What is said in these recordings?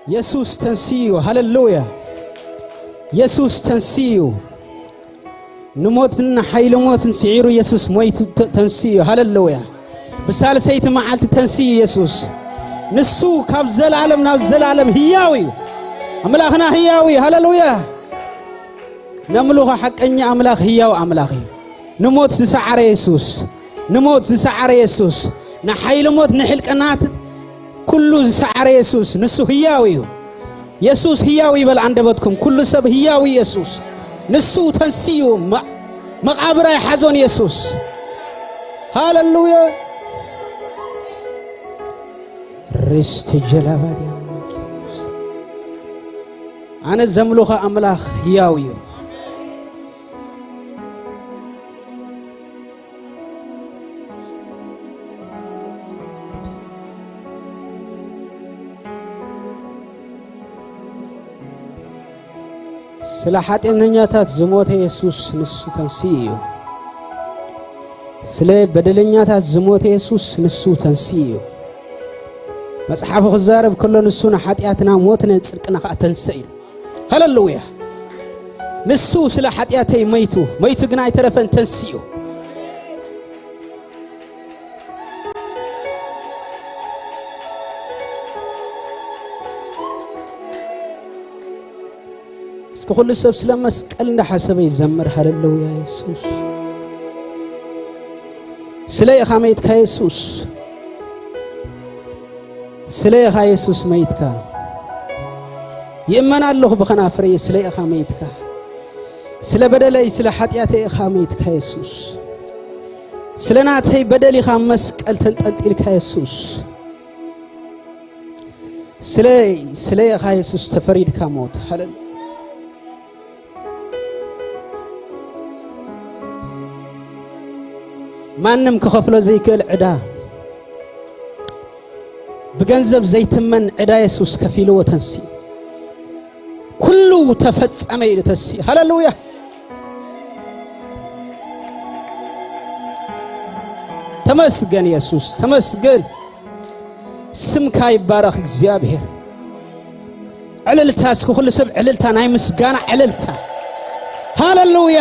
የሱስ ተንሲኡ። ሃሌሉያ። የሱስ ተንሲኡ። ንሞትን ንሓይሊ ሞትን ስዒሩ የሱስ ሞይቱ ተ-፣ ተንሲኡ። ሃሌሉያ። ብሳልሰይቲ መዓልቲ ተንሲኡ የሱስ። ንሱ ካብ ዘላለም ናብ ዘላለም ህያው እዩ። ኣምላኽና ህያው እዩ። ሃሌሉያ። ነምልኾ ሓቀኛ ኣምላኽ ህያው ኣምላኽ እዩ። ንሞት ዝሰዓረ የሱስ፣ ንሞት ዝሰዓረ የሱስ፣ ንሓይሊ ሞት ንሕልቀናት ኩሉ ዝሰዓረ የሱስ ንሱ ህያው እዩ። የሱስ ህያው ይበል ኣንደበትኩም። ኩሉ ሰብ ህያው እዩ የሱስ። ንሱ ተንሲኡ መ-፣ መቓብር ኣይሓዞን የሱስ። ሃሌሉያ። ርስቲ ጀላባድያ። ኣነ ዘምልኾ ኣምላኽ ህያው እዩ። ስለ ሓጢኣተኛታት ዝሞተ የሱስ ንሱ ተንሲኡ እዩ። ስለ በደለኛታት ዝሞተ የሱስ ንሱ ተንሲኡ እዩ። መጽሓፉ ክዛረብ ከሎ ንሱ ንሓጢኣትና ሞትነ ጽድቅና ኸኣ ተንሰእ ኢሉ። ሃሌሉያ። ንሱ ስለ ሓጢኣተይ መይቱ፣ መይቱ ግና ኣይተረፈን፣ ተንሲኡ። እስኪ ኩሉ ሰብ ስለ መስቀል እንዳሓሰበ ይዘምር። ሃሌሉያ የሱስ። ስለ ኢኻ መይትካ የሱስ። ስለ ኢኻ የሱስ መይትካ። ይእመን ኣለኹ ብኸናፍረይ ስለ ኢኻ መይትካ። ስለ በደለይ ስለ ሓጢኣተይ ኢኻ መይትካ የሱስ። ስለ ናተይ በደል ኢኻ መስቀል ተንጠልጢልካ የሱስ። ስለይ፣ ስለይ ኢኻ የሱስ ተፈሪድካ ሞት። ሃሌሉያ። ማንም ክኸፍሎ ዘይክእል ዕዳ፣ ብገንዘብ ዘይትመን ዕዳ የሱስ ከፊልዎ ተንሲ። ኩሉ ተፈጸመ ኢሉ ተንሲ። ሃሌሉያ። ተመስገን የሱስ፣ ተመስገን። ስምካ ይባረኽ እግዚኣብሔር። ዕልልታ እስኪ ኩሉ ሰብ ዕልልታ፣ ናይ ምስጋና ዕልልታ። ሃሌሉያ።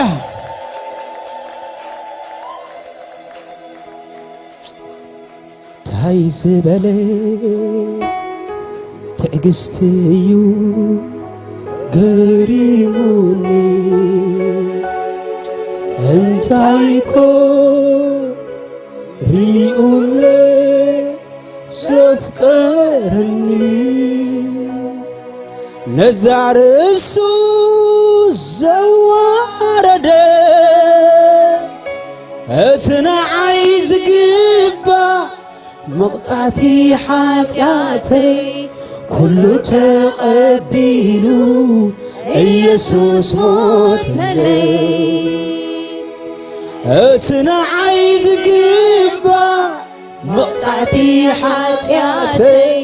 ታይ ዝበለ ትዕግስቲ እዩ ገሪሙኒ። እንታይ ኮ ሪኡለ ዘፍቀረኒ። ነዛ ርእሱ ዘዋረደ እቲ ንዓይ ዝግባእ መቕጻዕቲ ሓጢኣተይ ኩሉ ተቐቢሉ ኢየሱስ ሞተለይ። እቲ ንዓይ ዝግባእ መቕጻዕቲ ሓጢኣተይ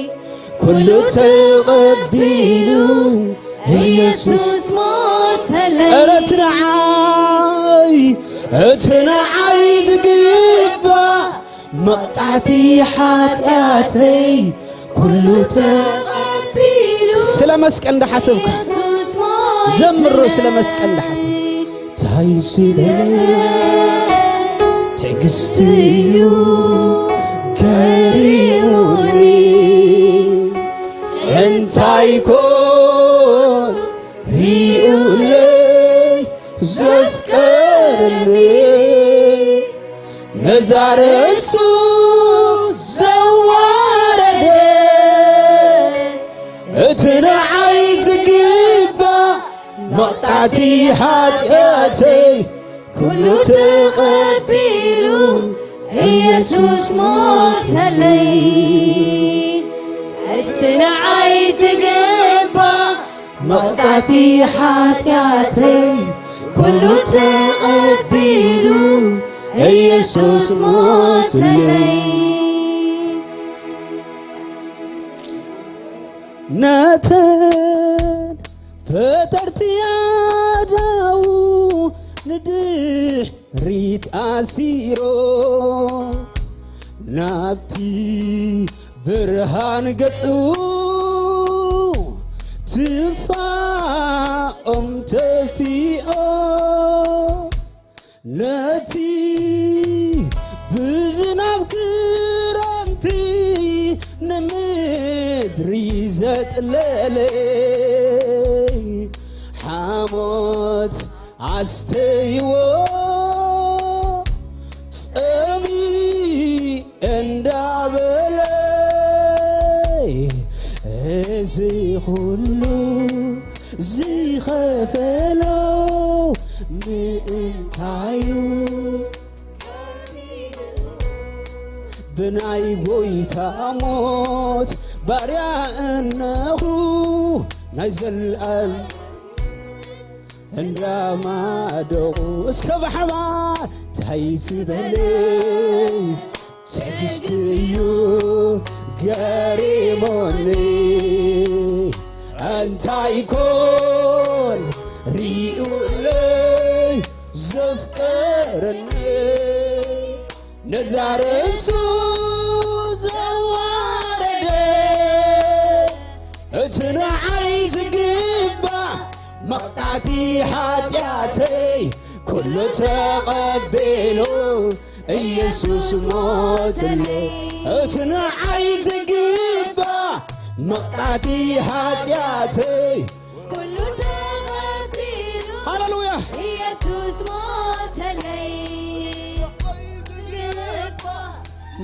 ኩሉ ተቐቢሉ ኢየሱስ ሞተለይ። ኧረ እቲ ንዓይ፣ እቲ ንዓይ ዝግባእ መቕጻዕቲ ሓጢኣተይ ኩሉ ተቐቢሉ። ስለ መስቀል እንዳሓሰብካ ኢየሱስ ሞተለይ። ዘምሮ ስለ መስቀል እንዳሓሰብካ። እንታይ ዝበለ ትዕግስቲ እዩ ገሪሙኒ። እንታይ ኮን ሪኡለይ ዘፍቀረኒ። ነዛ ርእሱ ዘዋረደ እቲ ንዓይ ዝግባእ መቕጻዕቲ ሓጢኣተይ ኩሉ ተቐቢሉ ኢየሱስ ሞተለይ። እቲ ንዓይ ዝግባእ መቕጻዕቲ ሓጢኣተይ ኩሉ ተቐቢሉ ኢየሱስ ሞተለይ። ነተን ፈጠርቲ ኣዳው ንድሕሪት ኣሲሮ ናብቲ ብርሃን ገጹ ድፋኦም ተፊኦ ነቲ ብዝናብ ክረምቲ ንምድሪ ዘጥለለ ሓሞት ኣስተይዎ ጸሚ እንዳበለ እዚ ኩሉ ዝኸፈሎ ምእንታዩ ብናይ ጎይታ ሞት ባርያ እነኹ ናይ ዘልኣል እንዳማደቑ እስከ ብሓባር ታይ ዝበለ ትዕግስቲ እዩ ገሪሞኒ እንታይ ኮን ሪኡለይ ዘፍቀረኒ ነዛ ርእሱ ዘዋረደ እቲ ንዓይ ዝግባእ መቕጻዕቲ ሓጢኣተይ ኩሉ ተቐቢሉ ኢየሱስ ሞተለይ እቲ ንዓይ ዝግባእ መቕጻዕቲ ሓጢኣተይ ኩሉ ተቐቢሉ ሃሌሉያ ኢየሱስ ሞተለይ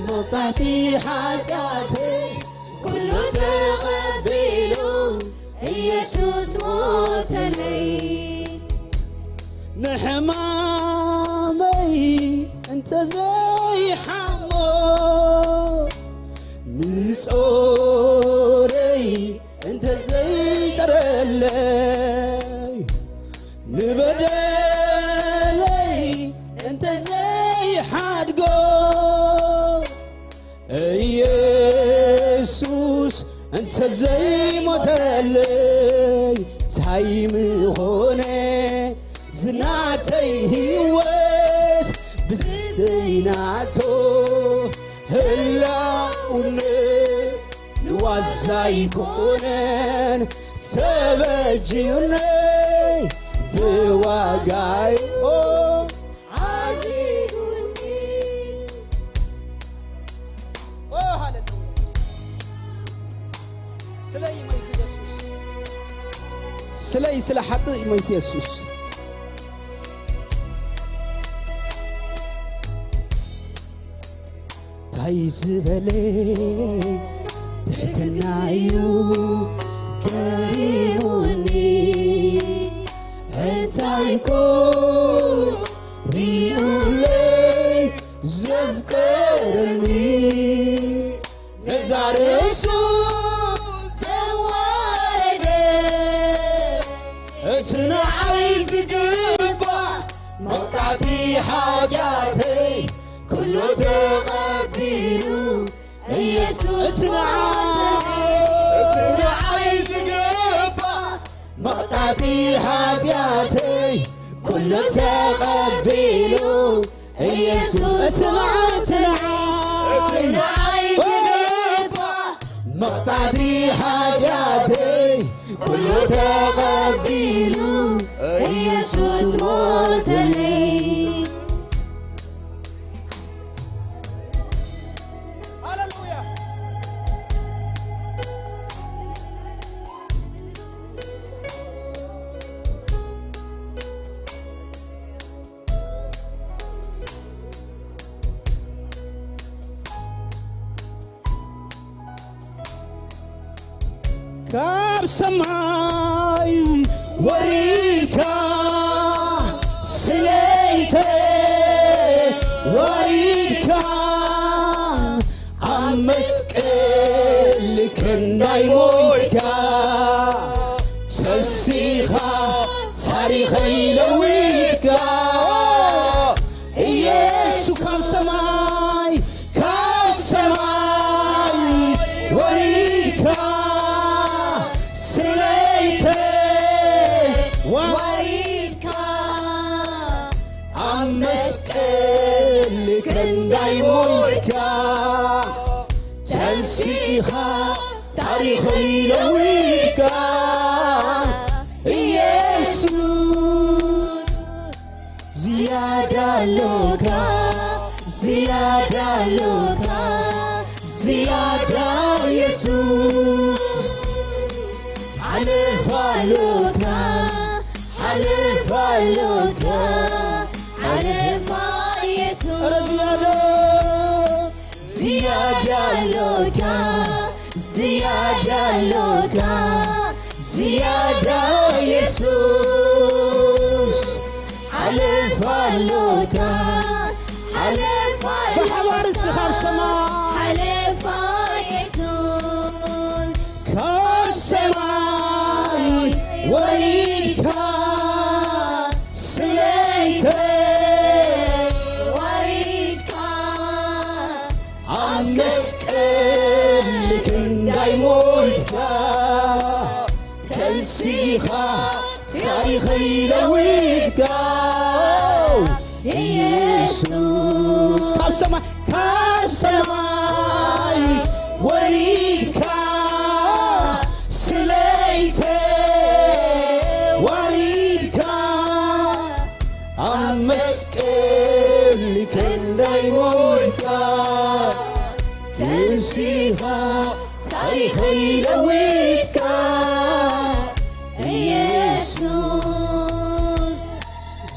መቕጻዕቲ ሓጢኣተይ ኩሉ ተቐቢሉ ኢየሱስ ሞተለይ ንሕማመይ እንተዘይሓሞ ንጾረይ እንተዘይጸረለይ ንበደለይ እንተዘይሓድጎ ኢየሱስ እንተዘይሞተለይ ታይ ምኾነ ዝናተይ ህይወት ብዘይናቶ ህላውነት ንዋዛ ኣይኮነን ተበጅዩኒ ብዋጋዮ ዓዚዙኒ። ኦ፣ ሃሌሉያ። ስለይ ሞይቱ የሱስ። ስለይ ስለ ሓጥእ ሞይቱ የሱስ። ታይ ዝበለ ትሕትና እዩ ገሪሙኒ እንታይ ኮ ሪኡለይ ዘፍቀረኒ ነዛ ርእሱ ዘዋረደ እቲ ንዓይ ዝግባእ መቕጻዕቲ ሓጢኣተይ ኩሉ ተቐቢሉ ኢየሱስ እቲ ንዓይ እቲ ንዓይ ዝግባእ መቕጻዕቲ ሓጢኣተይ ኩሉ ተቐቢሉ ኢየሱስ እቲ ንዓይ እቲ ንዓይ እቲ ንዓይ ዝግባእ መቕጻዕቲ ሓጢኣተይ ኩሉ ተቐቢሉ ኢየሱስ ሞተለይ። ሃሌሉያ። ካብ ሰማይ ወሪድካ ስለይተ ወሪድካ ኣብ መስቀል ክንዳይ ሞይትካ ተንሲኻ ታሪኸይ ለዊጥካ ኢየሱስ ካብ ሰማይ ካብ ሰማይ ወሪድካ ስለይተ ወሪድካ ኣብ መስቀል ክንዳይ ሞይትካ ተንሲኻ ታሪኸይ ለዊጥካ ዝያዳ ኣሎካ፣ ዝያዳ ኣሎካ፣ ዝያዳ የሱስ። ሓለፋ ኣሎካ፣ ሓለፋ ኣሎካ፣ ሓለፋ የሱስ። ኧረ ዝያዳ፣ ዝያዳ ኣሎካ፣ ዝያዳ ኣሎካ፣ ዝያዳ የሱስ። ሓለፋ ኣሎካ፣ ሓለፋ ኣሎካ፣ ብሓባር እስኪ ካብ ሰማይ። ሓለፋ የሱስ። ካብ ሰማይ ወሪድካ ስለይተይ ወሪድካ ኣብ መስቀል ክንዳይ ሞይትካ ተንሲኻ ታሪኸይ ለዊጥካ ኢየሱስ። ካብ ሰማይ፣ ካብ ሰማይ ወሪድካ ስለይተይ ወሪድካ ኣብ መስቀል ክንዳይ ሞይትካ ተንሲኻ ታሪኸይ ለዊጥካ ኢየሱስ።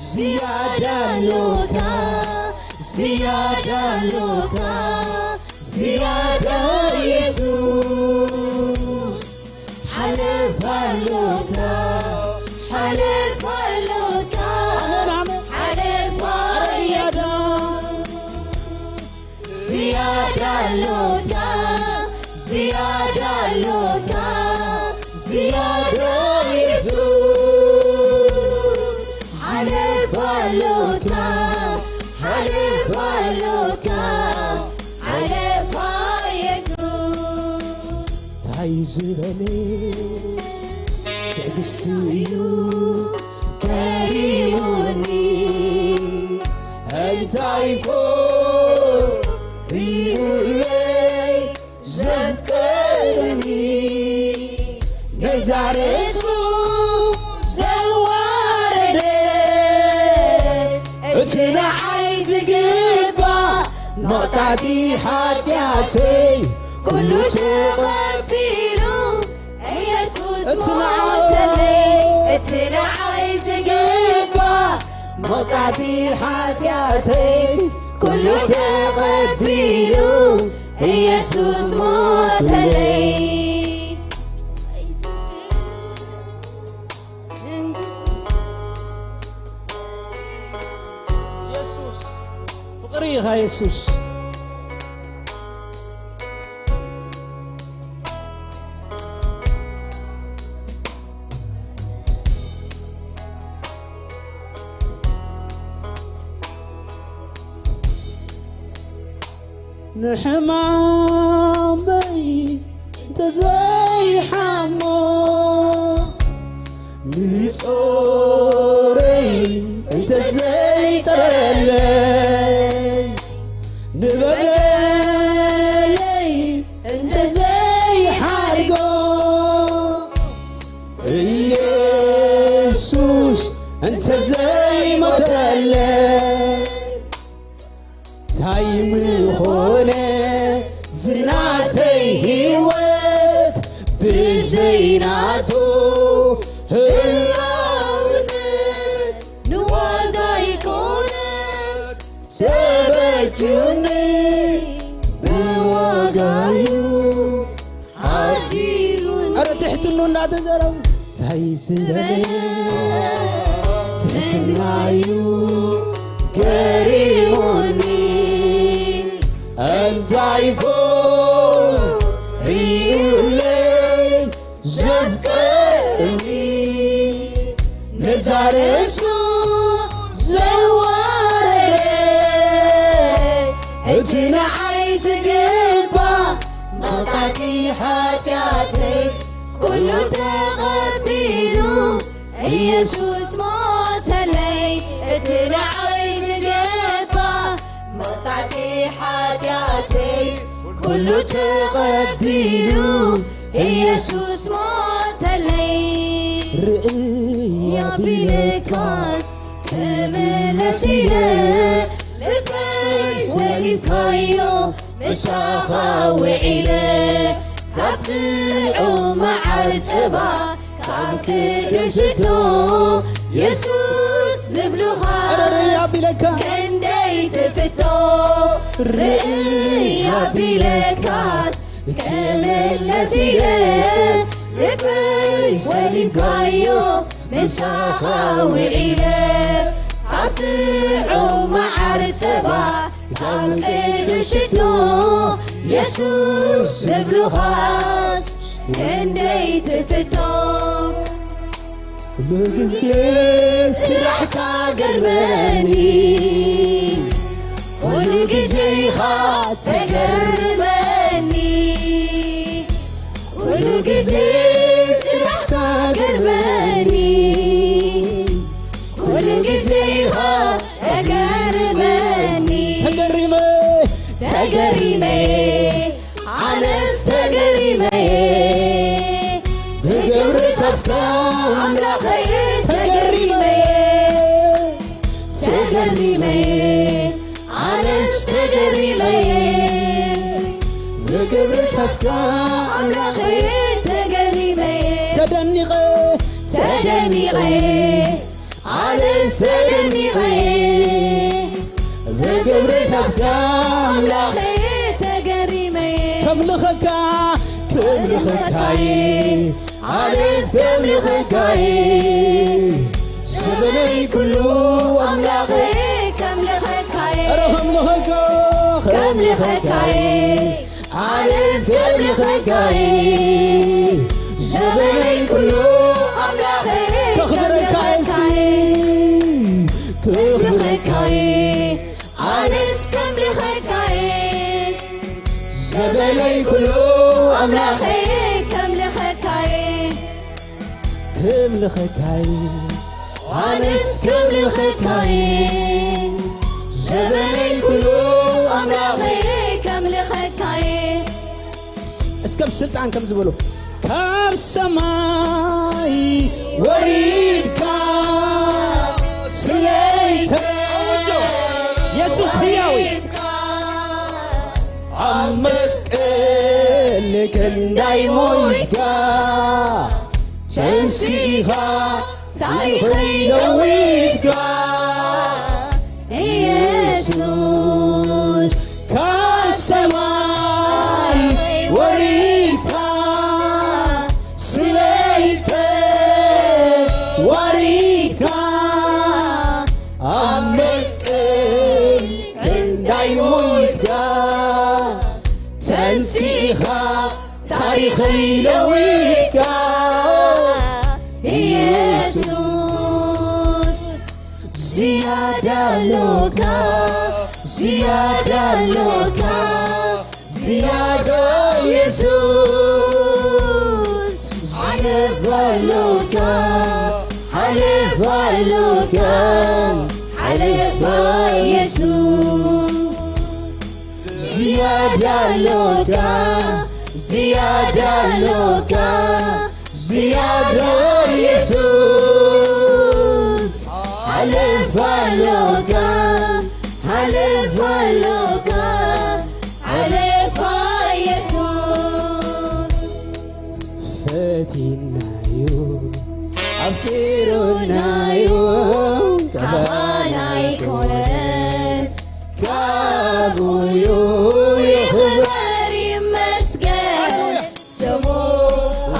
ዝያዳ ኣሎካ፣ ዝያዳ ኣሎካ፣ ዝያዳ ኢየሱስ። ሓለፋ ኣሎካ፣ ሓለፋ ኣሎካ፣ ኣሜን፣ ኣሜን። ሓለፋ ኣረ ዝያዳ። ኢየሱስ። ዝያዳ ኣሎካ፣ ዝያዳ ኣሎካ፣ ዝያዳ ኢየሱስ። ሓለፋ ኣሎካ፣ ሓለፋ ኣሎካ፣ ሓለፋ ኢየሱስ። እንታይ ዝበለ ትዕግስቱ እዩ ገሪሙኒ፣ እንታይ እኮ ሪኡለይ ዘፍቀረኒ፣ ነዛ ርእሱ ዘዋረደ፣ እቲ ንዓይ ዝግባእ መቕጻዕቲ ሓጢኣተይ ኩሉ ተቐቢሉ፣ ኢየሱስ እቲ ንዓይ ሞተለይ፣ እቲ ንዓይ ዝግባእ መቕጻዕቲ ሓጢኣተይ ኩሉ ተቐቢሉ፣ ኢየሱስ ሞተለይ። ኢየሱስ ፍቕሪ ኢኻ ኢየሱስ። ንሕማመይ እንተዘይሓሞ፣ ንጾረይ እንተዘይጸረለይ፣ ንበደለይ እንተዘይሓርጎ፣ ኢየሱስ እንተዘይሞተለይ፣ እንታይ ምኾነ ዝናተይ ህይወት ብዘይናቱ ህላውነት? ንዋዛ ኣይኮነን ተበጁኒ፣ ብዋጋዩ ሓዲጉኒ። ኧረ ትሕትኑ እናተዘረቡ እንታይ ዝበለ ትሕትናዩ ገሪሙኒ፣ እንታይ ኮን ሪኡለይ ዘፍቀረኒ፣ ነዛ ርእሱ ዘዋረደ፣ እቲ ንዓይ ዝግባእ መቕጻዕቲ ሓጢኣተይ ኩሉ ተቐቢሉ፣ ኢየሱስ ሞተለይ። እቲ ንዓይ ዝግባእ መቕጻዕቲ ሓጢኣተይ ኩሉ ተቐቢሉ፣ ኢየሱስ ሞተለይ። ርእይ ኣቢለካስ ከመይ መለሲለ ልበይ ወሂብካዮ ምሳኻ ውዒለ ካብ ጥዑም መዓር ጸባ ካብ ቅዱስ ሽቶ የሱስ ዝብሉኻ ርእ ኣቢለካ ክንደይ ትፍቶ ርእ ኣቢለካስ ክምለስ ኢለ ልበይ ወሂብካዮ ምሳኻ ውዒለ ካብ ጥዑም መዓር ጸባ ካብ ቅዱስ ሽቶ የሱስ ዝብሉኻስ ክንደይ ትፍቶ ኩሉ ግዜ ስራሕካ ገርመኒ ኩሉ ግዜ ኢኻ ተገርመኒ ኩሉ ግዜ ስራሕካ ገርመኒ ኩሉ ግዜ ኢኻ ተገርመኒ ተገሪመ ተገሪመ ኣነስ ተገሪመ ብግብርታትካ ኣምላኸይ ተገሪመ ተገሪመ ኣነስ ተገሪመ ብግብርታትካ ኣምላኸይ ተገሪመ ተደኒቐ ተደኒቐ ኣነስ ተደኒቐ ብግብርታትካ ኣምላኸይ ተገሪመ ከምልኸካ ክምልኸካይ ኣነስ ከምልኸካይ ዘበነይ ኩሉ ኣምላኸይ ከምልኸካይ ረ ከምልኸካ ከምልኸካይ ኣነስ ከምልኸካይ ዘበነይ ኩሉ ኣምላኸይ ከኽብረካ እስኪ ከምልኸካይ ኣነስ ከምልኸካይ ዘበነይ ኩሉ ኣምላኸይ ከምልኸካይ ክምልኸካይ ኣነስ ከምልኸካይ ዘበነይ ኩሉ ኣምላኸይ ከምልኸካይ እስከ ብስልጣን ከም ዝበሉ ካብ ሰማይ ወሪድካ ስለይተ የሱስ ህያው እዩ። ኣብ መስቀል ክንዳይ ሞይትካ ተንሲኻ ታሪኸይ ለዊጥካ ኢየሱስ ካብ ሰማይ ወሪድካ ስለይተ ዋሪድካ ኣብ መስቀል ክንዳይ ሞይትካ ተንሲኻ ታሪኸይ ለዊጥካ ኢየሱስ ዝያዳ ኣሎካ ዝያዳ ኣሎካ ዝያዳ ኢየሱስ ሓለፋ ኣሎካ ሓለፋ ኣሎካ ሓለፋ ኢየሱስ ዝያዳ ኣሎካ ዝያዳ ኣሎካ ዝያዳ ኢየሱስ ሓለፋ ኣሎካ ሓለፋ ኣሎካ ሓለፋ ኢየሱስ ፈቲናዩ ኣፍቂሩናዩ ካባና ኣይኮነን ካብኡዩ ይኽበር ይመስገን ስሙ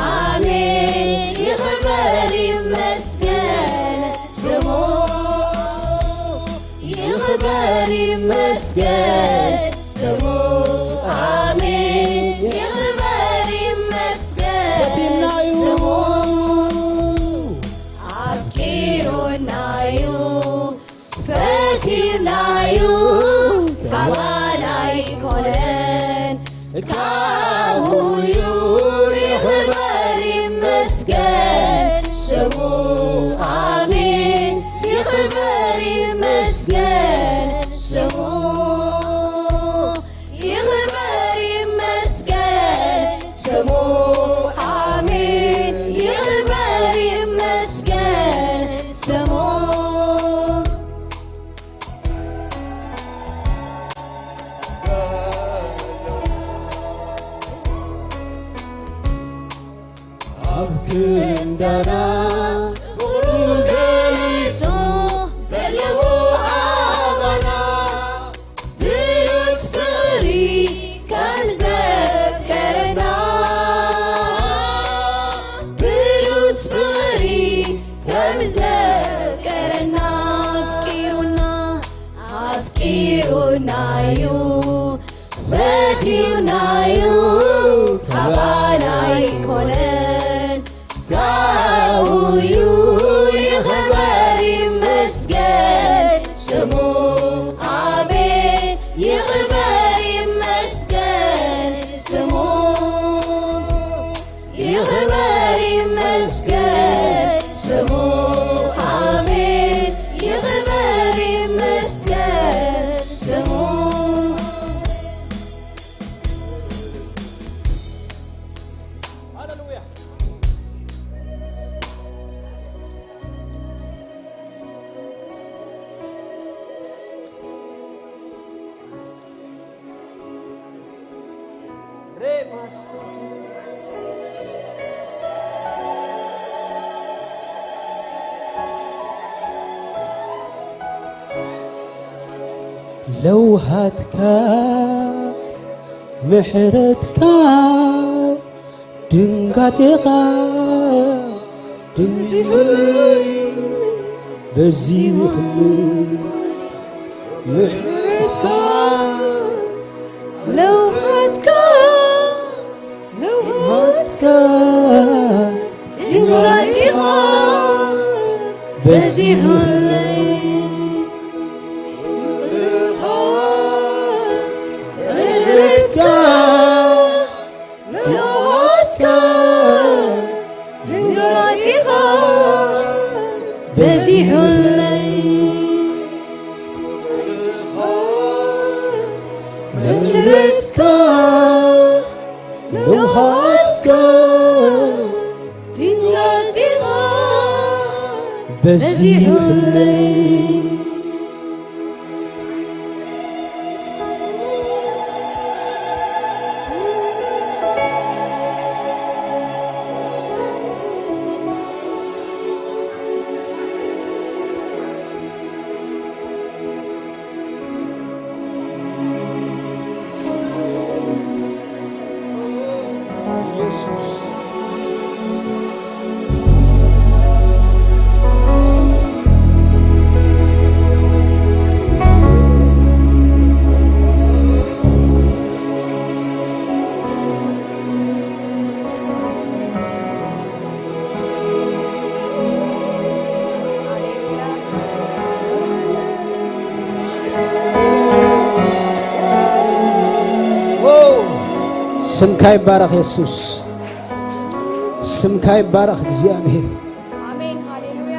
ኣሜን ይኽበር ይመስገን ስሙ ይኽበር ይመስገን ስሙ ኣሜን ይኽበር ይመስገን ፈቲናዩ ስሙ ኣፍቂሩናዩ ፈቲናዩ ካባና ኣይኮነን ካቡዩ ይኽበር ይመስገን ስሙ ኣሜን ይኽበር ይመስገን ስሙ ይኽበር ይመስገን ስሙ ኣሜን ይኽበር ይመስገን ስሙ ፈቲዩናዩ፣ ፈቲዩናዩ፣ ካባና ኣይኮነን፣ ካብኡዩ። ይኽበር ይመስገን ስሙ፣ ኣሜን። ይኽበር ይመስገን ስሙ፣ ይኽበር ይመስገን ስሙ፣ ኣሜን። ይኽበር ይመስገን ስሙ። ሃሌሉያ። ለውሃትካ፣ ምሕረትካ፣ ድንጋጼኻ በዚሑለይ፣ በዚሑለይ። ምሕረትካ፣ ለውሃትካ፣ ለውሃትካ፣ ድንጋጼኻ በዚሑለይ። ምሕረትካ፣ ለውሃትካ፣ ድንጋጼኻ በዚሑለይ። ምሕረትካ፣ ለውሃትካ፣ ድንጋጼኻ በዚሑለይ። ኢየሱስ። ስምካ ይባረኽ የሱስ፣ ስምካ ይባረኽ እግዚኣብሔር። ኣሜን፣ ሃሌሉያ።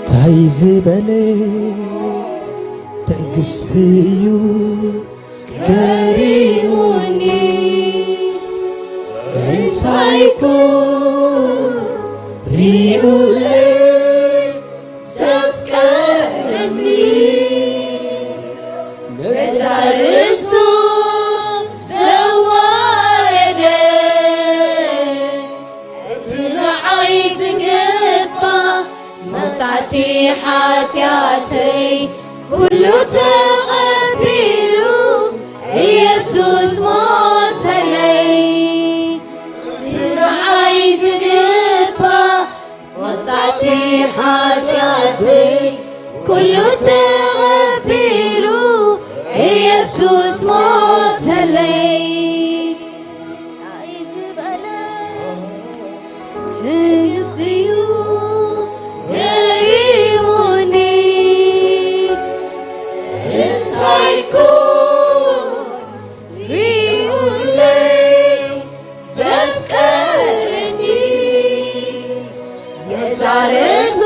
እንታይ ዝበለ ትዕግስቲ እዩ ገሪሙኒ፣ እንታይ እኮ ሪኡለይ ዘፍቀረኒ፣ ነዛ ርእሱ ዘዋረደ፣ እቲ ንዓይ ዝግባእ መቕጻዕቲ ሓጢኣተይ ኩሉ ተቐቢሉ ኢየሱስ ሞተለይ። እቲ ንዓይ ዝግባእ መቕጻዕቲ ሓጢኣተይ ኩሉ ተቐቢሉ ኢየሱስ ሞተለይ። እንታይ ዝበለ ትዕግስቲ እዩ ገሪሙኒ፣ እንታይ እኮ ሪኡለይ ዘፍቀረኒ፣ ነዛ ርእሱ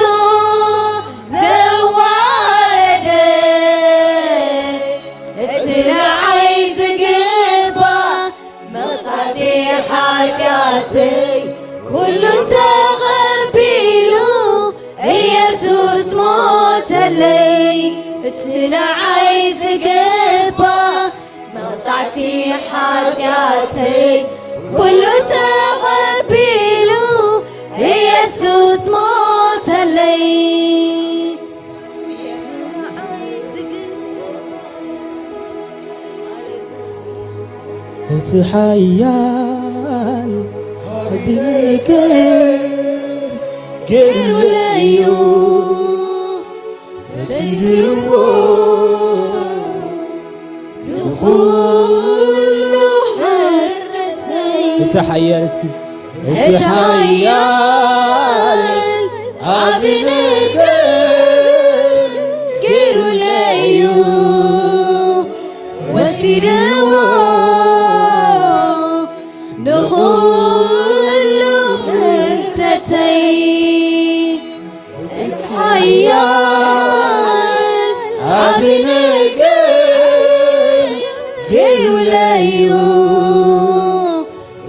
ዘዋረደ፣ እቲ ንዓይ ዝግባእ መቕጻዕቲ ሓጢኣተይ ኩሉ ተቐቢሉ ኢየሱስ ሞተለይ። እቲ ንዓይ ዝግባእ መቕጻዕቲ ሓጢኣተይ ኩሉ ተቐቢሉ ኢየሱስ ዝሞተለይ እቲ ሓያል ዓቢ ነገር ገይሩለይ እዩ። ወሲድዎ ንኹሉ ሕፍረተይ። እቲ ሓያል እስኪ እቲ ሓያል ዓቢ ነገር ገይሩለይ እዩ። ወሲድዎ ንኹሉ ሕፍረተይ። ሓያል ዓቢ ነገር ገይሩለይ እዩ።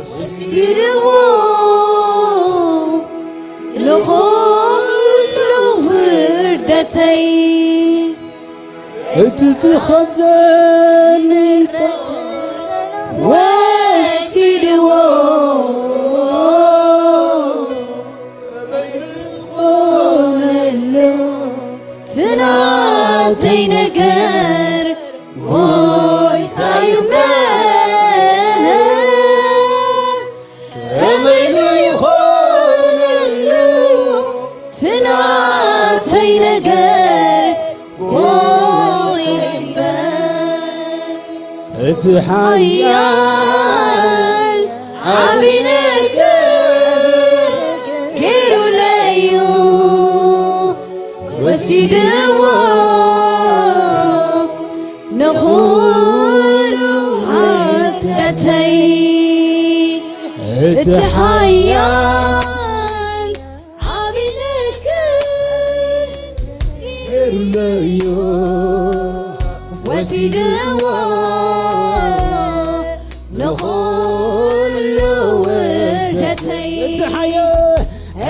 ወሲድዎ ንኹሉ ውርደተይ። እቲ ዝኸብደኒ ጸ-፣ ወሲድዎ። ኾነሎ እቲ ናተይ ነገር ጎይታ ይመስገን። ከመይ ይኾነሉ እቲ ናተይ ነገር ጎይታ ይመስገን። እቲ ሓያል ዓቢ ነገር ገይሩለይ እዩ። ወሲድዎ ንኹሉ ሓፍረተይ። እቲ ሓያል ዓቢ ነገር ገይሩለይ እዩ። ወሲድዎ ንኹሉ ውርደተይ። እቲ ሓያል፣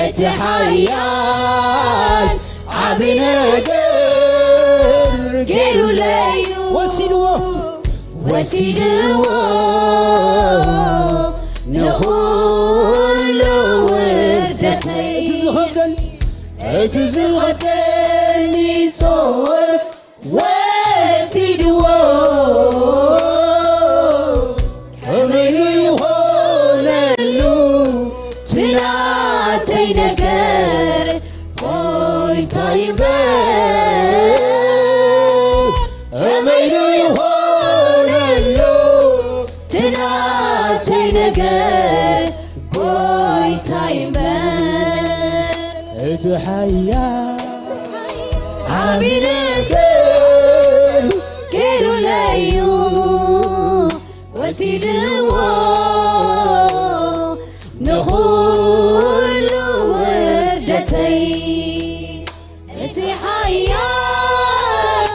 እቲ ሓያል ዓቢ ነገር ገይሩለይ እዩ። ወሲድዎ፣ ወሲድዎ ንኹሉ ውርደተይ። እቲ ዝኸብደን፣ እቲ ዝኸብደኒ ጾር ወሲድዎ። ከመይ ይኾነሉ እቲ ናተይ ነገር ጎይታ ይበል። ከመይ ይኾነሉ እቲ ናተይ ነገር ጎይታ ይበል። እቲ ሓያል ዓቢ ነገር ገይሩለይ እዩ። ወሲድዎ ንኹሉ ውርደተይ። እቲ ሓያል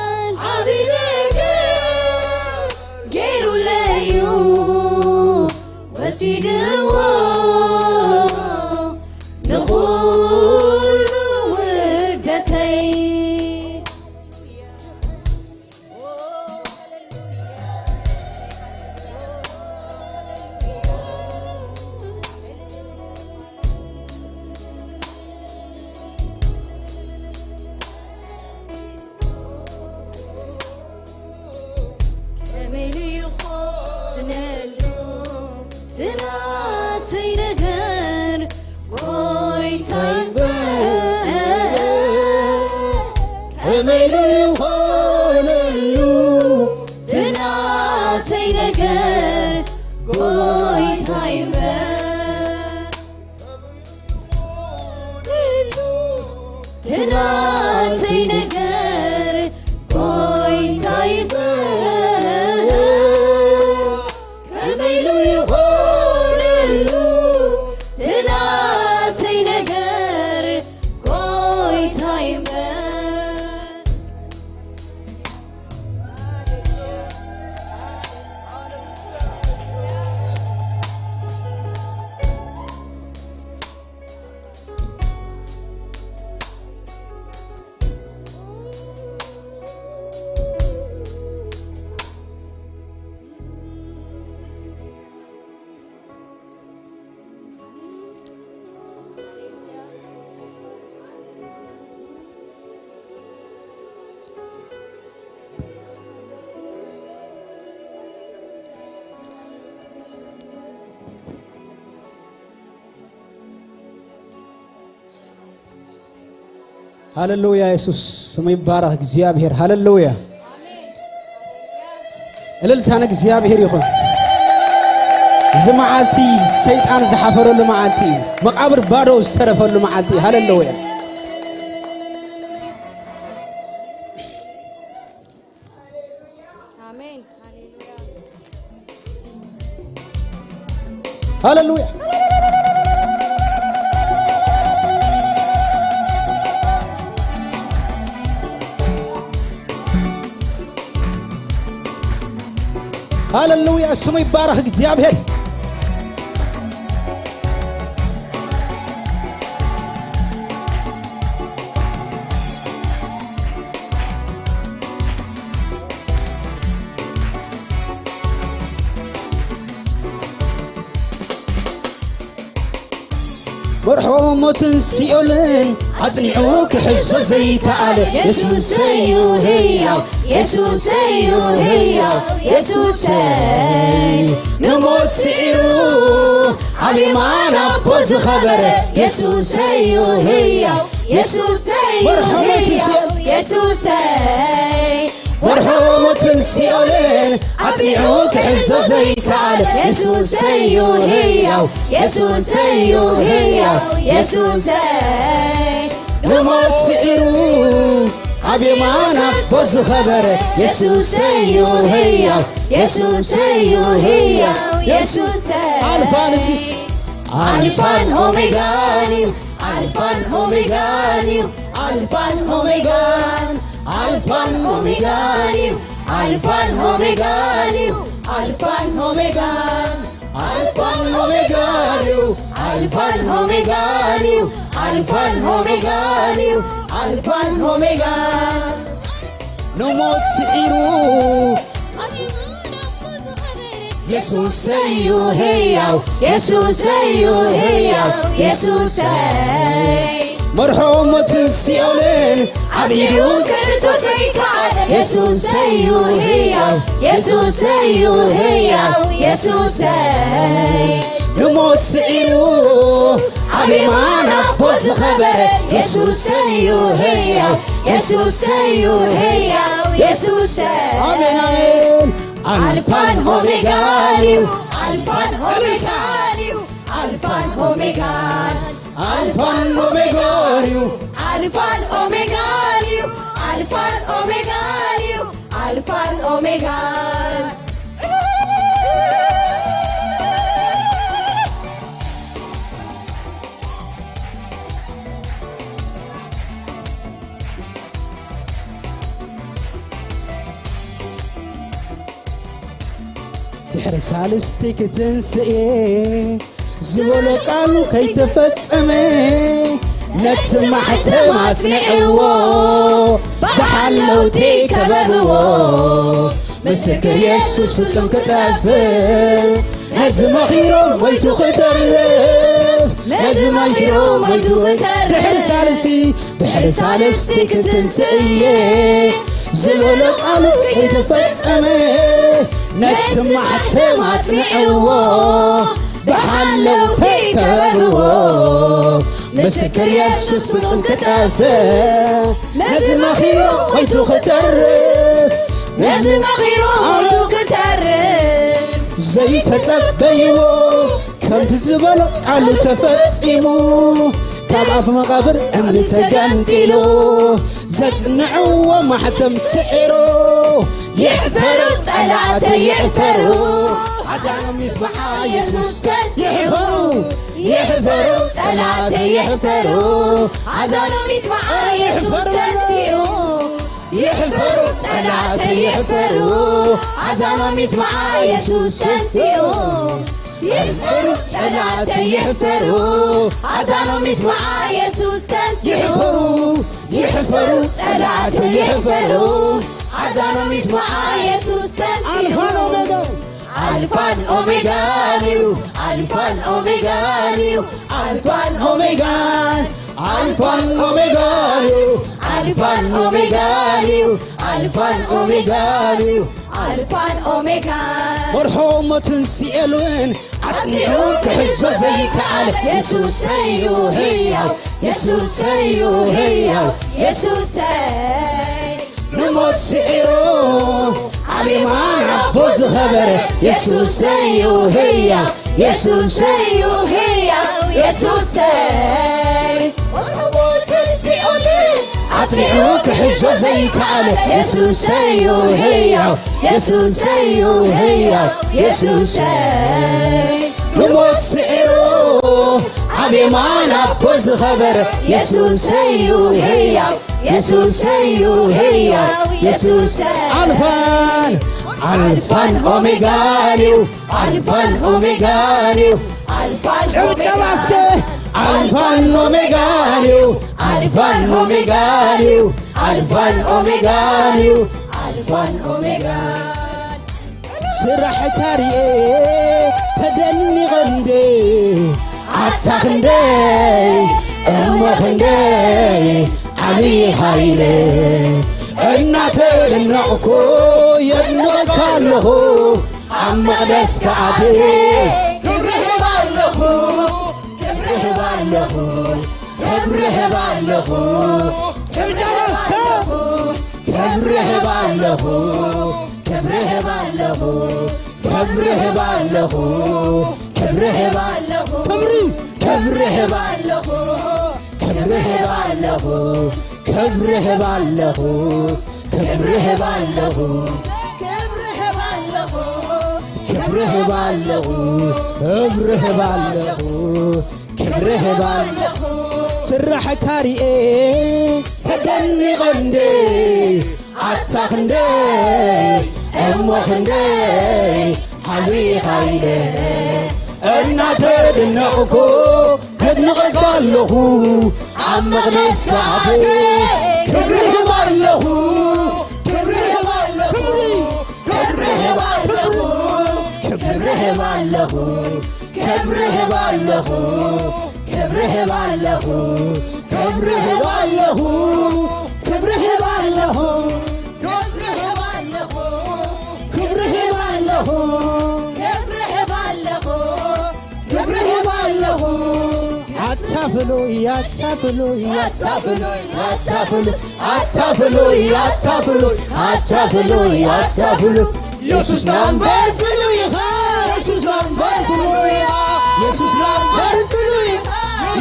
ዓቢ ነገር ገይሩለይ እዩ። ወሲድዎ ንኹሉ ውርደተይ። ከመይ ይኾነሉ እቲ ናተይ ነገር ጎይታ ይበል። ከመይ ይኾነሉ እቲ ናተይ ነገር ጎይታ ይበል። እቲ ናተይ ነገር ጎይታ ይበል። ከመይ ኢሉ ይኾነሉ እቲ ናተይ ነገር ጎይታ ይበል። ሃለሉያ፣ የሱስ ስሙ ይባረኽ እግዚኣብሔር። ሃለሉያ፣ እልልታ ንእግዚኣብሔር ይኹን። እዚ መዓልቲ ሰይጣን ዝሓፈረሉ መዓልቲ እዩ። መቓብር ባዶ ዝተረፈሉ መዓልቲ እዩ። ሃለሉያ። ኣሜን። ሃሌሉያ። ሃሌሉያ፣ ስሙ ይባረኽ እግዚኣብሔር። መርሖ ሞትን ሲኦልን ኣጽኒዑ ክሕዞ ዘይከኣለ የሱሰይ እዩ ህያው፣ የሱሰይ እዩ ህያው፣ የሱሰይ ንሞት ስዒሩ ኣብ የማን ኣቦ ዝኸበረ የሱሰይ እዩ ህያው፣ የሱሰይ እዩ መርሖ ሞትን ህያው፣ ሲኦል የሱሰይ ወርሑ ሞትን ሲኦልን ኣጽኒዑ ክሕዞ ዘይከኣል የሱሰይ እዩ ህያው፣ የሱሰይ እዩ ህያው፣ የሱሰይ ንሞት ስዒሩ ኣብ የማን ኣቦ ዝኸበረ የሱሰይ እዩ ህያው፣ የሱሰይ እዩ ህያው፣ የሱሰይ ኣልፋን እቲ ኣልፋን ኦሜጋን እዩ፣ ኣልፋን ኦሜጋን እዩ፣ ኣልፋን ኦሜጋን፣ ኣልፋን ኦሜጋን እዩ፣ ኣልፋን ኦሜጋን እዩ፣ ኣልፋን ኦሜጋን፣ ኣልፋን ኦሜጋን እዩ፣ ኣልፋን ኦሜጋን እዩ፣ ኣልፋን ኦሜጋን እዩ፣ ኣልፋን ኦሜጋን ንሞት ስዒሩ የሱሰይ እዩ ህያው፣ የሱሰይ እዩ ህያው፣ የሱሰይ መርሖ ሞትን ሲኦልን ኣብ ኢዱ ክእቶ ዘይከኣል የሱሰይ እዩ ህያው፣ የሱሰይ እዩ ህያው፣ የሱሰይ ንሞት ስዒሩ ኣብ የማን ኣቦ ዝኸበረ የሱሰይ እዩ ህያው፣ የሱሰይ እዩ ህያው፣ የሱሰይ ኣሜን፣ ኣሜን። ኣልፋን ኦሜጋን እዩ፣ ኣልፋን ኦሜጋን እዩ፣ ኣልፋን ኦሜጋን፣ ኣልፋን ኦሜጋን እዩ፣ ኣልፋን ኦሜጋን እዩ፣ ኣልፋን ኦሜጋን እዩ፣ ኣልፋን ኦሜጋን። ድሕሪ ሳልስቲ ክትንስእ ዝበሎ ቃሉ ከይተፈጸመ ነቲ ማሕተም ኣጽንዕዎ፣ ብሓለውቲ ከበብዎ። ምስክር የሱስ ፍጹም ክጠፍእ ነዚ መኺሮም ሞይቱ ክተርፍ፣ ነዚ መኺሮም ሞይቱ ክተርፍ። ድሕሪ ሳልስቲ ድሕሪ ሳልስቲ ክትንስእ እየ ዝበሎ ቃሉ ከይተፈጸመ ነቲ ማሕተም ኣጽንዕዎ፣ ብሓለውቲ ከበብዎ። ምስክር የሱስ ፍጹም ክጠፍእ ነዚ መኺሩ ሞይቱ ክተርፍ፣ ነዚ መኺሩ ሞይቱ ክተርፍ ዘይተጸበይዎ ከምቲ ዝበሎ ቃሉ ተፈጺሙ፣ ካብ ኣፍ መቓብር እምኒ ተገንጢሉ፣ ዘጽንዕዎ ማሕተም ስዒሩ። ይሕፈሩ ጸላእተይ ይሕፈሩ፣ ኣዛኖም ይስምዓ የሱስ ተንሲኡ። ይሕፈሩ ጸላእተይ ይሕፈሩ፣ ኣዛኖም ይስምዓ የሱስ ተንሲኡ። ይሕፈሩ ጸላእተይ ይሕፈሩ፣ ኣዛኖም ይስምዓ የሱስ ተንሲኡ። ይሕፈሩ ጸላእተይ ይሕፈሩ፣ ኣዛኖም ይስምዓ የሱስ ተንሲኡ። ይሕፈሩ፣ ይሕፈሩ ጸላእተይ ይሕፈሩ፣ ኣዛኖም ይስምዓ የሱስ ተንሲኡ። ኣልፋን ኦሜጋን፣ ኣልፋን ኦሜጋን እዩ፣ ኣልፋን ኦሜጋን እዩ፣ ኣልፋን ኦሜጋን፣ ኣልፋን ኦሜጋን እዩ፣ ኣልፋን ኦሜጋን እዩ፣ ኣልፋን ኦሜጋን እዩ፣ ኣልፋን ኦሜጋን መርሖ ሞትን ሲኤልን ኣጽኒዑ ክሕዞ ዘይከኣል የሱሰይ እዩ ህያው፣ የሱሰይ እዩ ህያው፣ የሱሰይ ንሞት ስዒሩ ኣብ የማን ኣቦ ዝኸበረ የሱሰይ እዩ ህያው፣ የሱሰይ እዩ ህያው፣ የሱሰይ ኣጽኒዑ ክሕዞ ዘይከኣለ የሱሰይ እዩ ህያው፣ የሱሰይ እዩ ህያው፣ የሱሰይ ንሞት ስዒሩ ኣብ የማን ኣቦ ዝኸበረ የሱሰይ እዩ ህያው፣ የሱሰይ እዩ ህያው፣ የሱሰይ ኣልፋን ኣልፋን ኦሜጋን እዩ፣ ኣልፋን ኦሜጋን እዩ። ኣልፋን ጭብጨባ እስከ። ኣልፋን ኦሜጋን እዩ፣ ኣልፋን ኦሜጋን እዩ፣ ኣልፋን ኦሜጋን እዩ፣ ኣልፋን ኦሜጋን። ስራሕካ ሪኤ ተደኒቐ እንዴ፣ ኣታ ክንደይ እሞ ክንደይ ዓብዪ ኢኻ ኢለ እናተደነቕኩ የድንቐካ ኣለኹ። ኣብ መቕደስካ ኣትየ ክብርህብ ኣለኹ፣ ክብርህብ ኣለኹ፣ ክብርህብ ኣለኹ። ጭብጨባ እስከ። ክብርህብ ኣለኹ፣ ክብርህብ ኣለኹ፣ ክብርህብ ኣለኹ፣ ክብርህብ ኣለኹ። ክብሪ። ክብርህብ ኣለኹ፣ ክብርህብ ኣለኹ፣ ክብርህብ ኣለኹ፣ ክብርህብ ኣለኹ። ክብርህብ ኣለኹ፣ ክብርህብ ኣለኹ፣ ክብርህብ ኣለኹ፣ ክብርህብ ኣለኹ። ስራሕካ ሪኤ ተደኒቐ እንዴ፣ ኣታ ክንደይ እሞ ክንደይ ዓብዪ ኢኻ ኢለ እናተደነቕኩ የድንቐካ ኣለኹ። ኣብ መቕደስካ ኣትየ ክብርህብ ኣለኹ፣ ክብርህብ ኣለኹ፣ ክብርህብ ኣለኹ፣ ክብርህብ ኣለኹ፣ ክብርህብ ኣለኹ፣ ክብርህብ ኣለኹ፣ ክብርህብ ኣለኹ፣ ክብርህብ ኣለኹ፣ ክብርህብ ኣለኹ፣ ክብርህብ ኣለኹ፣ ክብርህብ ኣለኹ። ክብርህብ ኣለኹ። ኣታ ፍሉይ፣ ኣታ ፍሉይ፣ ኣታ ፍሉይ፣ ኣታ ፍሉይ፣ ኣታ ፍሉይ፣ ኣታ ፍሉይ፣ ኣታ ፍሉይ፣ ኣታ ፍሉይ። የሱስና እምበር ፍሉይ ኢኻ። የሱስና እምበር ፍሉይ ኢኻ። የሱስና እምበር ፍሉይ ኢኻ።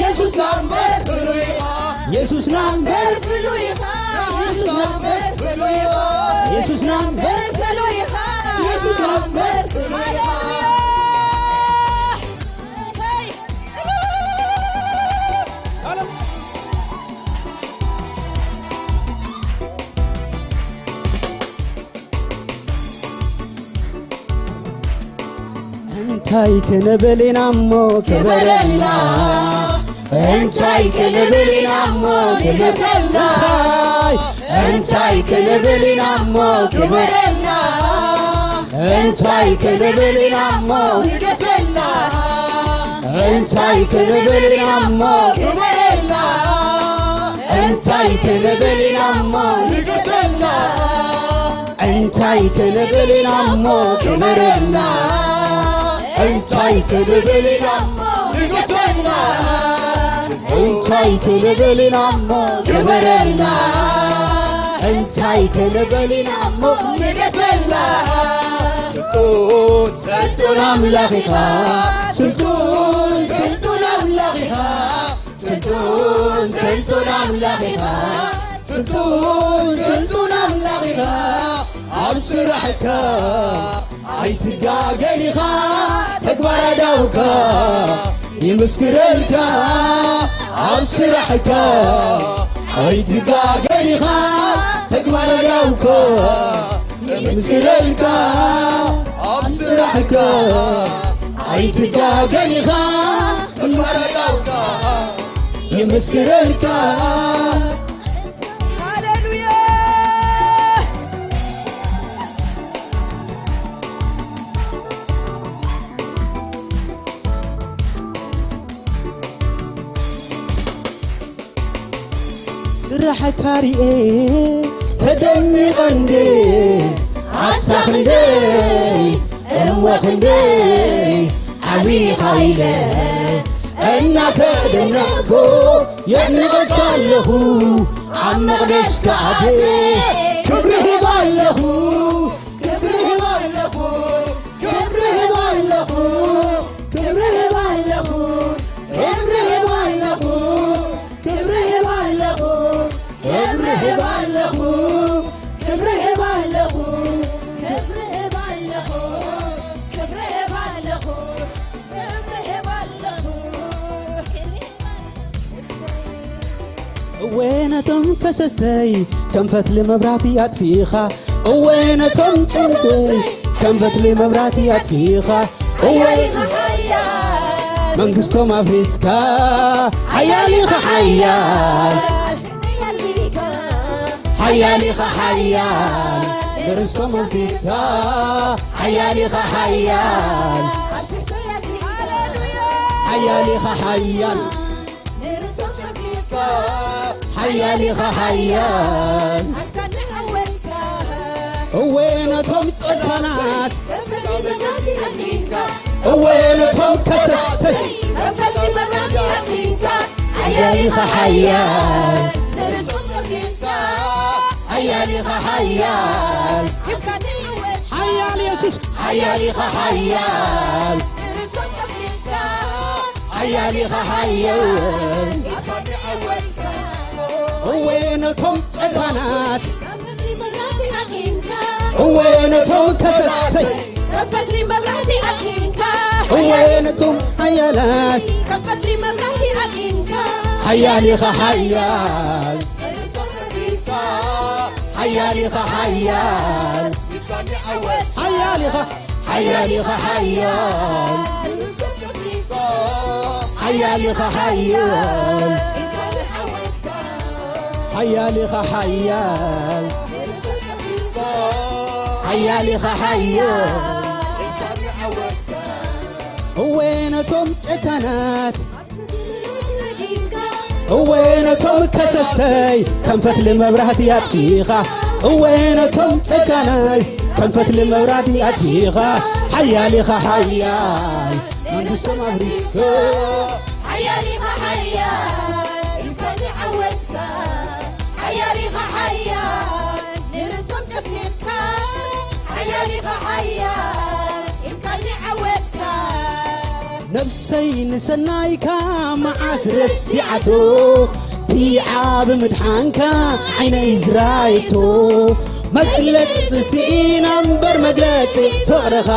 የሱስና እምበር ፍሉይ ኢኻ። የሱስና እምበር ፍሉይ ኢኻ። የሱስና እምበር ፍሉይ ኢኻ። የሱስና እምበር ፍሉይ ኢኻ። የሱስና እምበር ፍሉይ ኢኻ። እንታይ ክንብል ኢና እሞ ክበረልና? እንታይ ክንብል ኢና እሞ ንገሰልና? እንታይ እንታይ ክንብል ኢና እሞ ክበረልና? እንታይ ክንብል ኢና እሞ ንገሰልና? እንታይ ክንብል ኢና እሞ ክበረልና? እንታይ ክንብል ኢና እሞ ንገሰልና? እንታይ ክንብል ኢና እሞ ክበረልና? እንታይ ክንብል ኢና እሞ ንገሰልና? እንታይ ክንብል ኢና እሞ ክበረልና? እንታይ ክንብል ኢና እሞ ንገሰልና? ስልጡን ስልጡን ኣምላኽ ኢኻ። ስልጡን ስልጡን ኣምላኽ ኢኻ። ስልጡን ስልጡን ኣምላኽ ኢኻ። ስልጡን ስልጡን ኣምላኽ ኢኻ። ኣብ ስራሕካ ኣይትጋገን ኢኻ። ተግባር ኣእዳውካ ይምስክረልካ። ኣብ ስራሕካ ኣይትጋገን ኢኻ። ተግባር ኣእዳውካ ይምስክረልካ። ኣብ ስራሕካ ኣይትጋገን ኢኻ። ተግባር ኣእዳውካ ይምስክረልካ። ሃሌሉያ። ስራሕካ ሪኤ ተደኒቐ እንዴ፣ ኣታ ክንደይ እሞ ክንደይ ዓብኻ ኢለ እናተደነቕኩ የድንቐካ ኣለኹ። ኣብ መቕደስካ ኣትየ ክብሪ ሂብ ኣለኹ፣ ክብሪ ሂብ ኣለኹ፣ ክብሪ ሂብ ኣለኹ፣ ክብሪ ሂብ ኣለኹ፣ ክብሪ ሂብ ኣለኹ፣ ክብሪ ሂብ ኣለኹ፣ ክብሪ ሂብ ኣለኹ፣ ክብሪ ሂብ ኣለኹ፣ ክብሪ ሂብ ኣለኹ፣ ክብሪ ሂብ ኣለኹ፣ ክብሪ ሂብ ኣለኹ። እወ ነቶም ከሰስተይ ከም ፈትሊ መብራህቲ ኣጥፊእኻ፣ እወ ነቶም ጸለተይ ከም ፈትሊ መብራህቲ ኣጥፊእኻ፣ እወ መንግስቶም ኣፍሪስካ፣ ሓያል ኢኻ ሓያል፣ ሓያል ኢኻ ሓያል፣ ንርስቶም ኣፍሪስካ፣ ሓያል ኢኻ ሓያል፣ ሓያል ኢኻ ሓያል። ሓያል ኢኻ ሓያል። እወ ነቶም ጨካናት፣ እወ ነቶም ከሰስተይ፣ ሓያል ኢኻ ሓያል። ሓያል ኢኻ ሓያል። ሓያል የሱስ። ሓያል ኢኻ ሓያል። ሓያል ኢኻ ሓያል። እወ ነቶም ጨካናት፣ እወ ነቶም ከሰስተይ፣ እወ ነቶም ሓያላት፣ ሓያል ኢኻ ሓያል። ሓያል ኢኻ ሓያል። ሓያል ኢኻ፣ ሓያል ኢኻ ሓያል። ሓያል ኢኻ ሓያል። ሓያል ኢኻ ሓያል። ሓያል ኢኻ ሓያል። እወ ነቶም ጨካናት፣ እወ ነቶም ከሰስተይ ከም ፈትሊ መብራህቲ ኣጥፊእኻ፣ እወ ነቶም ጨካናይ ከም ፈትሊ መብራህቲ ኣጥፊእኻ፣ ሓያል ኢኻ ሓያል መንግስቶም ኣፍሪስካ። ሓያል ኢኻ ሓያል፣ እንኳን ዓወትካ። ሓያል ኢኻ ሓያል፣ ንርእሶም ጨፊንካ። ሓያል ኢኻ ሓያል፣ እንኳን ዓወትካ። ነብሰይ ንሰናይካ መዓስ ረሲዓቶ፣ እቲ ዓቢ ምድሓንካ ዓይነይ ዝራየቶ። መግለጺ ስኢና እምበር መግለጺ ፍቕርኻ፣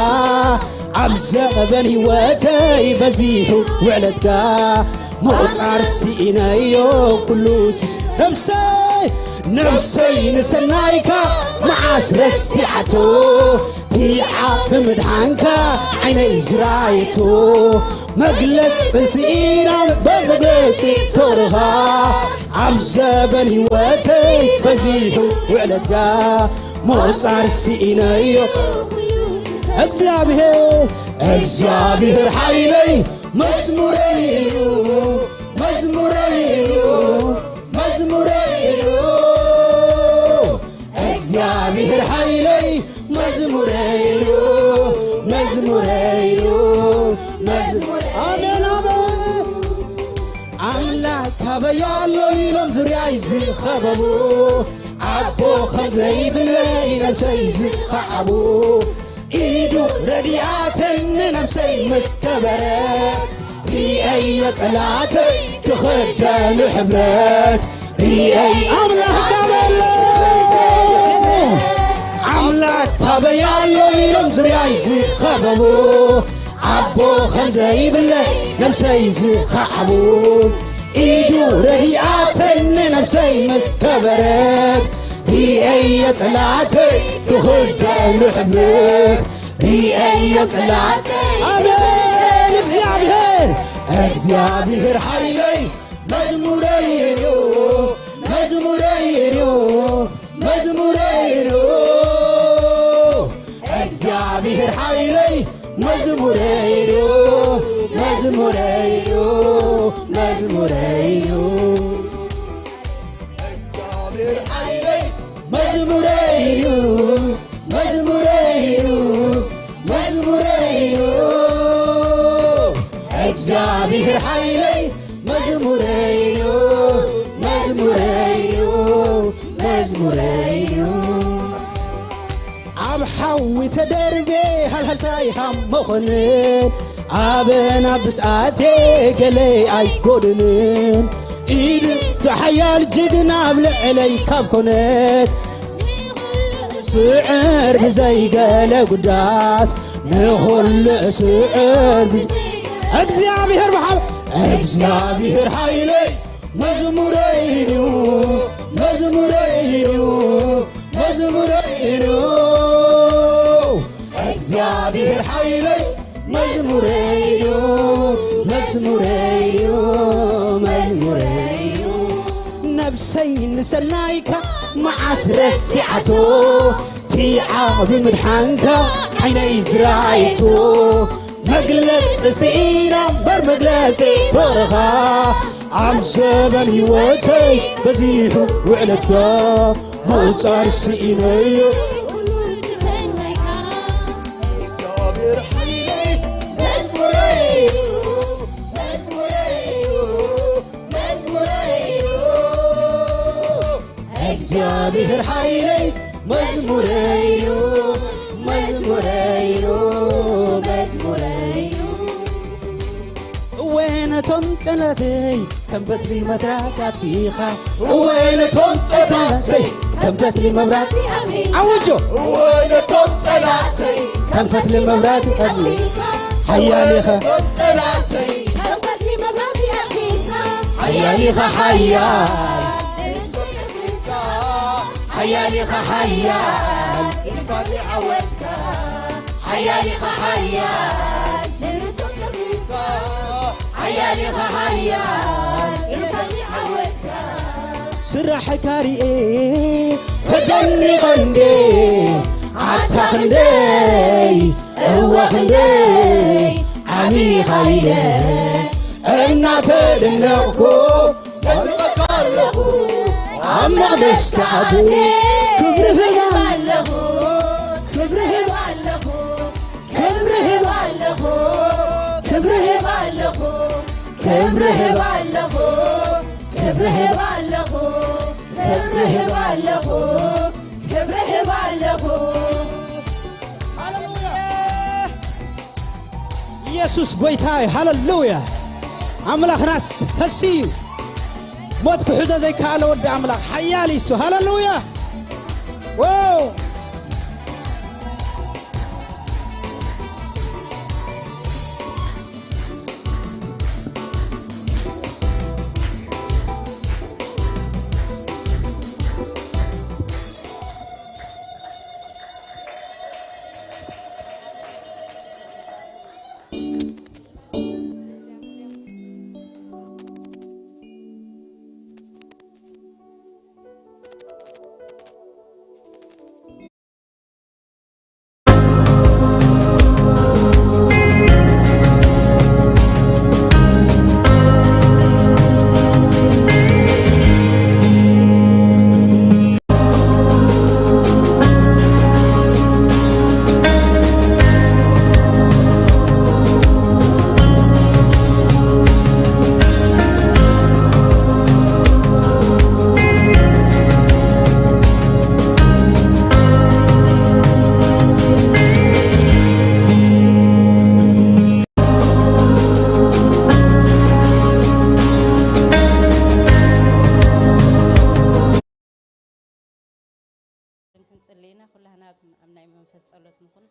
ኣብ ዘበን ህይወተይ በዚሑ ውዕለትካ። ምቑጻር ስኢነዮ ኩሉ ትስ-፣ ነብሰይ፣ ነብሰይ ንሰናይካ መዓስ ረሲዓቶ፣ እቲ ዓቢ ምድሓንካ ዓይነይ ዝራየቶ። መግለጺ ስኢና እምበር መግለጺ ፍቕርኻ፣ ኣብ ዘበን ህይወተይ በዚሑ ውዕለትካ። ምቑጻር ስኢነዮ እግዚኣብሔር፣ እግዚኣብሔር ሓይለይ መዝሙረይ እዩ፣ መዝሙረይ እዩ፣ መዝሙረይ እዩ። እግዚኣብሔር ሓይለይ መዝሙረይ እዩ፣ መዝሙረይ እዩ፣ መዝሙረይ። ኣሜን፣ ኣሜን። ኣምላኽ ካበይ ኣሎ ኢሎም ዙርያይ ዝኸበቡ፣ ኣቦ ከም ዘይብለይ ነብሰይ ዝኸዓቡ፣ ኢዱ ረዲኣተኒ ነብሰይ ምስ ከበረት፣ ርእየዮ ጠላተይ ክኽደኑ ሕብረት፣ ርእየይ ኣምላኽ ካበይ ኣሎ፣ ኣምላኽ ካበይ ኣሎ ኢሎም ዙርያይ ዝኸበቡ፣ ኣቦ ከም ዘይብለይ ነብሰይ ዝኸዓቡ፣ ኢዱ ረዲኣተኒ ነብሰይ ምስ ከበረት፣ ርእየዮ ጠላተይ ክኽደኑ ሕብረት፣ ርእየዮ ጠላተይ። ኣሜን። እግዚኣብሔር፣ እግዚኣብሔር ሓይለይ መዝሙረይ እዩ፣ መዝሙረይ እዩ፣ መዝሙረይ እዩ። እግዚኣብሔር ሓይለይ መዝሙረይ እዩ፣ መዝሙረይ እዩ፣ መዝሙረይ እዩ። እግዚኣብሔር ሓይለይ መዝሙረይ እዩ፣ መዝሙረይ እዩ። ኣብ ሓዊ ተደርቤ ሃልሃልታይ ሃም መኾንን ኣብ ናብ ብስኣቴ ገለይ ኣይጎድንን። ኢድ እቲ ሓያል ጅግና ኣብ ልዕለይ ካብ ኮነት ስዕር ብዘይገለ ጉዳት ንኹሉ ስዕር ብዘይ እግዚኣብሔር ብሓ እግዚኣብሔር ሓይለይ መዝሙረይ እዩ፣ መዝሙረይ እዩ፣ መዝሙረይ እዩ። እግዚኣብሔር ሓይለይ መዝሙረይ እዩ፣ መዝሙረይ እዩ፣ መዝሙረይ እዩ። ነብሰይ ንሰናይካ መዓስ ረሲዓቶ፣ እቲ ዓቢ ምድሓንካ ዓይነይ ዝረኣየቶ። መግለጺ ስኢና እምበር መግለጺ ፍቕርኻ ኣብ ዘበን ህይወተይ በዚሑ ውዕለትካ ምቑጻር ስኢነዮ። እግዚኣብሔር ሓይለይ መዝሙረይ እዩ፣ መዝሙረይ እዩ፣ መዝሙረይ እዩ። እግዚኣብሔር ሓይለይ መዝሙረይ እዩ፣ መዝሙረይ እዩ፣ መዝሙረይ እዩ። እወ ነቶም ጸላእተይ ከም ፈትሊ መብራት ኣጥፊእኻ። እወ ነቶም ጸላእተይ ከም ፈትሊ መብራት ኣውጆ። እወ ነቶም ጸላእተይ ከም ፈትሊ መብራት ኣጥፊእኻ። ሓያል ኢኻ። ነቶም ጸላእተይ ከም ፈትሊ መብራት ኣጥፊእኻ። ሓያል ኢኻ ሓያል። ሓያል ኢኻ ሓያል። ኢልካ ዓወትካ። ሓያል ኢኻ ሓያል። ሓያል ኢኻ ሓያል። ስራሕካ ርኤ ተደኒቐ እንዴ ኣታ ክንደይ እወ ክንደይ ዓብኻ ኢለ እናተደነቕኩ እድንቐካ ኣለኹ ኣብ መቕደስካ ኣትየ ክብሪ ህባ ኣለኹ ክብሪ ህባ ኣለኹ ክብሪ ህባ ኣለኹ ክብሪ ህባ ኣለኹ ክብሪ ህባ ኣለኹ ክብሪ ህባ ኣለኹ ክብሪ ህባ ኣለኹ ክብሪ ህባ ኣለኹ። ሃሌሉያ! ኢየሱስ ጎይታይ፣ ሃሌሉያ! ኣምላኽናስ ፈሲ እዩ። ሞት ክሕዞ ዘይከኣለ ወዲ ኣምላኽ ሓያል እዩ እሱ። ሃሌሉያ! ዋው! ክንጽሊ ኢና። ኩላህና ኣብ፣ ኣብ ናይ መንፈስ ጸሎት ንኹን።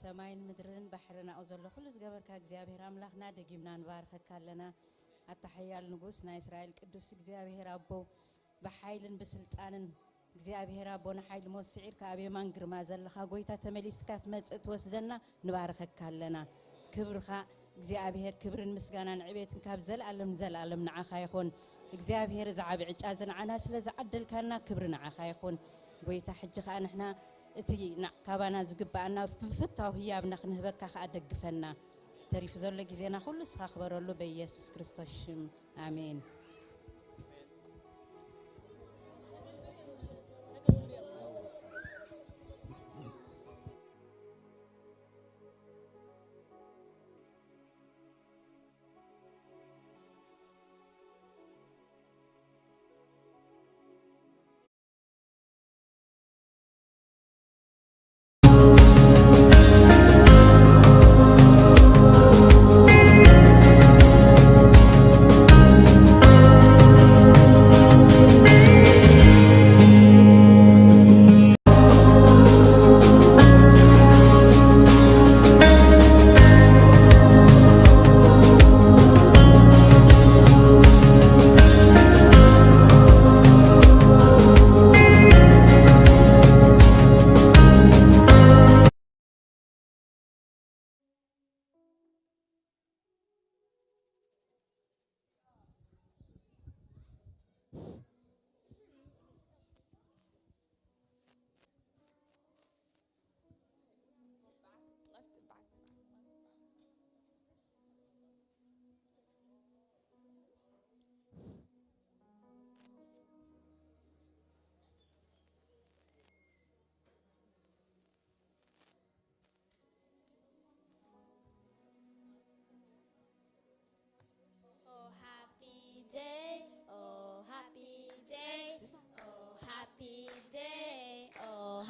ሰማይን ምድርን ባሕርን ኣብኡ ዘሎ ኩሉ ዝገበርካ እግዚኣብሔር ኣምላኽና፣ ደጊምና ንባርኸካ ኣለና። ኣታ ሓያል ንጉስ፣ ናይ እስራኤል ቅዱስ እግዚኣብሔር ኣቦ፣ ብሓይልን ብስልጣንን እግዚኣብሔር ኣቦ፣ ንሓይሊ ሞት ስዒርካ ኣብ የማን ግርማ ዘለኻ ጐይታ፣ ተመሊስካ ትመጽእ ትወስደና፣ ንባርኸካ ኣለና። ክብርኻ እግዚኣብሔር፣ ክብርን ምስጋናን ዕቤትን ካብ ዘለኣለም ንዘለኣለም ንዓኻ ይኹን። እግዚኣብሔር፣ እዚ ዓቢ ዕጫ እዚ ንዓና ስለ ዝዓደልካና፣ ክብሪ ንዓኻ ይኹን። ጐይታ፣ ሕጂ ኸኣ ንሕና እቲ ና-፣ ካባና ዝግብኣና ብፍታው ህያብና ክንህበካ ኸኣ ደግፈና። ተሪፉ ዘሎ ግዜና ኹሉ ንስኻ ክበረሉ፣ በኢየሱስ ክርስቶስ ሽም፣ ኣሜን።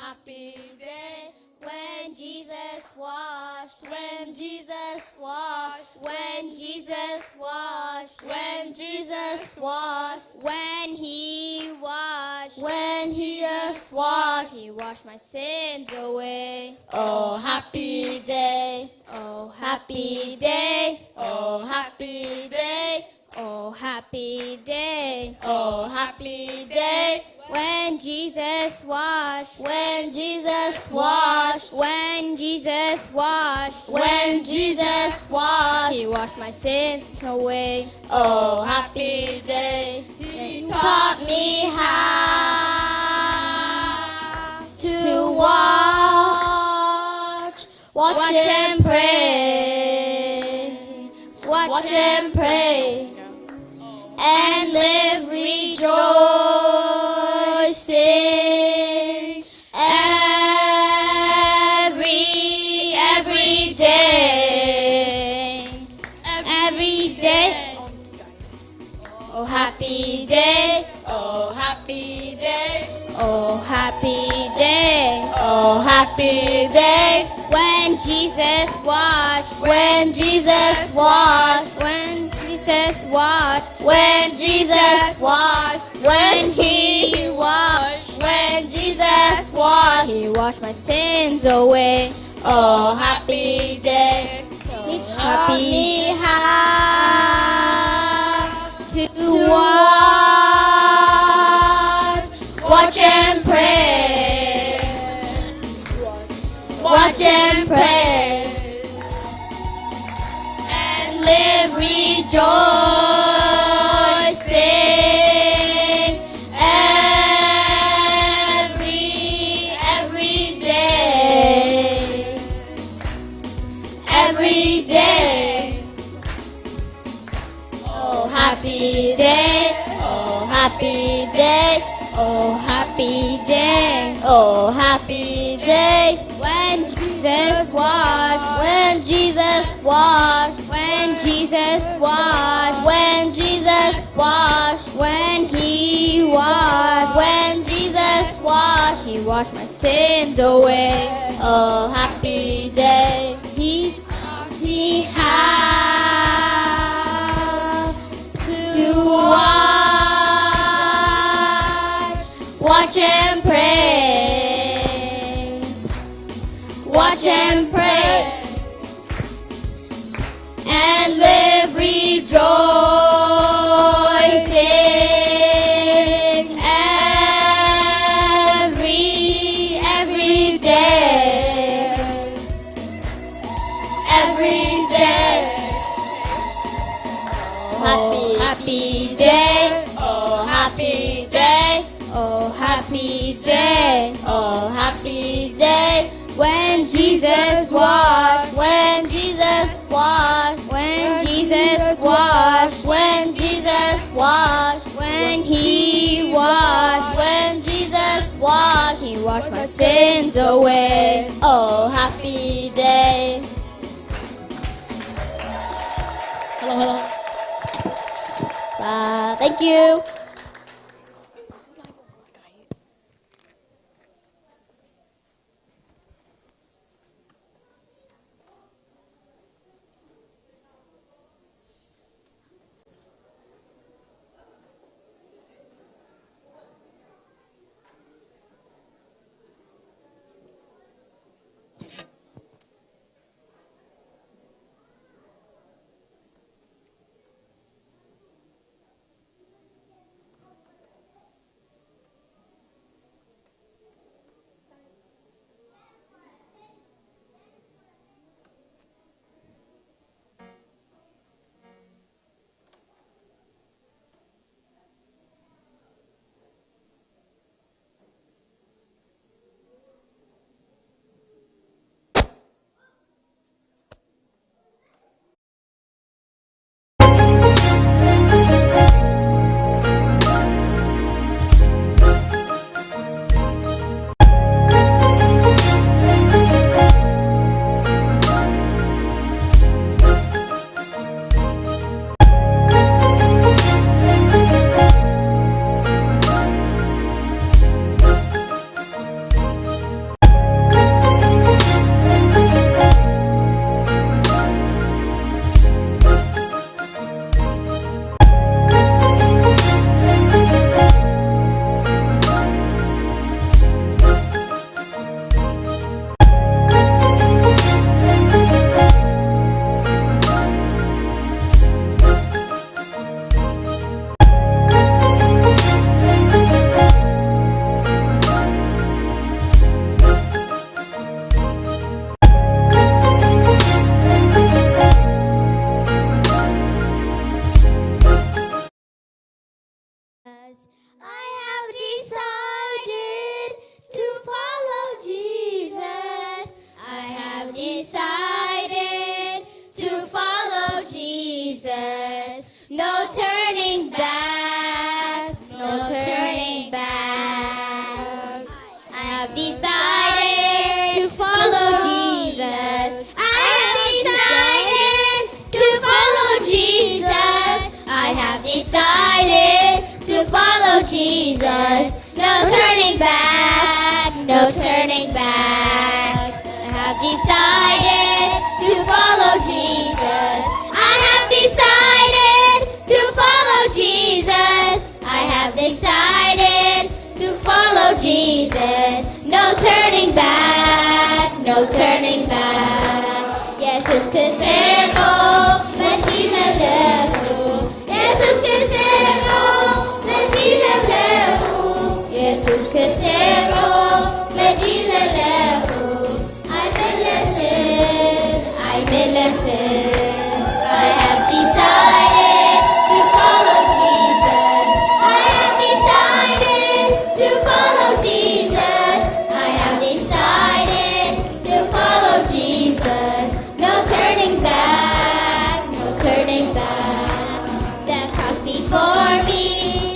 Happy day when Jesus washed, when Jesus washed, when Jesus washed, when Jesus washed, when he washed, when he just washed, he washed my sins away. Oh, happy day, oh, happy day, oh, happy day. Oh, happy day. Oh, happy day. When Jesus washed. When Jesus washed. When Jesus washed. When Jesus washed. He washed my sins away. Oh, happy day. He taught me how to watch. Watch and pray. Watch and pray. And live rejoicing. Every, every day. Every day. Oh, happy day. Oh, happy day. Oh, happy day. Oh, happy day. When Jesus washed. When Jesus washed. When Jesus washed. When Jesus washed. When he washed. When Jesus washed. He washed my sins away. Oh, happy day. He taught me how to watch. Watch and pray. Watch and pray. And live rejoicing. Every, every day. Every day. Oh, happy day. Oh, happy day. Oh, happy day. Oh, happy day. When Jesus washed. When Jesus washed. When Jesus washed. When Jesus washed. When he washed. When Jesus washed. He washed my sins away. Oh, happy day. He taught me how to watch. Watch and pray. Watch and pray. And live rejoicing. Every, every day. Every day. Oh, happy, happy day. Oh, happy day. Oh, happy day. Oh, happy day. When Jesus washed. When Jesus washed. When Jesus washed. When Jesus washed. When he washed. When Jesus washed. He washed my sins away. Oh, happy day. Hello, hello. Uh, thank you. I have decided to follow Jesus. I have decided to follow Jesus. No turning back, no turning back. I have decided to follow Jesus. I have decided to follow Jesus. I have decided to follow Jesus. No turning back, no turning back. I have decided to follow Jesus. I have decided to follow Jesus. I have decided to follow Jesus. No turning back, no turning back. ኢየሱስ ክስዕሮ መጺእ መለኹ። ኢየሱስ ክስዕሮ መጺእ መለኹ። ኢየሱስ ክስዕሮ መጺእ መለኹ። ኣይምለስን፣ ኣይምለስን። I have decided to follow Jesus. I have decided to follow Jesus. I have decided to follow Jesus. No turning back, no turning back. The cross before me,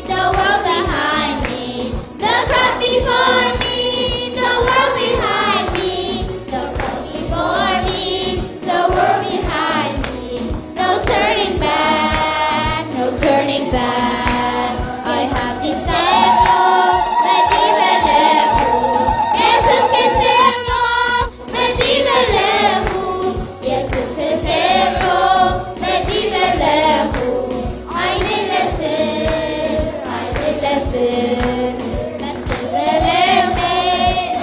the world behind me. The cross before me, the world behind me. The cross before me, the world behind me. No turning back, no turning back. I have decided, መጺእ መለኹ። ኢየሱስ ክስዕሮ መጺእ መለኹ። ኢየሱስ ክስዕሮ መጺእ መለኹ። ኣይምለስን፣ ኣይምለስን። መስቀል ብልበይ፣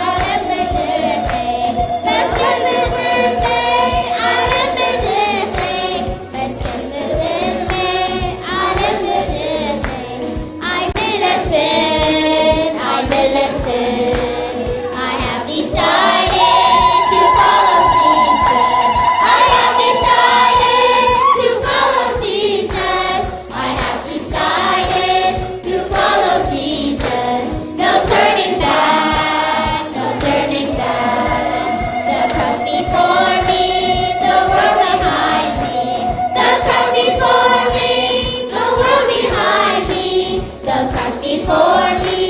ዓለም ብድሕረይ። መስቀል ብልበይ፣ ዓለም ብድሕረይ። መስቀል ብልበይ፣ ዓለም ብድሕረይ። ኣይምለስን፣ ኣይምለስን። I have decided to follow Jesus. I have decided to follow Jesus. I have decided to follow Jesus. No turning back, no turning back. The cross before me, the world behind me. The cross before me, the world behind me. The cross before me,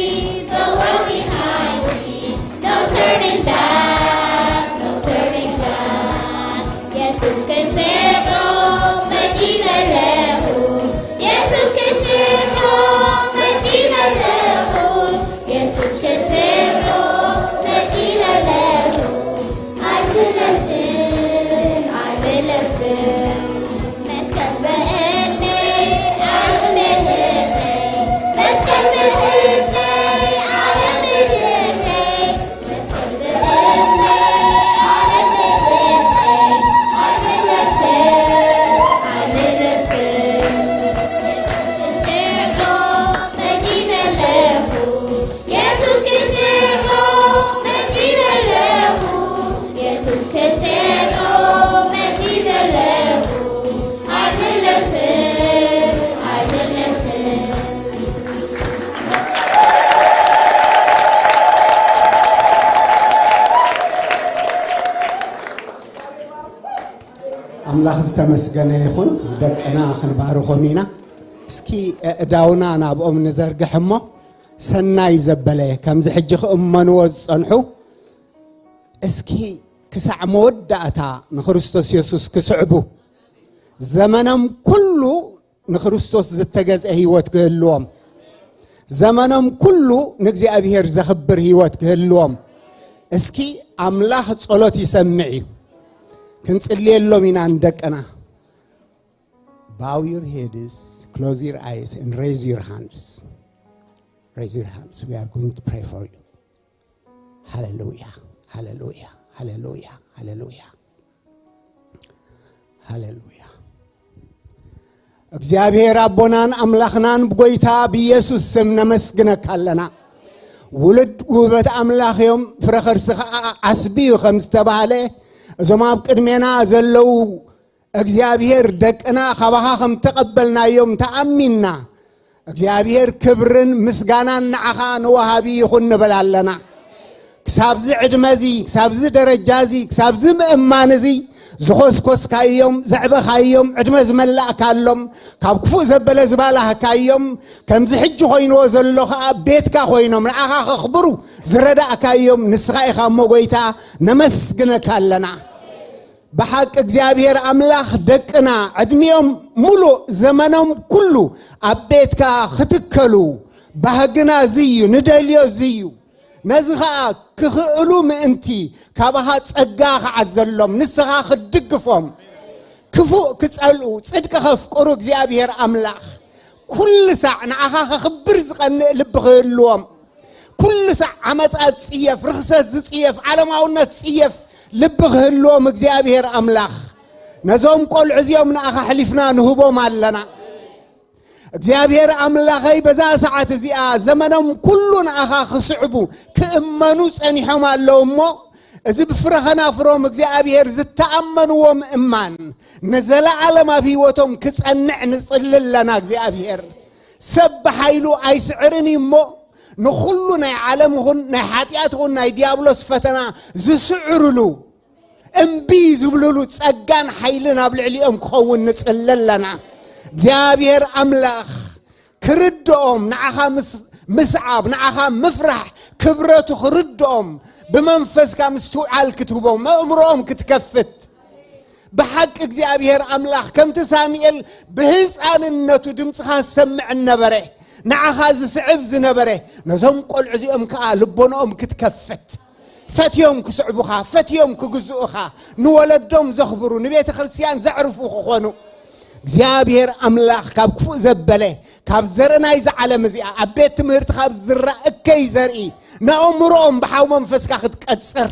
the world behind me. No turning back, no turning back. ኢየሱስ ክስዕሮ መጺእ መለኹ። ኢየሱስ ክስዕሮ መጺእ መለኹ። ኢየሱስ ክስዕሮ መጺእ መለኹ። ኣይምለስን፣ ኣይምለስን። መስቀል ብእዝነይ፣ ዓለም ብድሕረይ። መስቀል ብእዝነይ፣ ዓለም ብድሕረይ። መስቀል ብእዝነይ፣ ዓለም ብድሕረይ። ኣይምለስን፣ ኣይምለስን። ኢየሱስ ክስዕሮ መጺእ መለኹ። ኢየሱስ ክስዕሮ መጺእ መለኹ። ኢየሱስ ክስዕሮ መጺእ መለኹ። ኣይምለስን፣ ኣይምለስን። ኣምላኽ ዝተመስገነ ይኹን። ደቅና ክንባርኾም ኢና። እስኪ ኣእዳውና ናብኦም ንዘርግሕ እሞ፣ ሰናይ ዘበለ፣ ከምዚ ሕጂ ክእመንዎ ዝጸንሑ፣ እስኪ ክሳዕ መወዳእታ ንክርስቶስ የሱስ ክስዕቡ፣ ዘመኖም ኩሉ ንክርስቶስ ዝተገዝአ ህይወት ክህልዎም፣ ዘመኖም ኩሉ ንእግዚኣብሔር ዘኽብር ህይወት ክህልዎም፣ እስኪ ኣምላኽ ጸሎት ይሰምዕ እዩ። ክንጽልየሎም ኢና ንደቅና። Bow your heads, close your eyes, and raise your hands. Raise your hands. We are going to pray for you. ሃሌሉያ፣ ሃሌሉያ፣ ሃሌሉያ፣ ሃሌሉያ፣ ሃሌሉያ። እግዚኣብሔር ኣቦናን ኣምላኽናን፣ ብጎይታ ብኢየሱስ ስም ነመስግነካ ኣለና። ውሉድ ውህበት ኣምላኽ እዮም፣ ፍረ ከርሲ ኸዓ ዓስቢ እዩ ከም ዝተባህለ፣ እዞም ኣብ ቅድሜና ዘለዉ እግዚኣብሔር ደቅና ካባኻ ከም ተቐበልናዮም ተኣሚንና፣ እግዚኣብሔር ክብርን ምስጋናን ንዓኻ ንወሃቢ ይኹን ንብል ኣለና። ክሳብዚ ዕድመ እዚ፣ ክሳብዚ ደረጃ እዚ፣ ክሳብዚ ምእማን እዚ ዝኾስኮስካዮም፣ ዘዕበኻዮም፣ ዕድመ ዝመላእካሎም፣ ካብ ክፉእ ዘበለ ዝባላህካዮም፣ ከምዚ ሕጂ ኮይንዎ ዘሎ ኸዓ ቤትካ ኮይኖም ንዓኻ ከኽብሩ ዝረዳእካዮም ንስኻ ኢኻ እሞ ጎይታ ነመስግነካ ኣለና። ብሓቂ እግዚኣብሔር ኣምላኽ ደቅና ዕድሚኦም ሙሉእ ዘመኖም ኩሉ ኣብ ቤትካ ክትከሉ ባህግና እዚ እዩ፣ ንደልዮ እዚ እዩ። ነዚ ኸዓ ክኽእሉ ምእንቲ ካባኻ ጸጋ ክዓዘሎም ንስኻ ክትድግፎም ክፉእ ክጸልኡ ጽድቂ ከፍቅሩ እግዚኣብሔር ኣምላኽ ኩሉ ሳዕ ንዓኻ ከኽብር ዝቐንእ ልቢ ክህልዎም ኩሉ ሳዕ ዓመፃ ዝፅየፍ፣ ርኽሰት ዝፅየፍ፣ ዓለማውነት ዝፅየፍ ልቢ ክህልዎም እግዚኣብሔር ኣምላኽ ነዞም ቆልዑ እዚኦም ንኣኻ ኣሕሊፍና ንህቦም ኣለና። እግዚኣብሔር ኣምላኸይ በዛ ሰዓት እዚኣ ዘመኖም ኩሉ ንኣኻ ክስዕቡ ክእመኑ ጸኒሖም ኣለዉ እሞ እዚ ብፍረ ኸናፍሮም እግዚኣብሔር ዝተኣመንዎ ምእማን ንዘለዓለም ኣብ ህይወቶም ክጸንዕ ንጽሊ ኣለና። እግዚኣብሔር ሰብ ብሓይሉ ኣይስዕርን እዩ እሞ ንኹሉ ናይ ዓለም ይኹን ናይ ሓጢኣት ይኹን ናይ ዲያብሎስ ፈተና ዝስዕርሉ እምቢ ዝብልሉ ጸጋን ሓይልን ኣብ ልዕሊኦም ክኸውን ንጽሊ ኣለና። እግዚኣብሔር ኣምላኽ ክርድኦም ንዓኻ ምስ ምስዓብ ንዓኻ ምፍራሕ ክብረቱ ክርድኦም ብመንፈስካ ምስትውዓል ክትህቦም ኣእምሮኦም ክትከፍት ብሓቂ እግዚኣብሔር ኣምላኽ ከምቲ ሳሙኤል ብህፃንነቱ ድምፅኻ ዝሰምዕ ነበረ ንዓኻ ዝስዕብ ዝነበረ ነዞም ቆልዑ እዚኦም ከዓ ልቦንኦም ክትከፍት ፈትዮም ክስዕቡኻ ፈትዮም ክግዝኡኻ ንወለዶም ዘኽብሩ ንቤተ ክርስቲያን ዘዕርፉ ክኾኑ እግዚኣብሔር ኣምላኽ ካብ ክፉእ ዘበለ ካብ ዘርኢ ናይዚ ዓለም እዚኣ ኣብ ቤት ትምህርቲ ካብ ዝረአ እከይ ዘርኢ ንኣእምሮኦም ብሓው መንፈስካ ክትቀጽር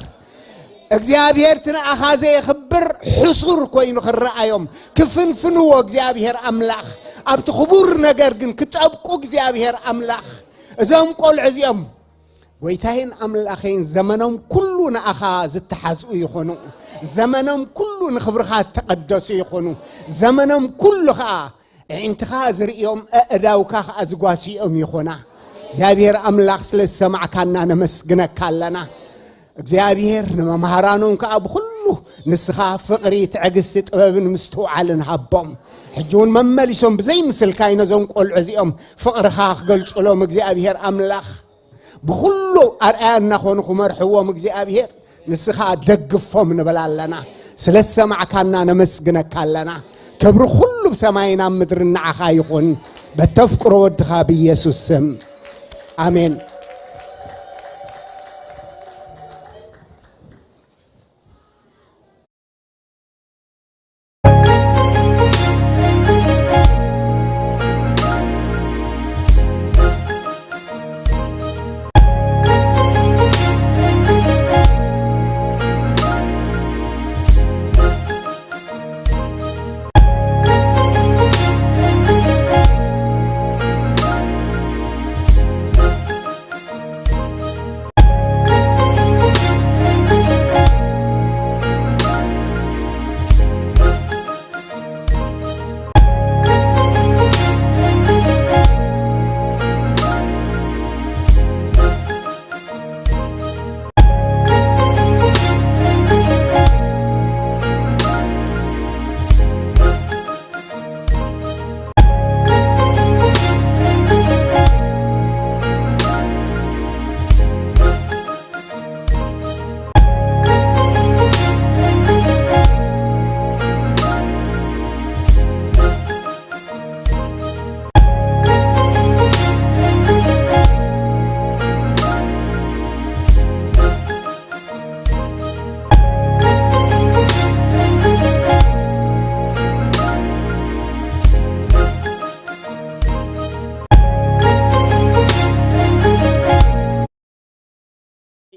እግዚኣብሔር እቲ ንኣኻ ዘየኽብር ሕሱር ኮይኑ ክረኣዮም ክፍንፍንዎ እግዚኣብሔር ኣምላኽ ኣብቲ ክቡር ነገር ግን ክጠብቁ እግዚኣብሔር ኣምላኽ እዞም ቆልዑ እዚኦም ጎይታዬን ኣምላኸይን ዘመኖም ኩሉ ንኣኻ ዝተሓዝኡ ይኾኑ። ዘመኖም ኩሉ ንኽብርኻ እተቐደሱ ይኾኑ። ዘመኖም ኩሉ ኸዓ ኣዒንትኻ ዝርእዮም ኣእዳውካ ኸዓ ዝጓስዮም ይኾና። እግዚኣብሔር ኣምላኽ ስለ ዝሰማዕካና ነመስግነካ ኣለና። እግዚኣብሔር ንመምሃራኖም ከኣ ብኹሉ ንስኻ ፍቕሪ፣ ትዕግስቲ፣ ጥበብን ምስትውዓልን ሃቦም። ሕጂ እውን መመሊሶም ብዘይምስልካይ ነዞም ቆልዑ እዚኦም ፍቕርኻ ክገልጹሎም እግዚኣብሔር ኣምላኽ ብኹሉ ኣርኣያ እናኾኑ ክመርሕዎም እግዚኣብሔር ንስኻ ደግፎም ንብል ኣለና። ስለ ዝሰማዕካና ነመስግነካ ኣለና። ክብሪ ኩሉ ብሰማይን ኣብ ምድርን ንዓኻ ይኹን። በተፍቅሮ ወድኻ ብኢየሱስ ስም ኣሜን።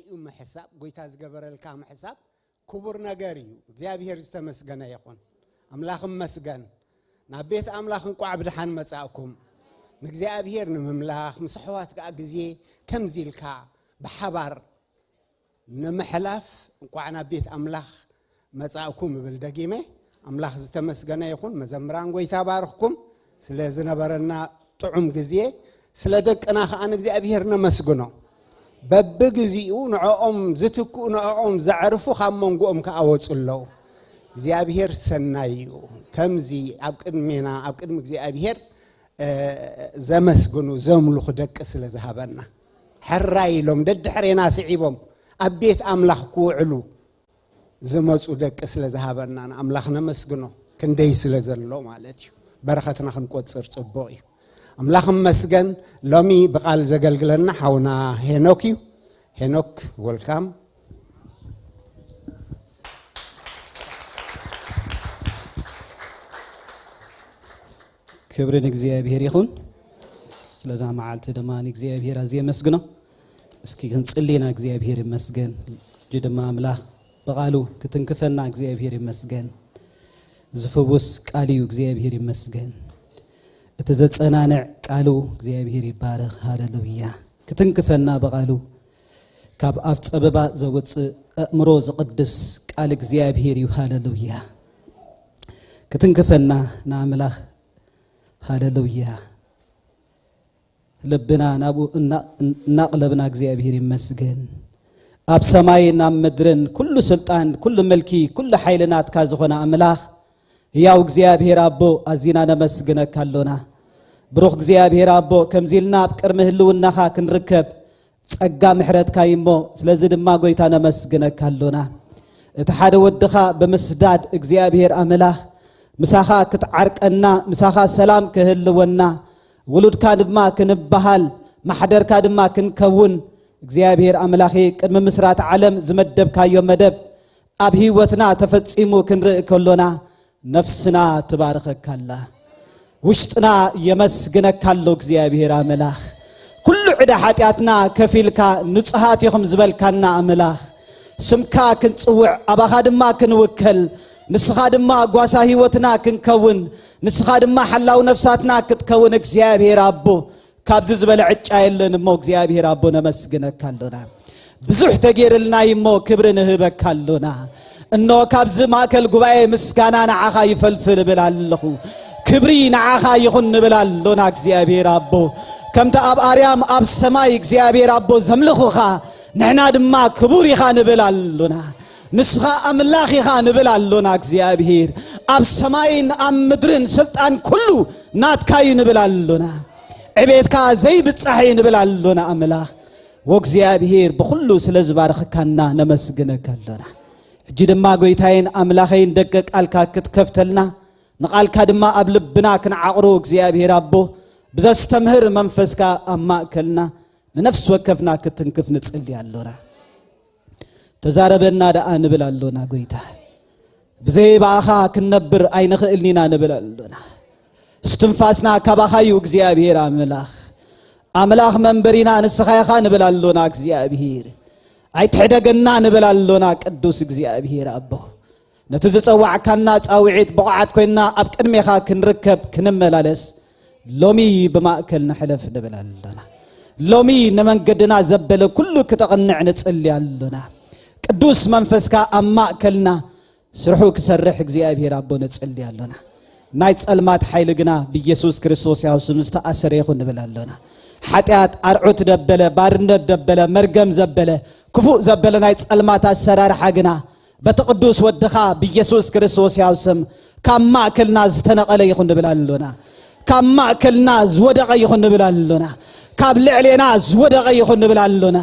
እዩ ምሕሳብ፣ ጎይታ ዝገበረልካ ምሕሳብ ክቡር ነገር እዩ። እግዚኣብሔር ዝተመስገነ ይኹን። ኣምላኽ እመስገን። ናብ ቤት ኣምላኽ እንቋዕ ብድሓን መጻእኩም። ንእግዚኣብሔር ንምምላኽ ምስ ኣሕዋት ከኣ ግዜ ከምዚ ኢልካ ብሓባር ንምሕላፍ እንቋዕ ናብ ቤት ኣምላኽ መጻእኩም እብል ደጊመ። ኣምላኽ ዝተመስገነ ይኹን። መዘምራን ጎይታ ባርኽኩም። ስለ ዝነበረና ጥዑም ግዜ፣ ስለ ደቅና ከኣ ንእግዚኣብሔር ነመስግኖ። በብግዚኡ ንዕኦም ዝትክኡ፣ ንዕኦም ዘዕርፉ ካብ መንጎኦም ከኣ ወጹ ኣለዉ። እግዚኣብሔር ሰናይ እዩ። ከምዚ ኣብ ቅድሜና፣ ኣብ ቅድሚ እግዚኣብሔር፣ እ፣ ዘመስግኑ፣ ዘምልኹ ደቂ ስለ ዝሃበና። ሕራይ ኢሎም ደድሕሬና ስዒቦም ኣብ ቤት ኣምላኽ ክውዕሉ ዝመጹ ደቂ ስለ ዝሃበና ንኣምላኽ ነመስግኖ። ክንደይ ስለ ዘሎ ማለት እዩ። በረኸትና ክንቆጽር ጽቡቕ እዩ። ኣምላኽ እመስገን። ሎሚ ብቓል ዘገልግለና ሓውና ሄኖክ እዩ። ሄኖክ፣ ወልካም። ክብሪ ንእግዚኣብሔር ይኹን። ስለዛ መዓልቲ ድማ ንእግዚኣብሔር ኣዝየ የመስግኖ። እስኪ ክንጽሊና። እግዚኣብሔር ይመስገን። እጂ ድማ ኣምላኽ ብቓሉ ክትንክፈና እግዚኣብሔር ይመስገን። ዝፍውስ ቃል እዩ። እግዚኣብሔር ይመስገን። እቲ ዘጸናንዕ ቃሉ እግዚኣብሔር ይባረኽ። ሃሌሉያ። ክትንክፈና ብቓሉ ካብ ኣፍ ጸበባ ዘውጽእ ኣእምሮ ዝቕድስ ቃል እግዚኣብሔር እዩ። ሃሌሉያ። ክትንክፈና ንኣምላኽ። ሃሌሉያ። ልብና ናብኡ እና-፣ እናቕለብና እግዚኣብሔር ይመስገን። ኣብ ሰማይን ኣብ ምድርን ኩሉ ስልጣን፣ ኩሉ ምልኪ፣ ኩሉ ሓይሊ ናትካ ዝኾነ ኣምላኽ፣ ህያው እግዚኣብሔር ኣቦ፣ ኣዚና ነመስግነካ ኣሎና። ብሩኽ እግዚኣብሔር ኣቦ፣ ከምዚ ኢልና ኣብ ቅድሚ ህልውናኻ ክንርከብ ጸጋ ምሕረትካ እዩ እሞ፣ ስለዚ ድማ ጐይታ ነመስግነካ ኣሎና። እቲ ሓደ ወድኻ ብምስዳድ እግዚኣብሔር ኣምላኽ ምሳኻ ክትዓርቀና፣ ምሳኻ ሰላም ክህልወና፣ ውሉድካ ድማ ክንበሃል፣ ማሕደርካ ድማ ክንከውን፣ እግዚኣብሔር ኣምላኸ ቅድሚ ምስራት ዓለም ዝመደብካዮ መደብ ኣብ ህይወትና ተፈጺሙ ክንርኢ ከሎና፣ ነፍስና ትባርኸካ ኣላ። ውሽጥና የመስግነካ ኣሎ እግዚኣብሔር ኣምላኽ። ኩሉ ዕዳ ሓጢኣትና ከፊልካ ንጹሃት ኢኹም ዝበልካና ኣምላኽ፣ ስምካ ክንጽውዕ፣ ኣባኻ ድማ ክንውከል፣ ንስኻ ድማ ጓሳ ህይወትና ክንከውን፣ ንስኻ ድማ ሓላው ነፍሳትና ክትከውን እግዚኣብሔር ኣቦ፣ ካብዚ ዝበለ ዕጫ የለን እሞ እግዚኣብሔር ኣቦ ነመስግነካ ኣሎና። ብዙሕ ተጌርልና እዩ እሞ ክብሪ ንህበካ ኣሎና። እኖ ካብዚ ማእከል ጉባኤ ምስጋና ንዓኻ ይፈልፍል እብል ኣለኹ። ክብሪ ንዓኻ ይኹን ንብል ኣሎና እግዚኣብሔር ኣቦ። ከምቲ ኣብ ኣርያም ኣብ ሰማይ እግዚኣብሔር ኣቦ ዘምልኹኻ፣ ንሕና ድማ ክቡር ኢኻ ንብል ኣሎና። ንስኻ ኣምላኽ ኢኻ ንብል ኣሎና እግዚኣብሔር። ኣብ ሰማይን ኣብ ምድርን ስልጣን ኩሉ ናትካ እዩ ንብል ኣሎና። ዕቤትካ ዘይብጻሕ እዩ ንብል ኣሎና ኣምላኽ። ወእግዚኣብሔር ብኹሉ ስለ ዝባረኽካና ነመስግነካ ኣሎና። ሕጂ ድማ ጐይታዬን ኣምላኸይን ደገ ቃልካ ክትከፍተልና፣ ንቓልካ ድማ ኣብ ልብና ክንዓቕሮ እግዚኣብሔር ኣቦ፣ ብዘስተምህር መንፈስካ ኣብ ማእከልና ንነፍሲ ወከፍና ክትንክፍ ንጽሊ ኣሎና። ተዛረበና ደኣ ንብል ኣሎና ጐይታ። ብዘይ ብኣኻ ክንነብር ኣይንኽእልን ኢና ንብል ኣሎና። እስትንፋስና ካባኻ እዩ እግዚኣብሔር ኣምላኽ። ኣምላኽ መንበሪና ንስኻ ኢኻ ንብል ኣሎና እግዚኣብሔር። ኣይትሕደገና ንብል ኣሎና ቅዱስ እግዚኣብሔር ኣቦ። ነቲ ዝጸዋዕካና ጻውዒት ብቑዓት ኮይንና ኣብ ቅድሜኻ ክንርከብ ክንመላለስ ሎሚ ብማእከልና ሕለፍ ንብል ኣሎና። ሎሚ ንመንገድና ዘበለ ኩሉ ክተቕንዕ ንጽሊ ኣሎና። ቅዱስ መንፈስካ ኣብ ማእከልና ስርሑ ክሰርሕ እግዚኣብሔር ኣቦ ንጽሊ ኣሎና። ናይ ጸልማት ሓይሊ ግና ብኢየሱስ ክርስቶስ ያው ስም ዝተኣሰረ ይኹን ንብል ኣሎና። ሓጢኣት ኣርዑት ደበለ፣ ባርነት ደበለ፣ መርገም ዘበለ፣ ክፉእ ዘበለ ናይ ጸልማት ኣሰራርሓ ግና በቲ ቅዱስ ወድኻ ብኢየሱስ ክርስቶስ ያው ስም ካብ ማእከልና ዝተነቐለ ይኹን ንብል ኣሎና። ካብ ማእከልና ዝወደቐ ይኹን ንብል ኣሎና። ካብ ልዕሌና ዝወደቐ ይኹን ንብል ኣሎና።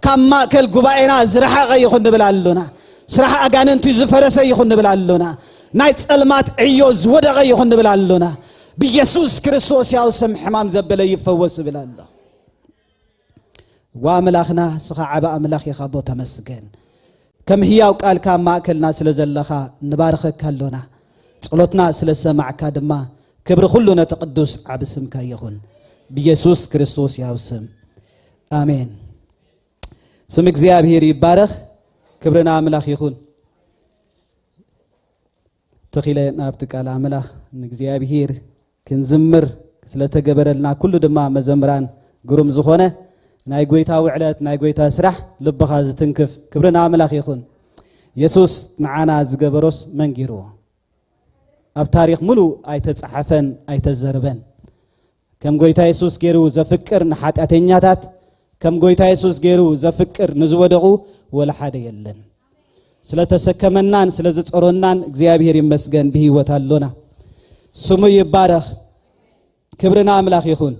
ካብ ማእከል ጉባኤና ዝረሓቐ ይኹን ንብል ኣሎና። ስራሕ ኣጋንንቲ ዝፈረሰ ይኹን ንብል ኣሎና። ናይ ጸልማት ዕዮ ዝወደቐ ይኹን ንብል ኣሎና። ብኢየሱስ ክርስቶስ ያው ስም ሕማም ዘበለ ይፈወስ እብል ኣሎ። ዋ ኣምላኽና፣ ንስኻ ዓቢ ኣምላኽ ኢኻ፣ ኣቦ ተመስገን። ከም ህያው ቃልካ ኣብ ማእከልና ስለ ዘለኻ ንባርኸካ ኣሎና። ጸሎትና ስለ ዝሰማዕካ ድማ ክብሪ ኩሉ ነቲ ቅዱስ ዓቢ ስምካ ይኹን። ብኢየሱስ ክርስቶስ ያው ስም። ኣሜን። ስም እግዚኣብሔር ይባረኽ። ክብሪ ንኣምላኽ ይኹን። ተኺለ ናብቲ ቃል ኣምላኽ ንእግዚኣብሔር ክንዝምር ስለተገበረልና ኩሉ ድማ መዘምራን ግሩም ዝኾነ ናይ ጎይታ ውዕለት ናይ ጎይታ ስራሕ ልብኻ ዝትንክፍ ክብሪ ንኣምላኽ ይኹን። የሱስ ንዓና ዝገበሮስ መን ገይርዎ? ኣብ ታሪኽ ሙሉእ ኣይተጻሓፈን ኣይተዘርበን። ከም ጎይታ የሱስ ገይሩ ዘፍቅር ንሓጢኣተኛታት፣ ከም ጎይታ የሱስ ገይሩ ዘፍቅር ንዝወደቑ ወላ ሓደ የለን። ስለተሰከመናን ስለዝጸሮናን እግዚኣብሔር ይመስገን፣ ብህይወት ኣሎና። ስሙ ይባረኽ። ክብሪ ንኣምላኽ ይኹን።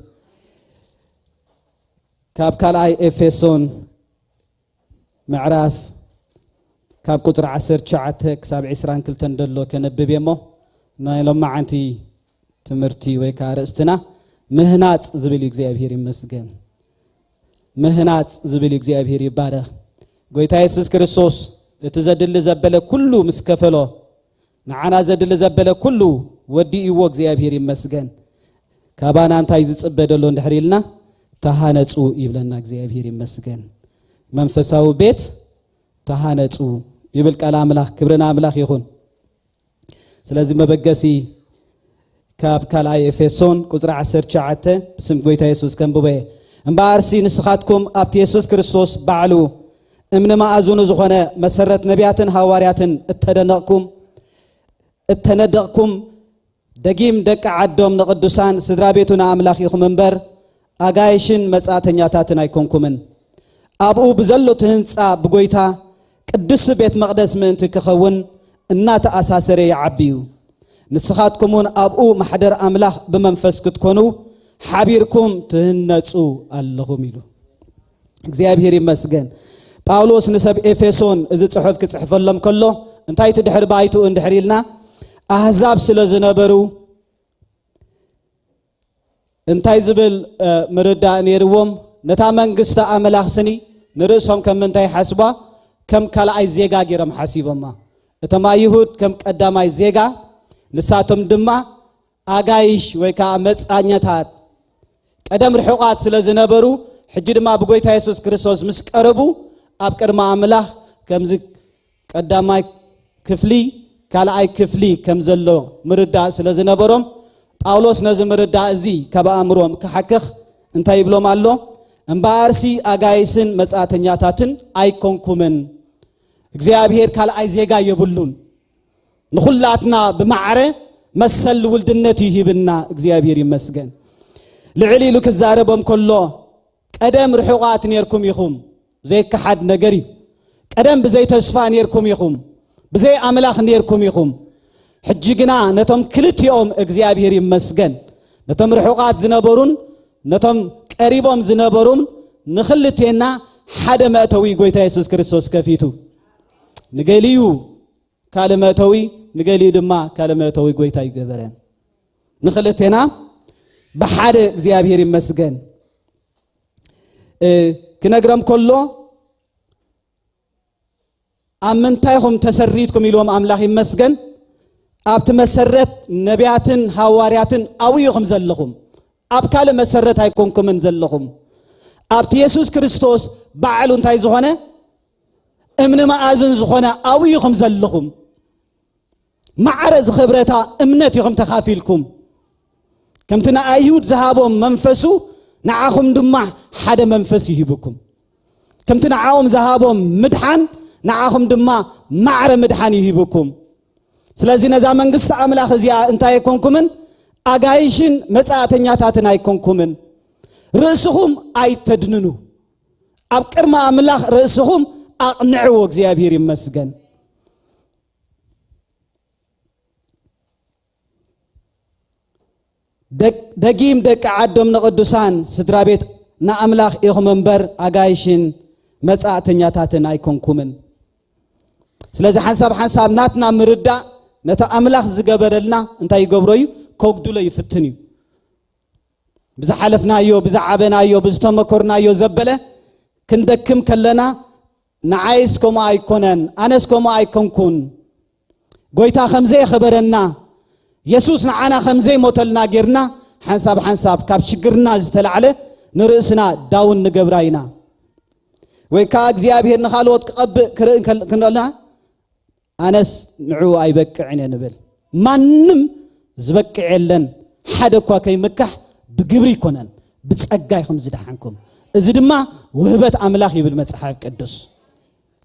ካብ ካልኣይ ኤፌሶን ምዕራፍ ካብ ቁጽሪ ዓሰርተ ትሽዓተ ክሳብ ዕስራን ክልተን ደሎ ከነብብ እየ እሞ፣ ናይ ሎማዓንቲ ትምህርቲ ወይ ከዓ ኣርእስትና ምህናጽ ዝብል እዩ። እግዚኣብሔር ይመስገን። ምህናጽ ዝብል እዩ። እግዚኣብሔር ይባረኽ። ጎይታ የሱስ ክርስቶስ እቲ ዘድሊ ዘበለ ኩሉ ምስ ከፈሎ፣ ንዓና ዘድሊ ዘበለ ኩሉ ወዲእዎ። እግዚኣብሔር ይመስገን። ካባና እንታይ ዝጽበ ደሎ እንድሕር ኢልና፣ ተሃነጹ ይብለና። እግዚኣብሔር ይመስገን። መንፈሳዊ ቤት ተሃነጹ ይብል ቃል ኣምላኽ። ክብሪ ንኣምላኽ ይኹን። ስለዚ መበገሲ ካብ ካልኣይ ኤፌሶን ቁጽሪ ዓሰርተ ትሽዓተ ብስም ጎይታ የሱስ ከንብቦ እየ። እምበኣርሲ ንስኻትኩም ኣብቲ የሱስ ክርስቶስ ባዕሉ እምኒ መኣዝኑ ዝኾነ መሰረት ነቢያትን ሃዋርያትን እተደነቕኩም፣ እተነደቕኩም፣ ደጊም ደቂ ዓዶም ንቕዱሳን ስድራ ቤቱ ንኣምላኽ ኢኹም እምበር፣ ኣጋይሽን መጻእተኛታትን ኣይኮንኩምን። ኣብኡ ብዘሎ እቲ ህንጻ ብጎይታ ቅዱስ ቤት መቕደስ ምእንቲ ክኸውን እናተኣሳሰረ ይዓቢ እዩ። ንስኻትኩም እውን ኣብኡ ማሕደር ኣምላኽ ብመንፈስ ክትኮኑ ሓቢርኩም ትህነጹ ኣለኹም ኢሉ። እግዚኣብሔር ይመስገን። ጳውሎስ ንሰብ ኤፌሶን እዚ ጽሑፍ ክጽሕፈሎም ከሎ፣ እንታይ እቲ ድሕሪ ባይትኡ እንድሕር ኢልና፣ ኣህዛብ ስለ ዝነበሩ እንታይ ዝብል፣ እ፣ ምርዳእ ነይርዎም? ነታ መንግስቲ ኣምላኽ ስኒ ንርእሶም ከም ምንታይ ሓስቧ? ከም ካልኣይ ዜጋ ገይሮም ሓሲቦማ። እቶም ኣይሁድ ከም ቀዳማይ ዜጋ፣ ንሳቶም ድማ ኣጋይሽ ወይ ከዓ መጻኛታት፣ ቀደም ርሑቓት ስለ ዝነበሩ፣ ሕጂ ድማ ብጎይታ የሱስ ክርስቶስ ምስ ቀረቡ፣ ኣብ ቅድሚ ኣምላኽ ከምዚ ቀዳማይ ክፍሊ፣ ካልኣይ ክፍሊ ከም ዘሎ ምርዳእ ስለ ዝነበሮም፣ ጳውሎስ ነዚ ምርዳእ እዚ ካብ ኣእምሮም ክሓክኽ እንታይ ይብሎም ኣሎ? እምበኣርሲ ኣጋይስን መጻእተኛታትን ኣይኮንኩምን። እግዚኣብሔር ካልኣይ ዜጋ የብሉን። ንኹላትና ብማዕረ መሰል ውልድነት ይሂብና። እግዚኣብሔር ይመስገን። ልዕል ኢሉ ክዛረቦም ከሎ፣ ቀደም ርሑቓት ኔርኩም ኢኹም፣ ዘይከሓድ ነገር እዩ። ቀደም ብዘይ ተስፋ ኔርኩም ኢኹም፣ ብዘይ ኣምላኽ ኔርኩም ኢኹም። ሕጂ ግና ነቶም ክልቲኦም እግዚኣብሔር ይመስገን፣ ነቶም ርሑቓት ዝነበሩን ነቶም ቀሪቦም ዝነበሩን ንኽልቴና ሓደ መእተዊ ጎይታ የሱስ ክርስቶስ ከፊቱ። ንገሊኡ ካልእ መእተዊ፣ ንገሊኡ ድማ ካልእ መእተዊ ጎይታ ይገበረን። ንኽልቴና ብሓደ እግዚኣብሔር ይመስገን። እ፣ ክነግረም ከሎ፣ ኣብ ምንታይ ኢኹም ተሰሪትኩም ኢልዎም ኣምላኽ ይመስገን። ኣብቲ መሰረት ነቢያትን ሃዋርያትን ኣብኡ ኢኹም ዘለኹም። ኣብ ካልእ መሰረት ኣይኮንኩምን ዘለኹም። ኣብቲ የሱስ ክርስቶስ ባዕሉ እንታይ ዝኾነ? እምኒ መኣዝን ዝኾነ ኣብኡ ኢኹም ዘለኹም። ማዕረ ዝኽብረታ እምነት ኢኹም ተኻፊልኩም። ከምቲ ንኣይሁድ ዝሃቦም መንፈሱ፣ ንዓኹም ድማ ሓደ መንፈስ ይሂብኩም። ከምቲ ንዓኦም ዝሃቦም ምድሓን፣ ንዓኹም ድማ ማዕረ ምድሓን ይሂብኩም። ስለዚ ነዛ መንግስቲ ኣምላኽ እዚኣ እንታይ ኣይኮንኩምን? ኣጋይሽን መጻእተኛታትን ኣይኮንኩምን። ርእስኹም ኣይተድንኑ። ኣብ ቅድሚ ኣምላኽ ርእስኹም ኣቕንዕዎ። እግዚኣብሔር ይመስገን። ደግ-፣ ደጊም ደቂ ዓዶም ንቕዱሳን ስድራ ቤት ንኣምላኽ ኢኹም እምበር፣ ኣጋይሽን መጻእተኛታትን ኣይኮንኩምን። ስለዚ ሓንሳብ ሓንሳብ ናትና ምርዳእ ነቲ ኣምላኽ ዝገበረልና እንታይ ይገብሮ እዩ? ከጉድሎ ይፍትን እዩ። ብዝሓለፍናዮ፣ ብዝዓበናዮ፣ ብዝተመኮርናዮ ዘበለ ክንደክም ከለና፣ ንዓይስ ከምኡ ኣይኮነን፣ ኣነስ ከምኡ ኣይኮንኩን፣ ጎይታ ከም ዘየኸበረና፣ የሱስ ንዓና ከም ዘይሞተልና ጌርና፣ ሓንሳብ ሓንሳብ ካብ ሽግርና ዝተላዕለ ንርእስና ዳውን ንገብራ ኢና። ወይ ከኣ እግዚኣብሔር ንኻልኦት ክቐብእ ክርኢ እንከል-፣ ክንደልና፣ ኣነስ ንዕኡ ኣይበቅዕን እየ ንብል። ማንም ዝበቅዕ የለን። ሓደ እኳ ከይምካሕ ብግብሪ ኣይኮነን፣ ብጸጋ ኢኹም ዝደሓንኩም። እዚ ድማ ውህበት ኣምላኽ ይብል መጽሓፍ ቅዱስ።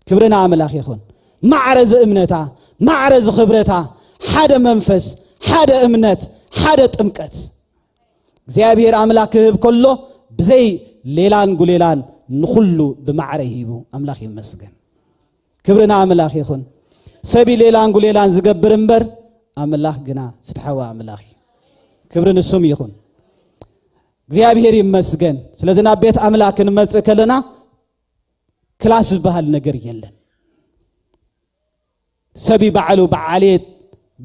ክብሪ ንኣምላኽ ይኹን። ማዕረ ዝእምነታ፣ ማዕረ ዝኽብረታ፣ ሓደ መንፈስ፣ ሓደ እምነት፣ ሓደ ጥምቀት። እግዚኣብሔር ኣምላኽ ክህብ ከሎ ብዘይ ሌላን ጉሌላን ንኹሉ ብማዕረ ሂቡ። ኣምላኽ ይመስገን። ክብሪ ንኣምላኽ ይኹን። ሰብ እዩ ሌላን ጉሌላን ዝገብር እምበር ኣምላኽ ግና ፍትሓዊ ኣምላኽ እዩ። ክብሪ ንስም ይኹን። እግዚኣብሔር ይመስገን። ስለዚ ናብ ቤት ኣምላኽ ክንመጽእ ከለና ክላስ ዝበሃል ነገር የለን። ሰብ እዩ ባዕሉ ብዓሌት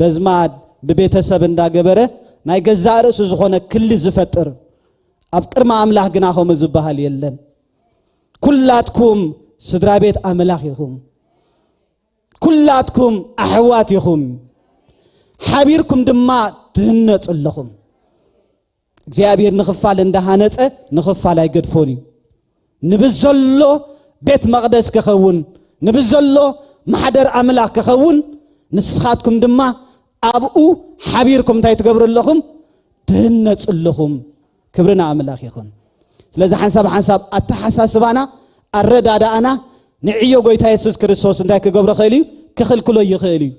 በዝማድ ብቤተሰብ እንዳገበረ ናይ ገዛእ ርእሱ ዝኾነ ክሊ ዝፈጥር። ኣብ ቅድሚ ኣምላኽ ግና ከምኡ ዝበሃል የለን። ኩላትኩም ስድራ ቤት ኣምላኽ ኢኹም። ኩላትኩም ኣሕዋት ኢኹም። ሓቢርኩም ድማ ትህነጹ ኣለኹም። እግዚኣብሔር ንኽፋል እንዳሃነጸ ንኽፋል ኣይገድፎን እዩ። ንብዘሎ ቤት መቕደስ ክኸውን፣ ንብዘሎ ማሕደር ኣምላኽ ክኸውን፣ ንስኻትኩም ድማ ኣብኡ ሓቢርኩም እንታይ ትገብሩ ኣለኹም? ትህነጹ ኣለኹም። ክብሪ ንኣምላኽ ይኹን። ስለዚ ሓንሳብ ሓንሳብ ኣተሓሳስባና፣ ኣረዳድኣና ንዕዮ ጎይታ የሱስ ክርስቶስ እንታይ ክገብሮ ኽእል እዩ? ክኽልክሎ ይኽእል እዩ።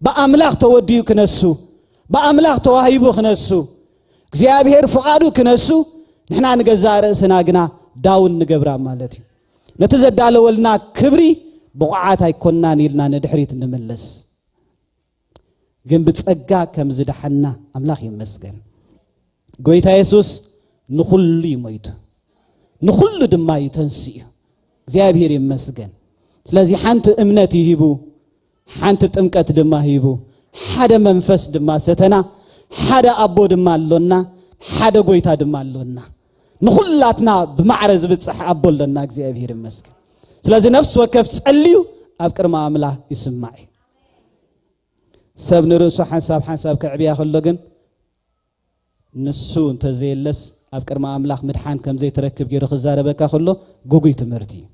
ብኣምላኽ ተወዲኡ ክነሱ፣ ብኣምላኽ ተዋሂቡ ክነሱ፣ እግዚኣብሔር ፍቓዱ ክነሱ፣ ንሕና ንገዛእ ርእስና ግና ዳውን ንገብራ ማለት እዩ። ነቲ ዘዳለወልና ክብሪ ብቑዓት ኣይኮናን ኢልና ንድሕሪት ንምለስ። ግን ብጸጋ ከም ዝደሓና ኣምላኽ ይመስገን። ጎይታ የሱስ ንኹሉ እዩ ሞይቱ፣ ንኹሉ ድማ እዩ ተንሲኡ። እግዚኣብሔር ይመስገን። ስለዚ ሓንቲ እምነት እዩ ሂቡ፣ ሓንቲ ጥምቀት ድማ ሂቡ፣ ሓደ መንፈስ ድማ ሰተና፣ ሓደ ኣቦ ድማ ኣሎና፣ ሓደ ጎይታ ድማ ኣሎና። ንኹላትና ብማዕረ ዝብጽሕ ኣቦ ኣሎና። እግዚኣብሔር ይመስገን። ስለዚ ነፍሲ ወከፍ ጸልዩ ኣብ ቅድሚ ኣምላኽ ይስማዕ እዩ። ሰብ ንርእሱ ሓንሳብ ሓንሳብ ከዕብያ ከሎ ግን ንሱ እንተዘየለስ ኣብ ቅድሚ ኣምላኽ ምድሓን ከም ዘይትረክብ ገይሩ ክዛረበካ ከሎ ግጉይ ትምህርቲ እዩ።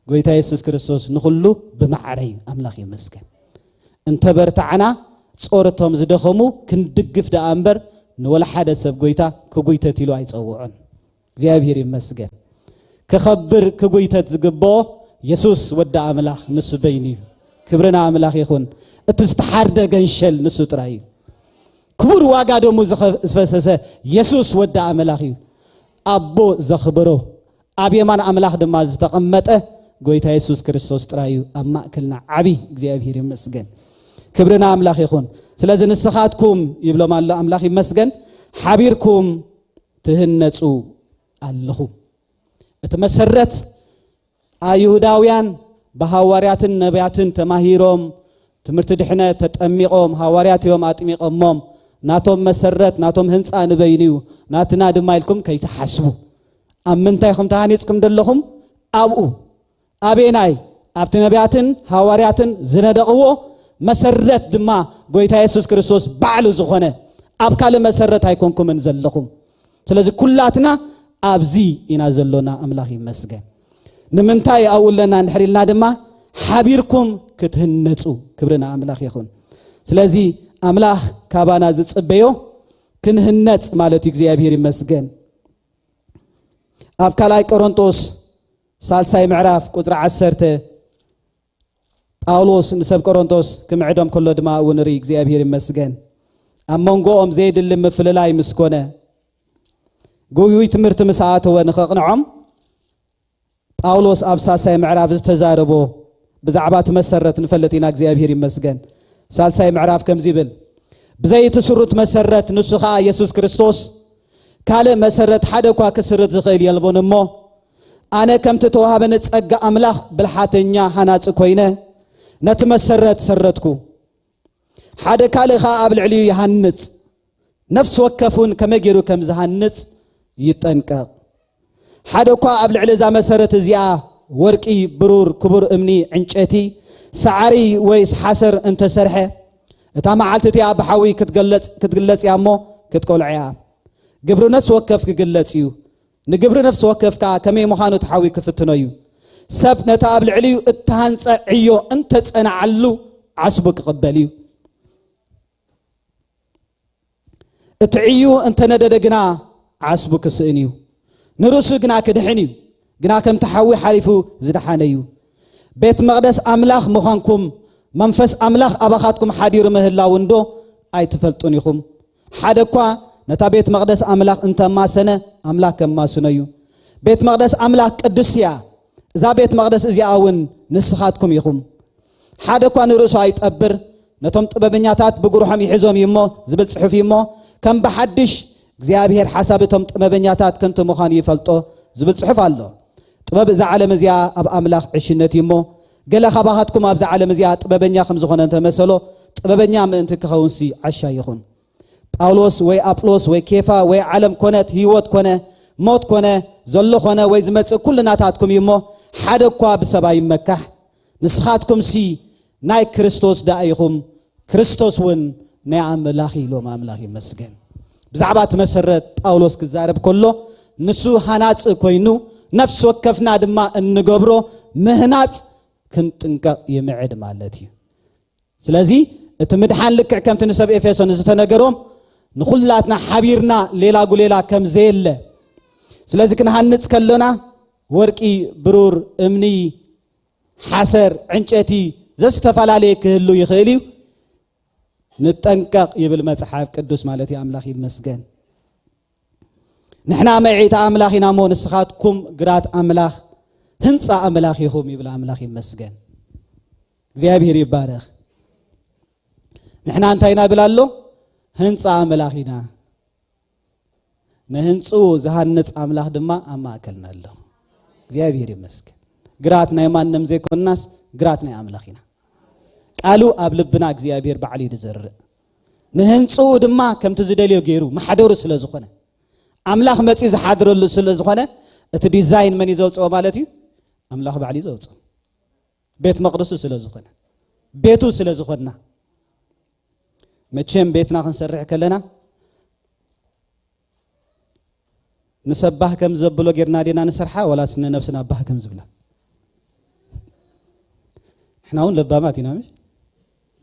ጎይታ የሱስ ክርስቶስ ንኹሉ ብማዕረ እዩ። ኣምላኽ ይመስገን። እንተ በርታዕና ጾር እቶም ዝደኸሙ ክንድግፍ ደኣ እምበር ንወላ ሓደ ሰብ ጎይታ ክጉይተት ኢሉ ኣይጸውዖን። እግዚኣብሔር ይመስገን። ክኸብር ክጉይተት ዝግብኦ የሱስ ወዲ ኣምላኽ ንሱ በይኑ እዩ። ክብሪ ንኣምላኽ ይኹን። እቲ ዝተሓርደ ገንሸል ንሱ ጥራይ እዩ። ክቡር ዋጋ ደሙ ዝኸ-፣ ዝፈሰሰ የሱስ ወዲ ኣምላኽ እዩ። ኣቦ ዘኽብሮ ኣብ የማን ኣምላኽ ድማ ዝተቐመጠ ጎይታ የሱስ ክርስቶስ ጥራይ እዩ ኣብ ማእከልና ዓቢ። እግዚኣብሔር ይመስገን። ክብሪ ንኣምላኽ ይኹን። ስለዚ ንስኻትኩም ይብሎም ኣሎ ኣምላኽ ይመስገን፣ ሓቢርኩም ትህነጹ ኣለኹም። እቲ መሰረት ኣይሁዳውያን ብሃዋርያትን ነቢያትን ተማሂሮም ትምህርቲ ድሕነት ተጠሚቖም፣ ሃዋርያት እዮም ኣጥሚቖሞም። ናቶም መሰረት፣ ናቶም ህንጻ ንበይኑ እዩ፣ ናትና ድማ ኢልኩም ከይትሓስቡ። ኣብ ምንታይ ኢኹም ተሃኒጽኩም ዘለኹም? ኣብኡ። ኣበየናይ? ኣብቲ ነቢያትን ሃዋርያትን ዝነደቕዎ መሰረት ድማ ጎይታ የሱስ ክርስቶስ ባዕሉ ዝኾነ፣ ኣብ ካልእ መሰረት ኣይኮንኩምን ዘለኹም። ስለዚ ኩላትና ኣብዚ ኢና ዘሎና። ኣምላኽ ይመስገን። ንምንታይ ኣብኡ ኣለና እንድሕር ኢልና ድማ ሓቢርኩም ክትህነጹ። ክብሪ ንኣምላኽ ይኹን። ስለዚ ኣምላኽ ካባና ዝጽበዮ ክንህነጽ ማለት እዩ። እግዚኣብሔር ይመስገን። ኣብ ካልኣይ ቆሮንጦስ ሳልሳይ ምዕራፍ ቁጽሪ ዓሰርተ ጳውሎስ ንሰብ ቆሮንቶስ ክምዕዶም ከሎ ድማ እውን ንርኢ። እግዚኣብሔር ይመስገን። ኣብ መንጎኦም ዘየድሊ ምፍልላይ ምስ ኮነ፣ ግጉይ ትምህርቲ ምስ ኣተወ ንኸቕንዖም፣ ጳውሎስ ኣብ ሳልሳይ ምዕራፍ ዝተዛረቦ ብዛዕባ እቲ መሰረት ንፈልጥ ኢና። እግዚኣብሔር ይመስገን። ሳልሳይ ምዕራፍ ከምዚ ይብል፣ ብዘይ እቲ ስሩት መሰረት፣ ንሱ ኸኣ የሱስ ክርስቶስ፣ ካልእ መሰረት ሓደ እኳ ክስርት ዝኽእል የልቦን እሞ፣ ኣነ ከምቲ ተዋህበኒ ጸጋ ኣምላኽ ብልሓተኛ ሃናጺ ኮይነ፣ ነቲ መሰረት ሰረትኩ። ሓደ ካልእ ኸኣ ኣብ ልዕሊኡ ይሃንጽ። ነፍሲ ወከፍ እውን ከመይ ገይሩ ከም ዝሃንጽ ይጠንቀቕ። ሓደ እኳ ኣብ ልዕሊ እዛ መሰረት እዚኣ ወርቂ፣ ብሩር፣ ክቡር እምኒ፣ ዕንጨቲ፣ ሳዕሪ ወይስ ሓሰር እንተሰርሐ፣ እታ መዓልቲ እቲኣ ብሓዊ ክትገለጽ፣ ክትግለጽ እያ እሞ ክትቆልዖ እያ። ግብሪ ነፍሲ ወከፍ ክግለጽ እዩ። ንግብሪ ነፍሲ ወከፍ ከኣ ከመይ ምዃኑ እቲ ሓዊ ክፍትኖ እዩ። ሰብ ነቲ ኣብ ልዕሊኡ እተሃንጸ ዕዮ እንተጸንዓሉ ዓስቡ ክቕበል እዩ። እቲ ዕዩ እንተነደደ ግና ዓስቡ ክስእን እዩ። ንርእሱ ግና ክድሕን እዩ። ግና ከምቲ ሓዊ ሓሊፉ ዝደሓነ እዩ። ቤት መቕደስ ኣምላኽ ምዃንኩም፣ መንፈስ ኣምላኽ ኣባኻትኩም ሓዲሩ ምህላው እንዶ ኣይትፈልጡን ኢኹም። ሓደ እኳ ነታ ቤት መቕደስ ኣምላኽ እንተማሰነ፣ ኣምላኽ ከማስኖ እዩ። ቤት መቕደስ ኣምላኽ ቅድስቲ እያ። እዛ ቤት መቕደስ እዚኣ እውን ንስኻትኩም ኢኹም። ሓደ እኳ ንርእሱ ኣይጠብር፣ ነቶም ጥበበኛታት ብጉርሖም ይሕዞም እዩ እሞ ዝብል ጽሑፍ እዩ እሞ፣ ከም ብሓድሽ እግዚኣብሔር ሓሳብ እቶም ጥበበኛታት ከንቱ ምዃኑ ይፈልጦ ዝብል ጽሑፍ ኣሎ። ጥበብ እዛ ዓለም እዚኣ ኣብ ኣምላኽ ዕሽነት እዩ እሞ፣ ገለ ካባኻትኩም ኣብዛ ዓለም እዚኣ ጥበበኛ ከም ዝኾነ እንተመሰሎ፣ ጥበበኛ ምእንቲ ክኸውንሲ ዓሻ ይኹን። ጳውሎስ ወይ ኣጵሎስ ወይ ኬፋ ወይ ዓለም ኮነት፣ ህይወት ኮነ፣ ሞት ኮነ፣ ዘሎ ኮነ ወይ ዝመጽእ ኩሉ ናታትኩም እዩ እሞ፣ ሓደ እኳ ብሰብ ኣይመካሕ። ንስኻትኩምሲ ናይ ክርስቶስ ደኣ ኢኹም፣ ክርስቶስ እውን ናይ ኣምላኽ እዩ ኢሎም። ኣምላኽ ይመስገን። ብዛዕባ እቲ መሰረት ጳውሎስ ክዛረብ ከሎ፣ ንሱ ሃናጺ ኮይኑ፣ ነፍሲ ወከፍና ድማ እንገብሮ ምህናጽ ክንጥንቀቕ ይምዕድ ማለት እዩ። ስለዚ እቲ ምድሓን ልክዕ ከምቲ ንሰብ ኤፌሶን ዝተነገሮም ንኹላትና ሓቢርና ሌላ ጉሌላ ከም ዘየለ፣ ስለዚ ክንሃንጽ ከሎና ወርቂ፣ ብሩር፣ እምኒ፣ ሓሰር፣ ዕንጨቲ ዘዝተፈላለየ ክህሉ ይኽእል እዩ። ንጠንቀቕ ይብል መጽሓፍ ቅዱስ ማለት እዩ። ኣምላኽ ይመስገን። ንሕና መዒት ኣምላኽ ኢና እሞ ንስኻትኩም ግራት ኣምላኽ፣ ህንጻ ኣምላኽ ኢኹም ይብል። ኣምላኽ ይመስገን። እግዚኣብሔር ይባረኽ። ንሕና እንታይ ኢና ይብል ኣሎ? ህንጻ ኣምላኽ ኢና። ንህንጽኡ ዝሃንጽ ኣምላኽ ድማ ኣብ ማእከልና ኣሎ። እግዚኣብሔር ይመስገን። ግራት ናይ ማንም ዘይኮንናስ ግራት ናይ ኣምላኽ ኢና። ቃሉ ኣብ ልብና እግዚኣብሔር ባዕሉ እዩ ዝዘርእ። ንህንጽኡ ድማ ከምቲ ዝደልዮ ገይሩ ማሕደሩ ስለ ዝኾነ፣ ኣምላኽ መጺኡ ዝሓድረሉ ስለ ዝኾነ፣ እቲ ዲዛይን መን እዩ ዘውጽኦ ማለት እዩ? ኣምላኽ ባዕሉ እዩ ዘውጽኦ። ቤት መቕደሱ ስለ ዝኾነ፣ ቤቱ ስለ ዝኾንና። መቸም ቤትና ክንሰርሕ ከለና ንሰብ ባህ ከም ዘብሎ ጌርና ዲና ንሰርሓ፣ ወላስ ንነብስና ባህ ከም ዝብላ? ንሕና እውን ለባማት ኢና፣ ምሽ?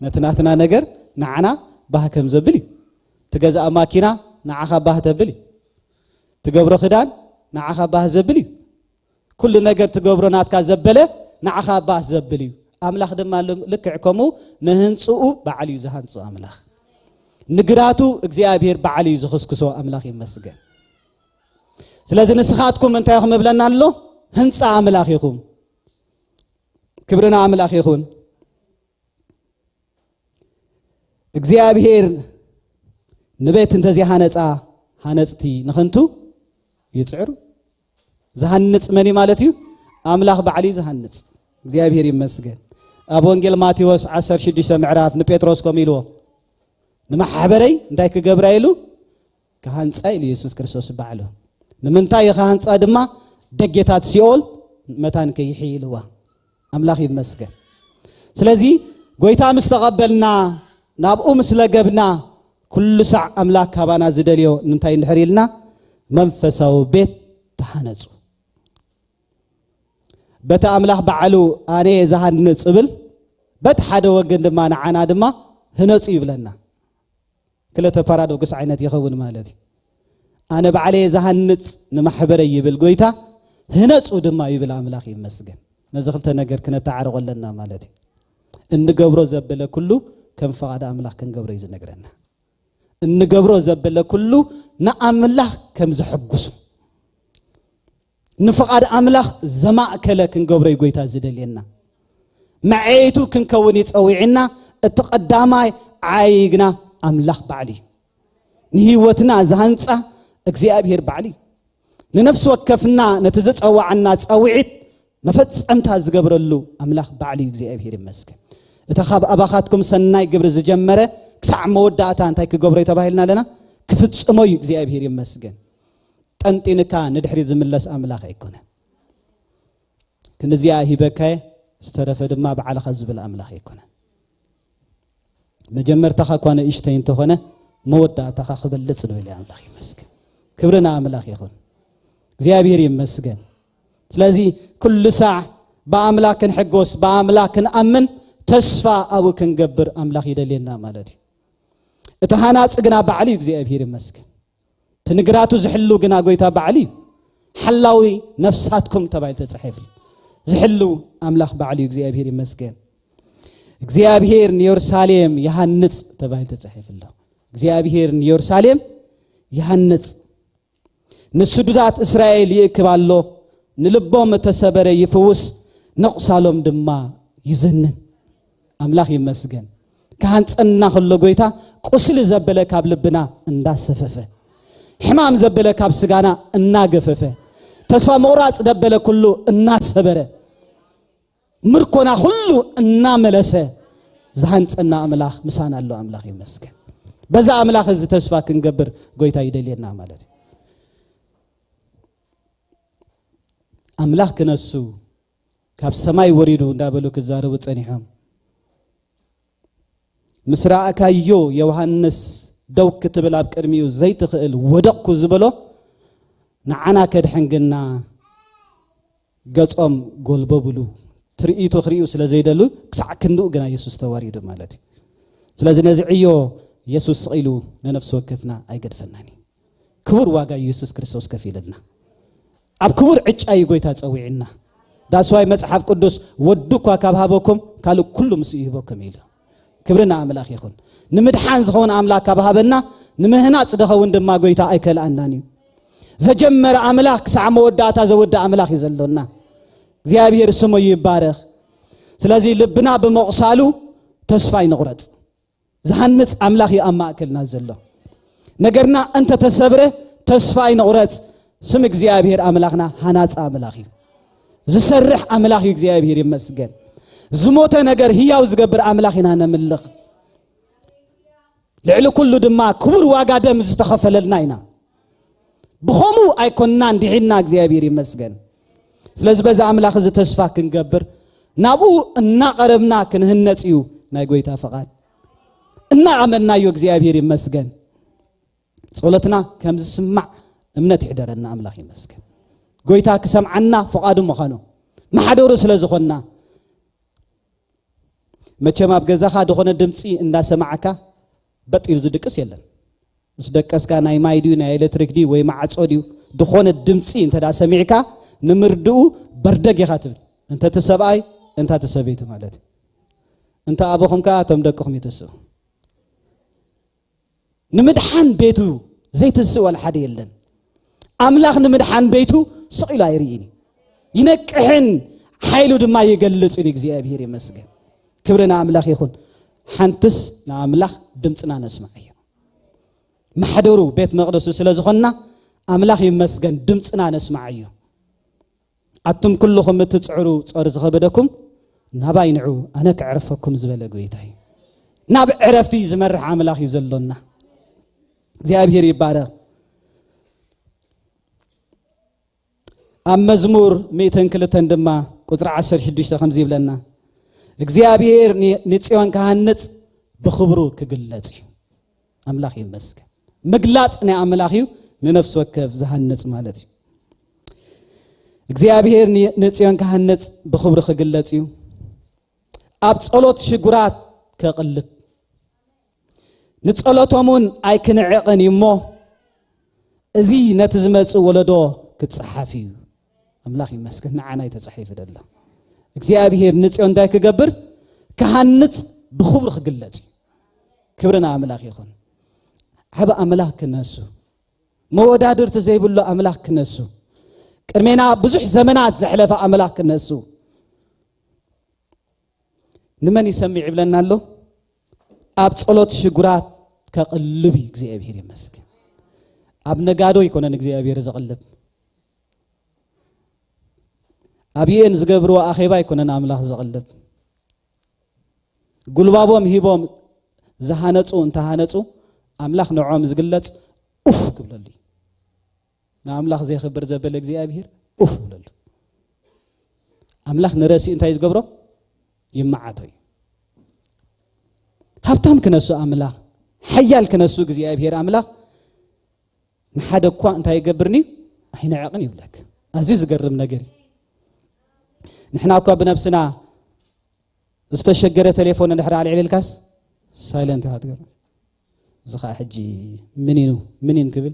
ነቲ ናትና ነገር ንዓና ባህ ከም ዘብል እዩ። ትገዝኣ ማኪና ንዓኻ ባህ ተብል እዩ። ትገብሮ ክዳን ንዓኻ ባህ ዘብል እዩ። ኩሉ ነገር ትገብሮ ናትካ ዘበለ ንዓኻ ባህ ዘብል እዩ። ኣምላኽ ድማ ል-፣ ልክዕ ከምኡ ንህንጽኡ በዓል እዩ ዝሃንጹ ኣምላኽ። ንግራቱ እግዚኣብሔር በዓል እዩ ዝኽስክሶ። ኣምላኽ ይመስገን። ስለዚ ንስኻትኩም እንታይ ኢኹም እብለና ኣሎ? ህንጻ ኣምላኽ ኢኹም። ክብሪ ንኣምላኽ ይኹን። እግዚኣብሔር ንቤት እንተዘይሃነጻ ሃነጽቲ ንኸንቱ ይጽዕሩ። ዝሃንጽ መን እዩ ማለት እዩ? ኣምላኽ ባዕሉ እዩ ዝሃንጽ። እግዚኣብሔር ይመስገን። ኣብ ወንጌል ማቴዎስ ዓሰርተ ሽዱሽተ ምዕራፍ ንጴጥሮስ ከምኡ ኢልዎ፣ "ንማሕበረይ እንታይ ክገብራ?" ኢሉ፣ "ክሃንጻ" ኢሉ የሱስ ክርስቶስ ባዕሉ። ንምንታይ ክሃንጻ ድማ? ደጌታት ሲኦል መታን ከይሕይልዋ። ኣምላኽ ይመስገን። ስለዚ ጎይታ ምስ ተቐበልና፣ ናብኡ ምስ ለገብና፣ ኩሉ ሳዕ ኣምላኽ ካባና ዝደልዮ እንታይ እንድሕር ኢልና? መንፈሳዊ ቤት ተሃነጹ። በቲ ኣምላኽ ባዕሉ ኣነ እየ ዝሃንጽ እብል፣ በቲ ሓደ ወገን ድማ ንዓና ድማ ህነጹ ይብለና። ክልተ ፓራዶክስ ዓይነት ይኸውን ማለት እዩ። ኣነ ባዕለየ ዝሃንጽ ንማሕበረይ ይብል ጎይታ፣ ህነጹ ድማ ይብል ኣምላኽ ይመስገን። ነዚ ክልተ ነገር ክነተዓርቆ ኣለና ማለት እዩ። እንገብሮ ዘበለ ኩሉ ከም ፍቓድ ኣምላኽ ክንገብሮ እዩ ዝነግረና። እንገብሮ ዘበለ ኩሉ ንኣምላኽ ከም ዘሐጉሱ፣ ንፍቓድ ኣምላኽ ዘማእከለ ክንገብሮ እዩ ጎይታ ዝደልየና። መዐየይቱ ክንከውን ይጸዊዕና። እቲ ቀዳማይ ዓይ ግና ኣምላኽ ባዕሉ እዩ። ንህይወትና ዝሃንጻ እግዚኣብሔር ባዕሉ እዩ። ንነፍሲ ወከፍና ነቲ ዝጸዋዓና ጸውዒት መፈጸምታ ዝገብረሉ ኣምላኽ ባዕሉ እዩ። እግዚኣብሔር ይመስገን። እታ ካብ ኣባኻትኩም ሰናይ ግብሪ ዝጀመረ ክሳዕ መወዳእታ እንታይ ክገብሮ እዩ ተባሂልና ኣለና? ክፍጽሞ እዩ። እግዚኣብሔር ይመስገን። ጠንጢንካ ንድሕሪት ዝምለስ ኣምላኽ ኣይኮነን። ክንዚኣ ሂበካየ ዝተረፈ ድማ ባዕልኻ ዝብል ኣምላኽ ኣይኮነን። መጀመርታኻ እኳ ንእሽተይ እንተኾነ መወዳእታኻ ክበልጽ ንብል ኣምላኽ ይመስገን። ክብሪ ንኣምላኽ ይኹን። እግዚኣብሔር ይመስገን። ስለዚ ኩሉ ሳዕ ብኣምላኽ ክንሕጎስ፣ ብኣምላኽ ክንኣምን፣ ተስፋ ኣብኡ ክንገብር ኣምላኽ ይደልየና ማለት እዩ። እቲ ሃናጺ ግና ባዕሉ እዩ። እግዚኣብሔር ይመስገን። እቲ ንግራቱ ዝሕሉ ግና ጎይታ ባዕሉ እዩ። ሓላዊ ነፍሳትኩም ተባሂሉ ተጻሒፉ። ዝሕሉ ኣምላኽ ባዕሉ እዩ። እግዚኣብሔር ይመስገን። እግዚኣብሔር ንየሩሳሌም ይሃንጽ ተባሂሉ ተጻሒፉ ኣሎ። እግዚኣብሔር ንየሩሳሌም ይሃንጽ፣ ንስዱዳት እስራኤል ይእክብ ኣሎ፣ ንልቦም እተሰበረ ይፍውስ፣ ነቑሳሎም ድማ ይዝንን። ኣምላኽ ይመስገን። ክሃንጸና ከሎ ጎይታ ቁስሊ ዘበለ ካብ ልብና እንዳሰፈፈ፣ ሕማም ዘበለ ካብ ስጋና እናገፈፈ፣ ተስፋ ምቑራጽ ዘበለ ኩሉ እናሰበረ፣ ምርኮና ኩሉ እናመለሰ ዝሃንጸና ኣምላኽ ምሳና ኣሎ። ኣምላኽ ይመስገን። በዛ ኣምላኽ እዚ ተስፋ ክንገብር ጎይታ ይደልየና ማለት እዩ። ኣምላኽ ክነሱ ካብ ሰማይ ወሪዱ እንዳበሉ ክዛረቡ ጸኒሖም። ምስ ረኣካዮ ዮሃንስ ደው ክትብል ኣብ ቅድሚኡ ዘይትኽእል ወደቕኩ ዝበሎ ንዓና ከድሕን ግና ገጾም ጎልበብሉ። ትርኢቱ ክርእዩ ስለ ዘይደሉ ክሳዕ ክንድኡ ግና የሱስ ተዋሪዱ ማለት እዩ። ስለዚ ነዚ ዕዮ የሱስ ስቕ ኢሉ ንነፍሲ ወከፍና ኣይገድፈናን እዩ። ክቡር ዋጋ እዩ የሱስ ክርስቶስ ከፊልልና። ኣብ ክቡር ዕጫ እዩ ጎይታ ጸዊዕና። ዳስዋይ መጽሓፍ ቅዱስ ወዱ እኳ ካብ ሃበኩም ካልእ ኩሉ ምስ ይህበኩም ኢሉ። ክብሪ ንኣምላኽ ይኹን። ንምድሓን ዝኸውን ኣምላኽ ካብ ሃበና ንምህናጽ ዝኸውን ድማ ጎይታ ኣይከልኣናን እዩ። ዘጀመረ ኣምላኽ ክሳዕ መወዳእታ ዘወድእ ኣምላኽ እዩ ዘሎና። እግዚኣብሔር ስሙ ይባረኽ። ስለዚ ልብና ብምቑሳሉ ተስፋ ኣይንቑረጽ። ዝሃንጽ ኣምላኽ እዩ ኣብ ማእከልና ዘሎ። ነገርና እንተተሰብረ ተስፋ ኣይንቑረጽ። ስም እግዚኣብሔር ኣምላኽና ሃናጺ ኣምላኽ እዩ። ዝሰርሕ ኣምላኽ እዩ። እግዚኣብሔር ይመስገን። ዝሞተ ነገር ህያው ዝገብር ኣምላኽ ኢና ነምልኽ። ልዕሊ ኩሉ ድማ ክቡር ዋጋ ደም ዝተኸፈለልና ኢና። ብኸምኡ ኣይኮንናን ድሒንና፣ እግዚኣብሔር ይመስገን። ስለዚ በዚ ኣምላኽ እዚ ተስፋ ክንገብር ናብኡ እናቐረብና ክንህነጽ እዩ ናይ ጎይታ ፈቓድ። እናኣመንናዮ እግዚኣብሔር ይመስገን። ጸሎትና ከም ዝስማዕ እምነት ይሕደረና። ኣምላኽ ይመስገን። ጎይታ ክሰምዓና ፍቓዱ ምዃኑ ማሕደሩ ስለ ዝኾንና። መቸም ኣብ ገዛኻ ዝኾነ ድምፂ እንዳሰማዕካ በጥ ኢሉ ዝድቅስ የለን። ምስ ደቀስካ ናይ ማይ ድዩ ናይ ኤሌክትሪክ ድዩ ወይ ማዕጾ ድዩ ዝኾነ ድምፂ እንተ ደኣ ሰሚዕካ ንምርድኡ በርደግ ኢኻ ትብል። እንተ እቲ ሰብኣይ እንታ እቲ ሰበይቲ ማለት እዩ። እንተ ኣቦኹም ከኣ እቶም ደቅኹም ይትስኡ። ንምድሓን ቤቱ ዘይትስእ ዋላ ሓደ የለን። ኣምላኽ ንምድሓን ቤቱ ስቕ ኢሉ ኣይርእይን እዩ። ይነቅሕን ሓይሉ ድማ ይገልጽን እዩ። እግዚኣብሔር ይመስገን። ክብሪ ንኣምላኽ ይኹን። ሓንትስ ንኣምላኽ ድምፅና ነስምዓዮ። ማሕደሩ ቤት መቕደሱ ስለ ዝኾንና ኣምላኽ ይመስገን ድምፅና ነስምዓዮ። ኣቱም ኩልኹም እትጽዕሩ ጾር ዝኸበደኩም ናባይ ንዑ ኣነ ከዕርፈኩም ዝበለ ጎይታ እዩ። ናብ ዕረፍቲ ዝመርሕ ኣምላኽ እዩ ዘሎና። እግዚኣብሔር ይባረኽ። ኣብ መዝሙር ሚእትን ክልተን ድማ ቁጽሪ ዓሰርተ ሽዱሽተ ከምዚ ይብለና፣ እግዚኣብሔር ን-፣ ንጽዮን ክሃንጽ ብኽብሩ ክግለጽ እዩ። ኣምላኽ ይመስገን። ምግላጽ ናይ ኣምላኽ እዩ፣ ንነፍሲ ወከፍ ዝሃንጽ ማለት እዩ። እግዚኣብሔር ን-፣ ንጽዮን ክሃንጽ ብኽብሪ ክግለጽ እዩ። ኣብ ጸሎት ሽጉራት ከቕልብ፣ ንጸሎቶም እውን ኣይክንዕቕን እዩ እሞ፣ እዚ ነቲ ዝመጽእ ወለዶ ክጸሓፍ እዩ። ኣምላኽ ይመስገን፣ ንዓና እዩ ተጻሒፉ ደሎ። እግዚኣብሔር ንጽዮን እንታይ ክገብር? ክሃንጽ ብኽብሪ ክግለጽ እዩ። ክብሪ ንኣምላኽ ይኹን። ዓቢ ኣምላኽ ክነሱ፣ መወዳድርቲ ዘይብሉ ኣምላኽ ክነሱ፣ ቅድሜና ብዙሕ ዘመናት ዘሕለፈ ኣምላኽ ክነሱ። ንመን ይሰምዕ ይብለና ኣሎ? ኣብ ጸሎት ሽጉራት ከቕልብ እዩ። እግዚኣብሔር ይመስገን። ኣብ ነጋዶ ኣይኮነን እግዚኣብሔር ዘቕልብ። ኣብ ዩኤን ዝገብርዎ ኣኼባ ኣይኮነን ኣምላኽ ዘቕልብ። ጉልባቦም ሂቦም ዝሃነጹ እንተሃነጹ፣ ኣምላኽ ንዕኦም ዝግለጽ ኡፍ ክብለሉ እዩ። ንኣምላኽ ዘየኽብር ዘበለ እግዚኣብሔር ኡፍ ይብለሉ። ኣምላኽ ንረሲእ እንታይ ዝገብሮ? ይመዓቶ እዩ። ሃብታም ክነሱ ኣምላኽ፣ ሓያል ክነሱ እግዚኣብሔር ኣምላኽ፣ ንሓደ እኳ እንታይ ይገብርኒ? ኣይንዕቕን ይብለክ። ኣዝዩ ዝገርም ነገር እዩ። ንሕና እኳ ብነብስና ዝተሸገረ ቴሌፎን እንድሕር ኣልዒልካስ ሳይለንት ኢኻ ትገብሮ። እዚ ኸዓ ሕጂ ምን ኢኑ፣ ምን ኢን ክብል?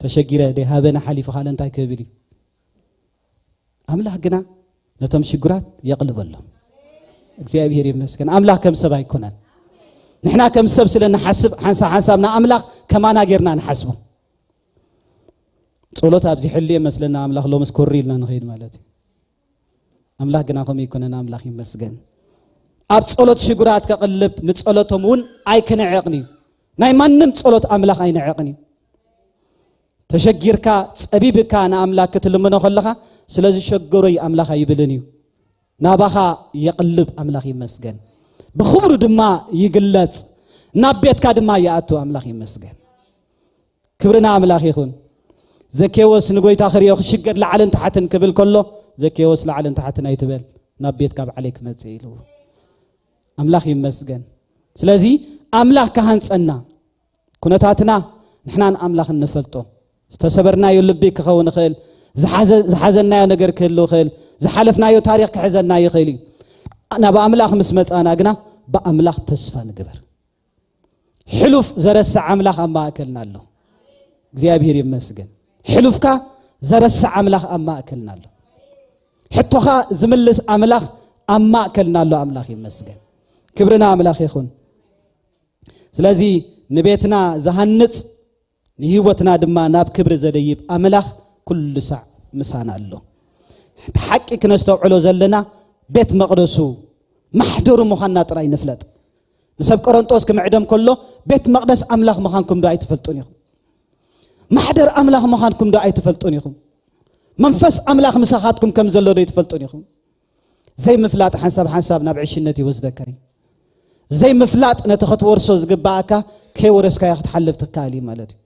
ተሸጊረ ደይ ሃበና ሓሊፉ ካልእ እንታይ ክብል እዩ? ኣምላኽ ግና ነቶም ሽጉራት የቕልበሎም። እግዚኣብሔር ይመስገን። ኣምላኽ ከም ሰብ ኣይኮነን። ንሕና ከም ሰብ ስለ ንሓስብ ሓንሳብ ሓንሳብ ንኣምላኽ ከማና ጌርና ንሓስቦ። ጸሎት ኣብዚ ሕሉ የመስለና ኣምላኽ ሎምስ ኮሪ ኢልና ንኸይድ ማለት እዩ። ኣምላኽ ግና ከምኡ ይኮነን። ኣምላኽ ይመስገን። ኣብ ጸሎት ሽጉራት ከቕልብ ንጸሎቶም እውን ኣይክንዕቕን እዩ። ናይ ማንም ጸሎት ኣምላኽ ኣይንዕቕን እዩ። ተሸጊርካ ጸቢብካ ንኣምላኽ ክትልምኖ ከለኻ ስለ ዝሸገሮይ ኣምላኽ ኣይብልን እዩ። ናባኻ የቕልብ ኣምላኽ ይመስገን። ብኽብሩ ድማ ይግለጽ። ናብ ቤትካ ድማ ይኣቱ ኣምላኽ ይመስገን። ክብሪ ንኣምላኽ ይኹን። ዘኬዎስ ንጎይታ ክሪኦ ክሽገር ላዕልን ታሕትን ክብል ከሎ ዘኬዎስ ላዕልን ታሕትን ኣይትበል ናብ ቤትካ ባዕለይ ክመጽእ ኢሉ ኣምላኽ ይመስገን። ስለዚ ኣምላኽ ክሃንጸና ኩነታትና ንሕናን ኣምላኽን ንፈልጦ። ዝተሰበርናዮ ልቢ ክኸውን ይኽእል፣ ዝሓዘ- ዝሓዘናዮ ነገር ክህሉ ይኽእል፣ ዝሓለፍናዮ ታሪኽ ክሕዘና ይኽእል እዩ። ናብ ኣምላኽ ምስ መጻና ግና ብኣምላኽ ተስፋ ንግበር። ሕሉፍ ዘረስዕ ኣምላኽ ኣብ ማእከልና ኣሎ። እግዚኣብሔር ይመስገን። ሕሉፍካ ዘረስዕ ኣምላኽ ኣብ ማእከልና ኣሎ። ሕቶኻ ዝምልስ ኣምላኽ ኣብ ማእከልና ኣሎ። ኣምላኽ ይመስገን። ክብርና ኣምላኽ ይኹን። ስለዚ ንቤትና ዝሃንጽ ንህይወትና ድማ ናብ ክብሪ ዘደይብ ኣምላኽ ኩሉ ሳዕ ምሳና ኣሎ። እቲ ሓቂ ክነስተውዕሎ ዘለና ቤት መቕደሱ ማሕደሩ ምዃንና ጥራይ ንፍለጥ። ንሰብ ቆሮንጦስ ክምዕደም ከሎ ቤት መቕደስ ኣምላኽ ምዃንኩም ዶ ኣይትፈልጡን ኢኹም? ማሕደር ኣምላኽ ምዃንኩም ዶ ኣይትፈልጡን ኢኹም? መንፈስ ኣምላኽ ምሳኻትኩም ከም ዘሎ ዶ ኣይትፈልጡን ኢኹም? ዘይምፍላጥ ሓንሳብ ሓንሳብ ናብ ዕሽነት ይወስደካ እዩ። ዘይምፍላጥ ነቲ ክትወርሶ ዝግባኣካ ከይወረስካዮ ክትሓልፍ ትካል እዩ ማለት እዩ።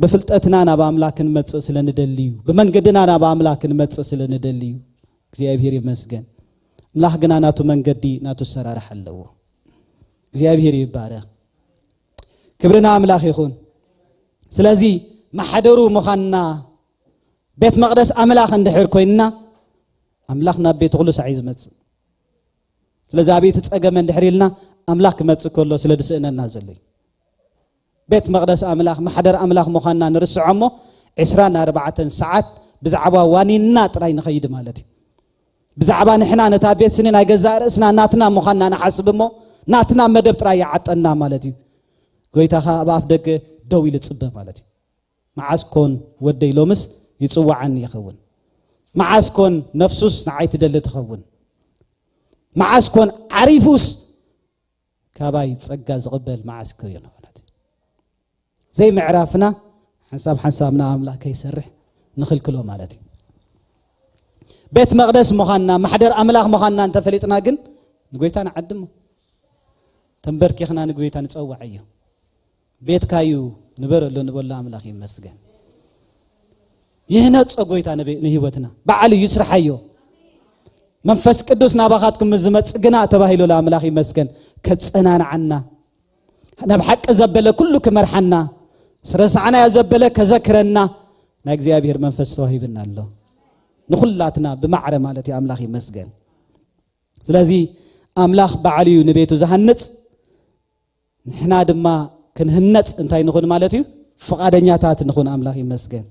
ብፍልጠትና ናብ ኣምላኽ ክንመጽእ ስለ ንደሊ እዩ። ብመንገድና ናብ ኣምላኽ ክንመጽእ ስለ ንደሊ እዩ። እግዚኣብሔር ይመስገን። ኣምላኽ ግና ናቱ መንገዲ፣ ናቱ ኣሰራርሓ ኣለዎ። እግዚኣብሔር ይባረኽ። ክብሪ ንኣምላኽ ይኹን። ስለዚ ማሕደሩ ምዃንና ቤት መቕደስ ኣምላኽ እንድሕር ኮይንና ኣምላኽ ናብ ቤት ኩሉ ሳዕ እዩ ዝመጽእ። ስለዚ ኣበይ እቲ ጸገም እንድሕር ኢልና ኣምላኽ ክመጽእ ከሎ ስለ ዝስእነና ዘሎ እዩ። ቤት መቕደስ ኣምላኽ ማሕደር ኣምላኽ ምዃንና ንርስዖ እሞ ዕስራን ኣርባዕተን ሰዓት ብዛዕባ ዋኒንና ጥራይ ንኸይድ ማለት እዩ። ብዛዕባ ንሕና ነታ ቤት ስኒ ናይ ገዛእ ርእስና ናትና ምዃንና ንሓስብ እሞ ናትና መደብ ጥራይ ይዓጠና ማለት እዩ። ጎይታ ኸኣ ኣብ ኣፍ ደገ ደው ኢሉ ጽበ ማለት እዩ። መዓስ ኮን ወደይ ሎምስ ይጽውዓኒ ይኸውን? መዓስ ኮን ነፍሱስ ንዓይ ትደሊ ትኸውን? መዓስ ኮን ዓሪፉስ ካባይ ጸጋ ዝቕበል መዓስ ክሪኦ ንኽእለት? ዘይምዕራፍና ሓንሳብ ሓንሳብ ንኣምላኽ ከይሰርሕ ንኽልክሎ ማለት እዩ። ቤት መቕደስ ምዃንና፣ ማሕደር ኣምላኽ ምዃንና እንተፈሊጥና ግን ንጎይታ ንዓድሞ። ተንበርኪኽና ንጎይታ ንጸውዓዮ። ቤትካዩ ንበረሉ ንበሎ ኣምላኽ ይመስገን። ይህነጾ ጎይታ ንቤ- ንህይወትና። ባዕሉ ይስርሓዮ። መንፈስ ቅዱስ ናባኻትኩም ምስ ዝመጽእ ግና ተባሂሉ ለኣምላኽ ይመስገን። ከጸናንዓና። ናብ ሓቂ ዘበለ ኩሉ ክመርሓና። ስረሳዕናዮ ዘበለ ከዘክረና። ናይ እግዚኣብሔር መንፈስ ተዋሂብና ኣሎ። ንኹላትና ብማዕረ ማለት እዩ። ኣምላኽ ይመስገን። ስለዚ ኣምላኽ ባዕሉ እዩ ንቤቱ ዝሃንጽ። ንሕና ድማ ክንህነጽ እንታይ ንኹን ማለት እዩ? ፍቓደኛታት ንኹን። ኣምላኽ ይመስገን።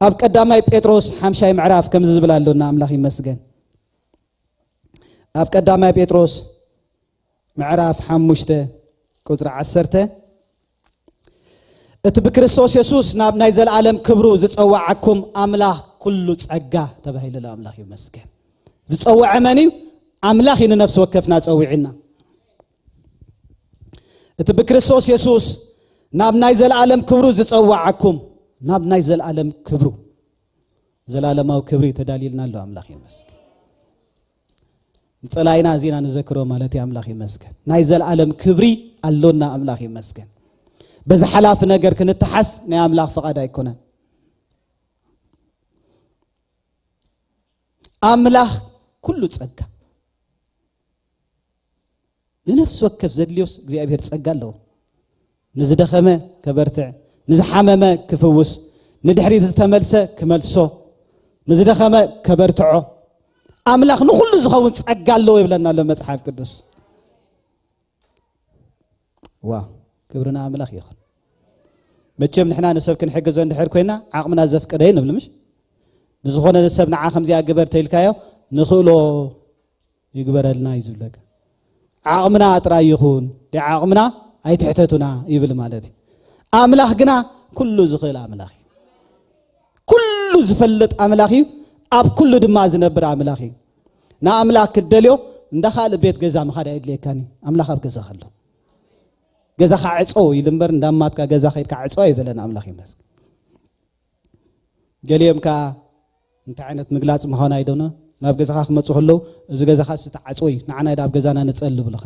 ኣብ ቀዳማይ ጴጥሮስ ሓምሻይ ምዕራፍ ከምዚ ዝብል ኣሎና። ኣምላኽ ይመስገን። ኣብ ቀዳማይ ጴጥሮስ ምዕራፍ ሓሙሽተ ቁጽሪ ዓሰርተ፣ እቲ ብክርስቶስ የሱስ ናብ ናይ ዘለኣለም ክብሩ ዝጸዋዓኩም ኣምላኽ ኩሉ ጸጋ ተባሂሉ ኣሎ። ኣምላኽ ይመስገን። ዝጸወዐ መን እዩ? ኣምላኽ እዩ ንነፍሲ ወከፍና ጸዊዕና። እቲ ብክርስቶስ የሱስ ናብ ናይ ዘለኣለም ክብሩ ዝጸዋዓኩም፣ ናብ ናይ ዘለኣለም ክብሩ፣ ዘለኣለማዊ ክብሪ ተዳልዩልና ኣሎ። ኣምላኽ ይመስገን። ንጸላኢና እዚና ንዘክሮ ማለት እዩ። ኣምላኽ ይመስገን። ናይ ዘለኣለም ክብሪ ኣሎና። ኣምላኽ ይመስገን። በዚ ሓላፊ ነገር ክንተሓስ ናይ ኣምላኽ ፍቓድ ኣይኮነን። ኣምላኽ ኩሉ ጸጋ፣ ንነፍሲ ወከፍ ዘድልዮስ እግዚኣብሔር ጸጋ ኣለዎ። ንዝደኸመ ከበርትዕ፣ ንዝሓመመ ክፍውስ፣ ንድሕሪት ዝተመልሰ ክመልሶ፣ ንዝደኸመ ከበርትዖ። ኣምላኽ ንኹሉ ዝኸውን ጸጋ ኣለዎ ይብለና ኣሎ መጽሓፍ ቅዱስ። ዋ፣ ክብሪ ንኣምላኽ ይኹን። መቸም ንሕና ንሰብ ክንሕግዞ እንድሕር ኮይና ዓቕምና ዘፍቅደ ንብል ምሽ? ንዝኾነ ሰብ ንዓ ከምዚኣ ግበር ተኢልካዮ ንኽእሎ ይግበረልና እዩ ዝብለካ። ዓቕምና ጥራይ ይኹን፣ ደይ ዓቕምና ኣይትሕተቱና ይብል ማለት እዩ። ኣምላኽ ግና ኩሉ ዝኽእል ኣምላኽ እዩ። ኩሉ ዝፈልጥ ኣምላኽ እዩ። ኣብ ኩሉ ድማ ዝነብር ኣምላኽ እዩ። ንኣምላኽ ክትደልዮ እንዳ ካልእ ቤት ገዛ ምኻድ ኣይድልየካን እዩ። ኣምላኽ ኣብ ገዛ ከሎ ገዛኻ ዕጾ ኢሉ እምበር፣ እንዳማትካ ገዛ ከይድካ ዕጾ ኣይበለን። ኣምላኽ ይመስገን። ገሊኦም ከኣ እንታይ ዓይነት ምግላጽ ምዃን ኣይደነ፣ ናብ ገዛኻ ክመጹ ከለዉ፣ "እዚ ገዛኻ ዝተዓጽወ እዩ፣ ንዓና ናብ ገዛና ንጸል" ይብሉኻ።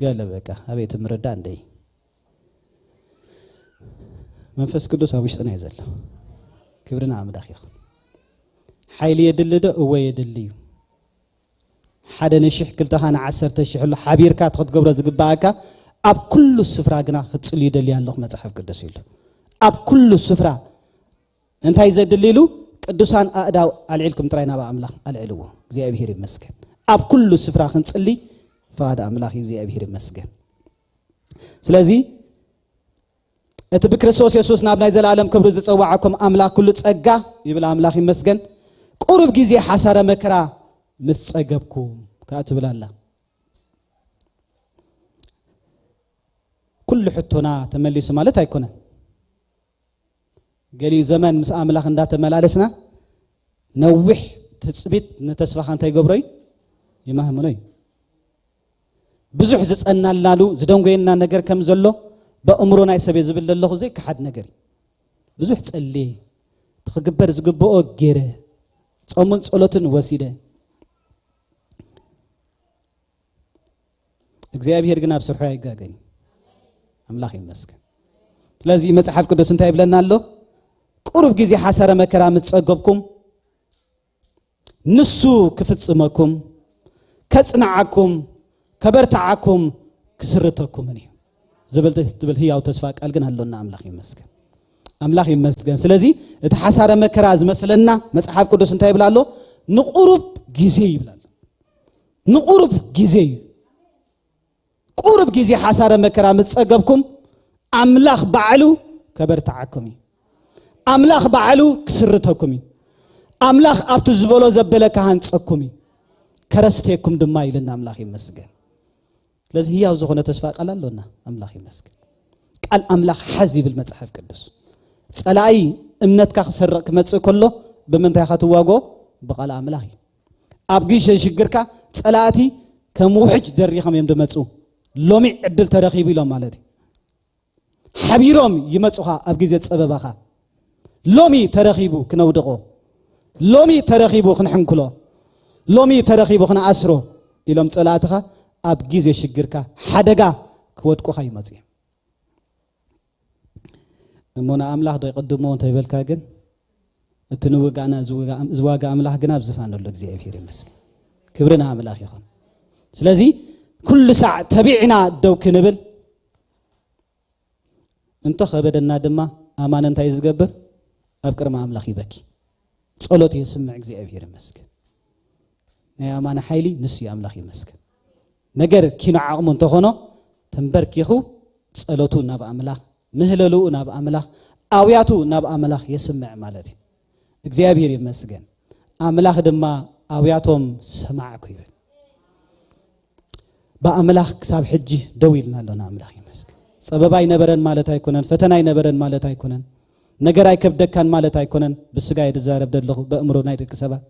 ገለ በቃ ኣበይ ትምርዳ እንደይ። መንፈስ ቅዱስ ኣብ ውሽጥና እዩ ዘሎ። ክብሪ ንኣምላኽ ይኹን። ሓይሊ የድሊ ዶ? እወ የድሊ እዩ። ሓደ ንሽሕ ክልተኻ ንዓሰርተ ሽሕ ኣሎ ሓቢርካ እቲ ክትገብሮ ዝግባኣካ፣ ኣብ ኩሉ ስፍራ ግና ክትጽልዩ ደልዩ ኣለኹ መጽሓፍ ቅዱስ ኢሉ። ኣብ ኩሉ ስፍራ እንታይ ዘድሊ ኢሉ? ቅዱሳን ኣእዳው ኣልዒልኩም ጥራይ ናብ ኣምላኽ ኣልዕልዎ። እግዚኣብሔር ይመስገን። ኣብ ኩሉ ስፍራ ክንጽሊ ፍቓድ ኣምላኽ እዩ። እግዚኣብሔር ይመስገን። ስለዚ እቲ ብክርስቶስ የሱስ ናብ ናይ ዘላለም ክብሪ ዝጸዋዓኩም ኣምላኽ ኩሉ ጸጋ ይብል። ኣምላኽ ይመስገን። ቁሩብ ግዜ ሓሳረ መከራ ምስ ጸገብኩም ከኣ ትብል ኣላ። ኩሉ ሕቶና ተመሊሱ ማለት ኣይኮነን። ገሊኡ ዘመን ምስ ኣምላኽ እንዳተመላለስና ነዊሕ ትጽቢት ንተስፋኻ እንታይ ይገብሮ እዩ? ይማህምኖ እዩ። ብዙሕ ዝጸናልናሉ ዝደንጎየና ነገር ከም ዘሎ በእምሮ ናይ ሰብ እየ ዝብል ዘለኹ ዘይከሓድ ነገር እዩ። ብዙሕ ጸልየ፣ እቲ ክግበር ዝግብኦ ገይረ፣ ጾምን ጸሎትን ወሲደ። እግዚኣብሔር ግን ኣብ ስርሑ ኣይጋገን። ኣምላኽ ይመስገን። ስለዚ መጽሓፍ ቅዱስ እንታይ ይብለና ኣሎ? ቁሩብ ግዜ ሓሳረ መከራ ምስ ጸገብኩም ንሱ ክፍጽመኩም፣ ከጽንዓኩም፣ ከበርትዓኩም፣ ክስርተኩምን እዩ ዝብል ትብል ህያው ተስፋ ቃል ግን ኣሎና። ኣምላኽ ይመስገን። ኣምላኽ ይመስገን። ስለዚ እቲ ሓሳረ መከራ ዝመስለና መጽሓፍ ቅዱስ እንታይ ይብል ኣሎ? ንቁሩብ ግዜ ይብል ኣሎ። ንቁሩብ ግዜ እዩ። ቁሩብ ግዜ ሓሳረ መከራ ምስ ጸገብኩም ኣምላኽ ባዕሉ ከበርትዓኩም እዩ። ኣምላኽ ባዕሉ ክስርተኩም እዩ። ኣምላኽ ኣብቲ ዝበሎ ዘበለ ክሃንጸኩም እዩ። ከረስቴኩም ድማ ኢልና ኣምላኽ ይመስገን። ስለዚ ህያው ዝኾነ ተስፋ ቃል ኣሎና። ኣምላኽ ይመስገን። ቃል ኣምላኽ ሓዝ ይብል መጽሓፍ ቅዱስ። ጸላኢ እምነትካ ክሰርቕ ክመጽእ ከሎ ብምንታይ ኢኻ ትዋግኦ? ብቃል ኣምላኽ እዩ። ኣብ ግዜ ሽግርካ ጸላእቲ ከም ውሕጅ ደሪኾም እዮም ዝመጹ። ሎሚ ዕድል ተረኺቡ ኢሎም ማለት እዩ። ሓቢሮም ይመጹኻ ኣብ ግዜ ጸበባኻ። ሎሚ ተረኺቡ ክነውድቖ፣ ሎሚ ተረኺቡ ክንሕንክሎ፣ ሎሚ ተረኺቡ ክንኣስሮ ኢሎም ጸላእትኻ ኣብ ግዜ ሽግርካ ሓደጋ ክወድቁኻ ይመጹ እዮም። እሞ ንኣምላኽ ዶ ይቕድሞ እንተይበልካ ግን፣ እቲ ንውጋእና ዝውጋ-፣ ዝዋጋ ኣምላኽ ግን ኣብ ዝፋን ኣሎ። እግዚኣብሔር ይመስገን። ክብሪ ንኣምላኽ ይኹን። ስለዚ ኩሉ ሳዕ ተቢዕና ደው ክንብል፣ እንተ ኸበደና ድማ ኣማን እንታይ ዝገብር? ኣብ ቅድሚ ኣምላኽ ይበኪ። ጸሎት የስምዕ። እግዚኣብሔር ይመስገን። ናይ ኣማን ሓይሊ ንሱ እዩ። ኣምላኽ ይመስገን። ነገር ኪኖ ዓቕሙ እንተኾኖ ተንበርኪኹ ጸሎቱ ናብ ኣምላኽ፣ ምህለልኡ ናብ ኣምላኽ፣ ኣውያቱ ናብ ኣምላኽ የስምዕ ማለት እዩ። እግዚኣብሔር ይመስገን። ኣምላኽ ድማ ኣውያቶም ሰማዕኩ ይብል። ብኣምላኽ ክሳብ ሕጂ ደው ኢልና ኣሎና። ኣምላኽ ይመስገን። ጸበባ ኣይነበረን ማለት ኣይኮነን፣ ፈተና ኣይነበረን ማለት ኣይኮነን፣ ነገር ኣይከብደካን ማለት ኣይኮነን። ብስጋ እየ ዝዛረብ ዘለኹ፣ በእምሮ ናይ ደቂ ሰባት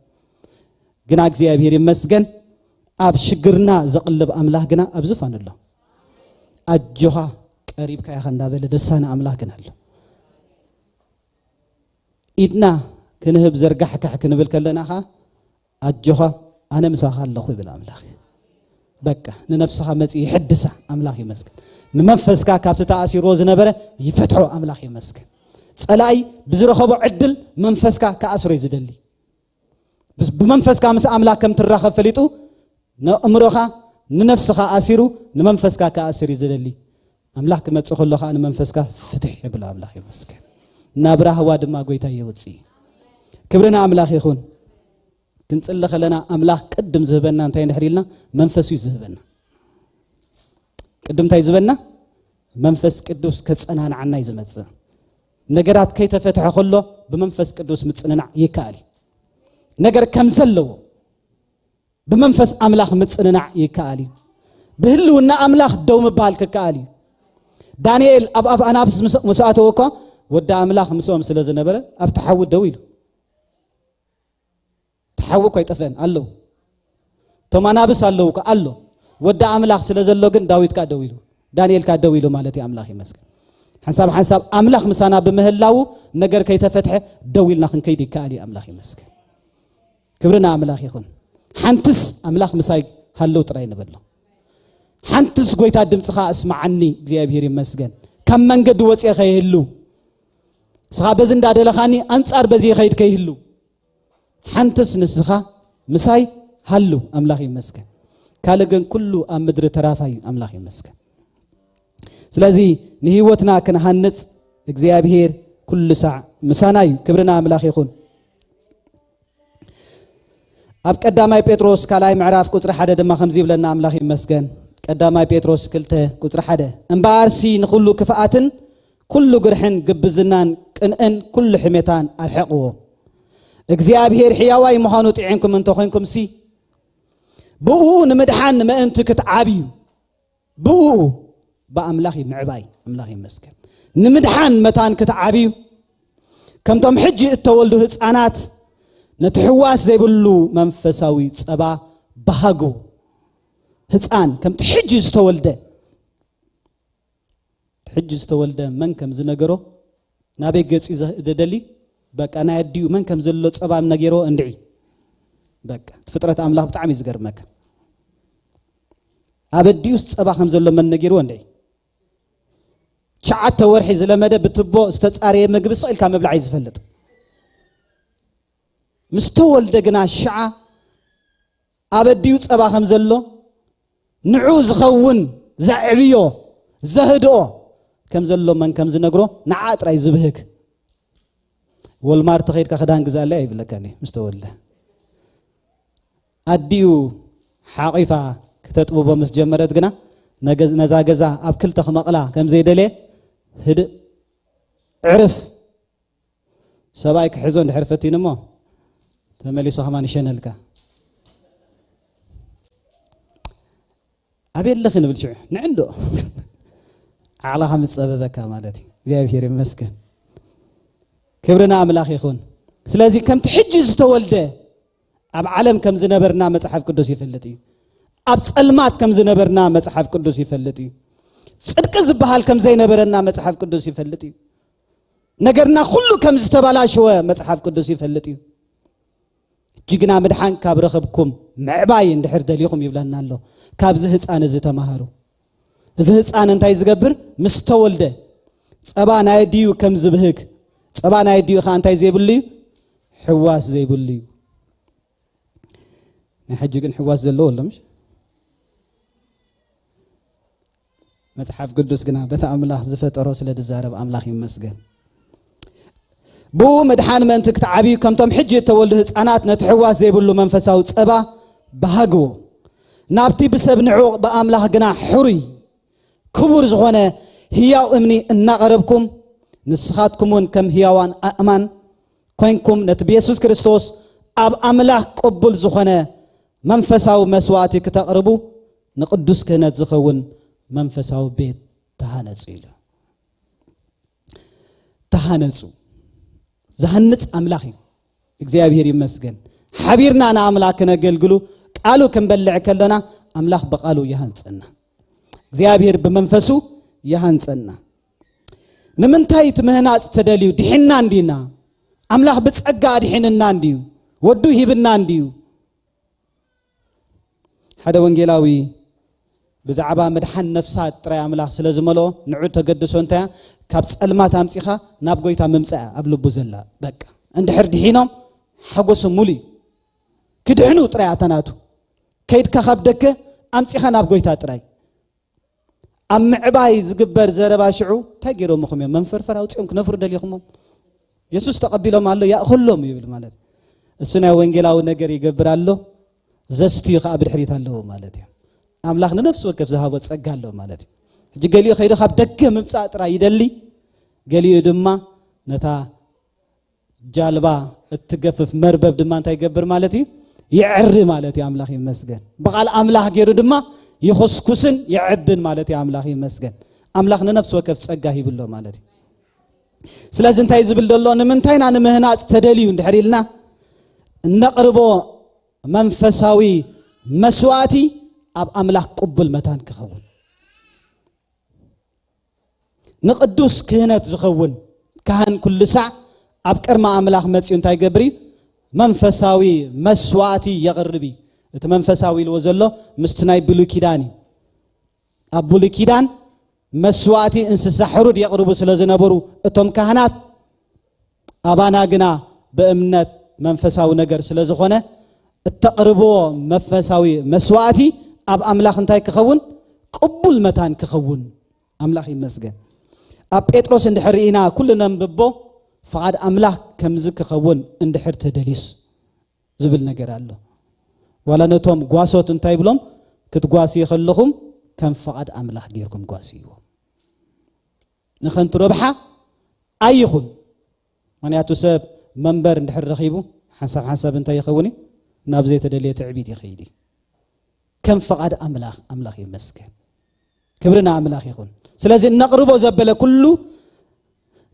ግና እግዚኣብሔር ይመስገን። ኣብ ሽግርና ዘቕልብ ኣምላኽ ግና ኣብ ዝፋን ኣሎ። ኣጆኻ ቀሪብካ ኢኻ እንዳበለ ደሳነ ኣምላኽ ግን ኣሎ። ኢድና ክንህብ ዘርጋሕካሕ ክንብል ከለና ኸዓ ኣጆኻ ኣነ ምሳኻ ኣለኹ ይብል ኣምላኽ። በቃ ንነፍስኻ መጺኡ ይሕድሳ። ኣምላኽ ይመስገን። ንመንፈስካ ካብቲ ተኣሲርዎ ዝነበረ ይፈትሖ። ኣምላኽ ይመስገን። ጸላኢ ብዝረኸቦ ዕድል መንፈስካ ክኣስሮ እዩ ዝደሊ። ብስ-፣ ብመንፈስካ ምስ ኣምላኽ ከም ትራኸብ ፈሊጡ ንእምሮኻ ንነፍስኻ ኣሲሩ ንመንፈስካ ክኣስር እዩ ዝደሊ። ኣምላኽ ክመጽእ ከሎ ኸዓ ንመንፈስካ ፍትሕ የብሎ። ኣምላኽ ይመስገን። ናብ ራህዋ ድማ ጎይታ የውጽእ። ክብሪ ንኣምላኽ ይኹን። ክንጽሊ ከለና ኣምላኽ ቅድም ዝህበና እንታይ እንድሕር ኢልና መንፈስ እዩ ዝህበና። ቅድም እንታይ ዝበና? መንፈስ ቅዱስ ከጸናንዓና እዩ ዝመጽእ። ነገራት ከይተፈትሐ ከሎ ብመንፈስ ቅዱስ ምጽንናዕ ይከኣል እዩ። ነገር ከም ዘለዎ ብመንፈስ ኣምላኽ ምጽንናዕ ይከኣል እዩ። ብህልውና ኣምላኽ ደው ምባል ክከኣል እዩ። ዳንኤል ኣብ ኣፍ ኣናብስ ምስ ኣተወ እኳ ወዲ ኣምላኽ ምስኦም ስለ ዝነበረ ኣብቲ ሓዊ ደው ኢሉ። እቲ ሓዊ እኳ ኣይጠፍአን ኣለዉ። እቶም ኣናብስ ኣለዉ እኳ ኣሎ። ወዲ ኣምላኽ ስለ ዘሎ ግን ዳዊት ከኣ ደው ኢሉ፣ ዳንኤል ከኣ ደው ኢሉ ማለት እዩ። ኣምላኽ ይመስገን። ሓንሳብ ሓንሳብ ኣምላኽ ምሳና ብምህላዉ ነገር ከይተፈትሐ ደው ኢልና ክንከይድ ይከኣል እዩ። ኣምላኽ ይመስገን። ክብሪ ንኣምላኽ ይኹን። ሓንትስ ኣምላኽ ምሳይ ሃለው ጥራይ ንበሎ። ሓንትስ ጎይታ ድምፅኻ እስማዓኒ፣ እግዚኣብሔር ይመስገን። ካብ መንገዲ ወፅኤ ከይህሉ፣ ንስኻ በዚ እንዳደለኻኒ ኣንጻር በዚ ይኸይድ ከይህሉ፣ ሓንትስ ንስኻ ምሳይ ሃሉ፣ ኣምላኽ ይመስገን። ካልእ ግን ኩሉ ኣብ ምድሪ ተራፋይ እዩ፣ ኣምላኽ ይመስገን። ስለዚ ንህይወትና ክንሃንጽ እግዚኣብሔር ኩሉ ሳዕ ምሳና እዩ። ክብሪ ንኣምላኽ ይኹን። ኣብ ቀዳማይ ጴጥሮስ ካልኣይ ምዕራፍ ቁጽሪ ሓደ ድማ ከምዚ ይብለና፣ ኣምላኽ ይመስገን። ቀዳማይ ጴጥሮስ ክልተ ቁጽሪ ሓደ፣ እምበኣርሲ ንኹሉ ክፍኣትን ኩሉ ግርሕን ግብዝናን ቅንእን ኩሉ ሕሜታን ኣርሕቕዎ። እግዚኣብሔር ሕያዋይ ምዃኑ ጥዒንኩም እንተኾይንኩምሲ፣ ብእኡ ንምድሓን ምእንቲ ክትዓብዩ፣ ብእኡ ብኣምላኽ ምዕባይ፣ ኣምላኽ ይመስገን፣ ንምድሓን መታን ክትዓብዩ፣ ከምቶም ሕጂ እተወልዱ ህፃናት ነቲ ሕዋስ ዘይብሉ መንፈሳዊ ጸባ በሃጉ። ህፃን ከምቲ ሕጂ ዝተወልደ፣ እቲ ሕጂ ዝተወልደ መን ከም ዝነገሮ፣ ናበይ ገጹ እዩ ዘ-፣ ዘደሊ? በቃ ናይ ኣዲኡ መን ከም ዘሎ ጸባ ነጊርዎ እንድዒ። በቃ እቲ ፍጥረት ኣምላኽ ብጣዕሚ እዩ ዝገርመካ። ኣብ ኣዲኡስ ጸባ ከም ዘሎ መን ነጊርዎ እንድዒ። ትሽዓተ ወርሒ ዝለመደ ብትቦ ዝተጻረየ ምግቢ ስቕ ኢልካ ምብላዕ እዩ ዝፈልጥ። ምስ ተወልደ ግና ሽዓ ኣብ ኣዲኡ ጸባ ከም ዘሎ፣ ንዑ ዝኸውን ዘዕብዮ ዘህድኦ ከም ዘሎ መን ከም ዝነግሮ ንዓ ጥራይ ዝብህግ። ወልማርት ከይድካ ክዳን ግዛለይ ኣይብለካን እዩ። ምስ ተወልደ ኣዲኡ ሓቒፋ ክተጥብቦ ምስ ጀመረት ግና፣ ነገ-፣ ነዛ ገዛ ኣብ ክልተ ክመቕላ ከም ዘይደለየ፣ ህድእ ዕርፍ፣ ሰብኣይ ክሕዞ እንድሕር ፈቲኑ እሞ ተመሊሱ ከማን ይሸነልካ። ኣበይ ኣለኺ ንብል ሽዑ ንዕንዶ ዓቕልኻ ምስ ጸበበካ ማለት እዩ። እግዚኣብሔር ይመስገን። ክብሪ ንኣምላኽ ይኹን። ስለዚ ከምቲ ሕጂ ዝተወልደ ኣብ ዓለም ከም ዝነበርና መጽሓፍ ቅዱስ ይፈልጥ እዩ። ኣብ ጸልማት ከም ዝነበርና መጽሓፍ ቅዱስ ይፈልጥ እዩ። ጽድቂ ዝበሃል ከም ዘይነበረና መጽሓፍ ቅዱስ ይፈልጥ እዩ። ነገርና ኩሉ ከም ዝተበላሸወ መጽሓፍ ቅዱስ ይፈልጥ እዩ። ሕጂ ግና ምድሓን ካብ ረኸብኩም ምዕባይ እንድሕር ደሊኹም ይብለና ኣሎ። ካብዚ ህፃን እዚ ተማሃሩ። እዚ ህፃን እንታይ ዝገብር? ምስ ተወልደ ጸባ ናይ ኣዲኡ ከም ዝብህግ፣ ጸባ ናይ ኣዲኡ ኸዓ እንታይ ዘይብሉ እዩ? ሕዋስ ዘይብሉ እዩ። ናይ ሕጂ ግን ሕዋስ ዘለዎ ኣሎ፣ ምሽ? መጽሓፍ ቅዱስ ግና በቲ ኣምላኽ ዝፈጠሮ ስለ ዝዛረብ ኣምላኽ ይመስገን። ብኡ ምድሓን ምእንቲ ክትዓብዩ ከምቶም ሕጂ እተወልዱ ህፃናት ነቲ ሕዋስ ዘይብሉ መንፈሳዊ ጸባ በሃግዎ። ናብቲ ብሰብ ንዑቕ ብኣምላኽ ግና ሕሩይ ክቡር ዝኾነ ህያው እምኒ እናቐረብኩም ንስኻትኩም እውን ከም ህያዋን ኣእማን ኮይንኩም ነቲ ብየሱስ ክርስቶስ ኣብ ኣምላኽ ቅቡል ዝኾነ መንፈሳዊ መስዋእቲ ክተቕርቡ ንቅዱስ ክህነት ዝኸውን መንፈሳዊ ቤት ተሃነጹ ኢሉ። ተሃነጹ። ዝሃንጽ ኣምላኽ እዩ። እግዚኣብሔር ይመስገን። ሓቢርና ንኣምላኽ ክነገልግሉ ቃሉ ክንበልዕ ከለና ኣምላኽ ብቃሉ ይሃንጸና። እግዚኣብሔር ብመንፈሱ ይሃንጸና። ንምንታይ እቲ ምህናጽ ተደልዩ? ድሒንና እንዲና? ኣምላኽ ብጸጋ ኣድሒንና እንዲዩ? ወዱ ሂብና እንዲዩ? ሓደ ወንጌላዊ ብዛዕባ ምድሓን ነፍሳት ጥራይ ኣምላኽ ስለ ዝመልኦ፣ ንዑ ተገድሶ እንታይ እያ? ካብ ጸልማት ኣምጺኻ ናብ ጎይታ ምምጻእ እያ ኣብ ልቡ ዘላ። በቃ፣ እንድሕር ድሒኖም፣ ሓጎሱ ሙሉ እዩ። ክድሕኑ ጥራይ ኣታ ናቱ። ከይድካ ካብ ደገ ኣምጺኻ ናብ ጎይታ ጥራይ። ኣብ ምዕባይ ዝግበር ዘረባ ሽዑ እንታይ ገይሮምኹም እዮም? መንፈርፈር ኣውጺኦም ክነፍሩ ደሊኹሞም? የሱስ ተቐቢሎም ኣሎ፣ ያእኹሎም ይብል ማለት። እሱ ናይ ወንጌላዊ ነገር ይገብር ኣሎ፣ ዘስትዩ ኸዓ ብድሕሪት ኣለዎ ማለት እዩ። ኣምላኽ ንነፍሲ ወከፍ ዝሃቦ ጸጋ ኣሎ ማለት እዩ። ሕጂ ገሊኡ ከይዱ ካብ ደገ ምምጻእ ጥራይ ይደሊ፣ ገሊኡ ድማ ነታ ጃልባ እትገፍፍ መርበብ ድማ እንታይ ይገብር ማለት እዩ? ይዕሪ ማለት እዩ። ኣምላኽ ይመስገን። ብቓል ኣምላኽ ገይሩ ድማ ይኹስኩስን ይዕብን ማለት እዩ። ኣምላኽ ይመስገን። ኣምላኽ ንነፍሲ ወከፍ ጸጋ ሂብሎ ማለት እዩ። ስለዚ እንታይ ዝብል ዘሎ? ንምንታይና ንምህናጽ ተደልዩ እንድሕር ኢልና፣ እነቕርቦ መንፈሳዊ መስዋእቲ ኣብ ኣምላኽ ቅቡል መታን ክኸውን፣ ንቅዱስ ክህነት ዝኸውን ካህን ኩሉ ሳዕ ኣብ ቅድሚ ኣምላኽ መጺኡ እንታይ ገብር እዩ? መንፈሳዊ መስዋእቲ የቕርብ እዩ። እቲ መንፈሳዊ ኢልዎ ዘሎ ምስቲ ናይ ብሉይ ኪዳን እዩ። ኣብ ብሉይ ኪዳን መስዋእቲ እንስሳ ሕሩድ የቕርቡ ስለ ዝነበሩ እቶም ካህናት፣ ኣባና ግና ብእምነት መንፈሳዊ ነገር ስለ ዝኾነ እተቕርብዎ መንፈሳዊ መስዋእቲ ኣብ ኣምላኽ እንታይ ክኸውን? ቅቡል መታን ክኸውን። ኣምላኽ ይመስገን። ኣብ ጴጥሮስ እንድሕር ርኢና ኩሉ ነንብቦ፣ ፍቓድ ኣምላኽ ከምዚ ክኸውን እንድሕር ተደልዩስ ዝብል ነገር ኣሎ። ዋላ ነቶም ጓሶት እንታይ ይብሎም? ክትጓስዩ ከለኹም ከም ፍቓድ ኣምላኽ ጌርኩም ጓስይዎም። ንኸንቱ ረብሓ ኣይኹን። ምኽንያቱ ሰብ መንበር እንድሕር ረኺቡ ሓንሳብ ሓንሳብ እንታይ ይኸውን እዩ? ናብ ዘይተደልየ ትዕቢት ይኸይድ እዩ። ከም ፍቓድ ኣምላኽ፣ ኣምላኽ ይመስገን። ክብሪ ንኣምላኽ ይኹን። ስለዚ እነቕርቦ ዘበለ ኩሉ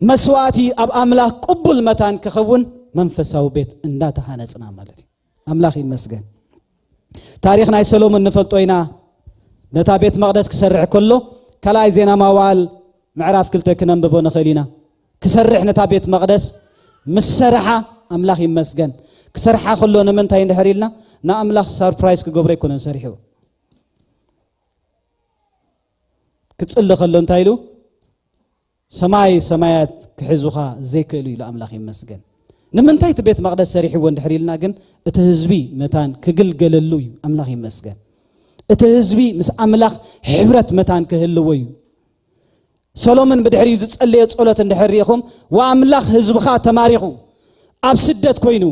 መስዋእቲ ኣብ ኣምላኽ ቅቡል መታን ክኸውን መንፈሳዊ ቤት እንዳተሃነጽና ማለት እዩ። ኣምላኽ ይመስገን። ታሪኽ ናይ ሰሎሞን ንፈልጦ ኢና። ነታ ቤት መቕደስ ክሰርሕ ከሎ፣ ካልኣይ ዜና መዋዕል ምዕራፍ ክልተ ክነንብቦ ንኽእል ኢና። ክሰርሕ ነታ ቤት መቕደስ ምስ ሰርሓ፣ ኣምላኽ ይመስገን። ክሰርሓ ከሎ ንምንታይ እንድሕር ኢልና፣ ንኣምላኽ ሰርፕራይዝ ክገብሮ ኣይኮነን ሰሪሑ። ክጽሊ ከሎ እንታይ ኢሉ? ሰማይ ሰማያት ክሕዙኻ ዘይክእሉ ኢሉ ኣምላኽ ይመስገን። ንምንታይ እቲ ቤት መቕደስ ሰሪሕዎ እንድሕር ኢልና ግን፣ እቲ ህዝቢ መታን ክግልገለሉ እዩ። ኣምላኽ ይመስገን። እቲ ህዝቢ ምስ ኣምላኽ ሕብረት መታን ክህልዎ እዩ። ሰሎሞን ብድሕሪኡ ዝጸለየ ጸሎት እንድሕር ርኢኹም፣ "ወኣምላኽ ህዝብኻ ተማሪኹ፣ ኣብ ስደት ኮይኑ፣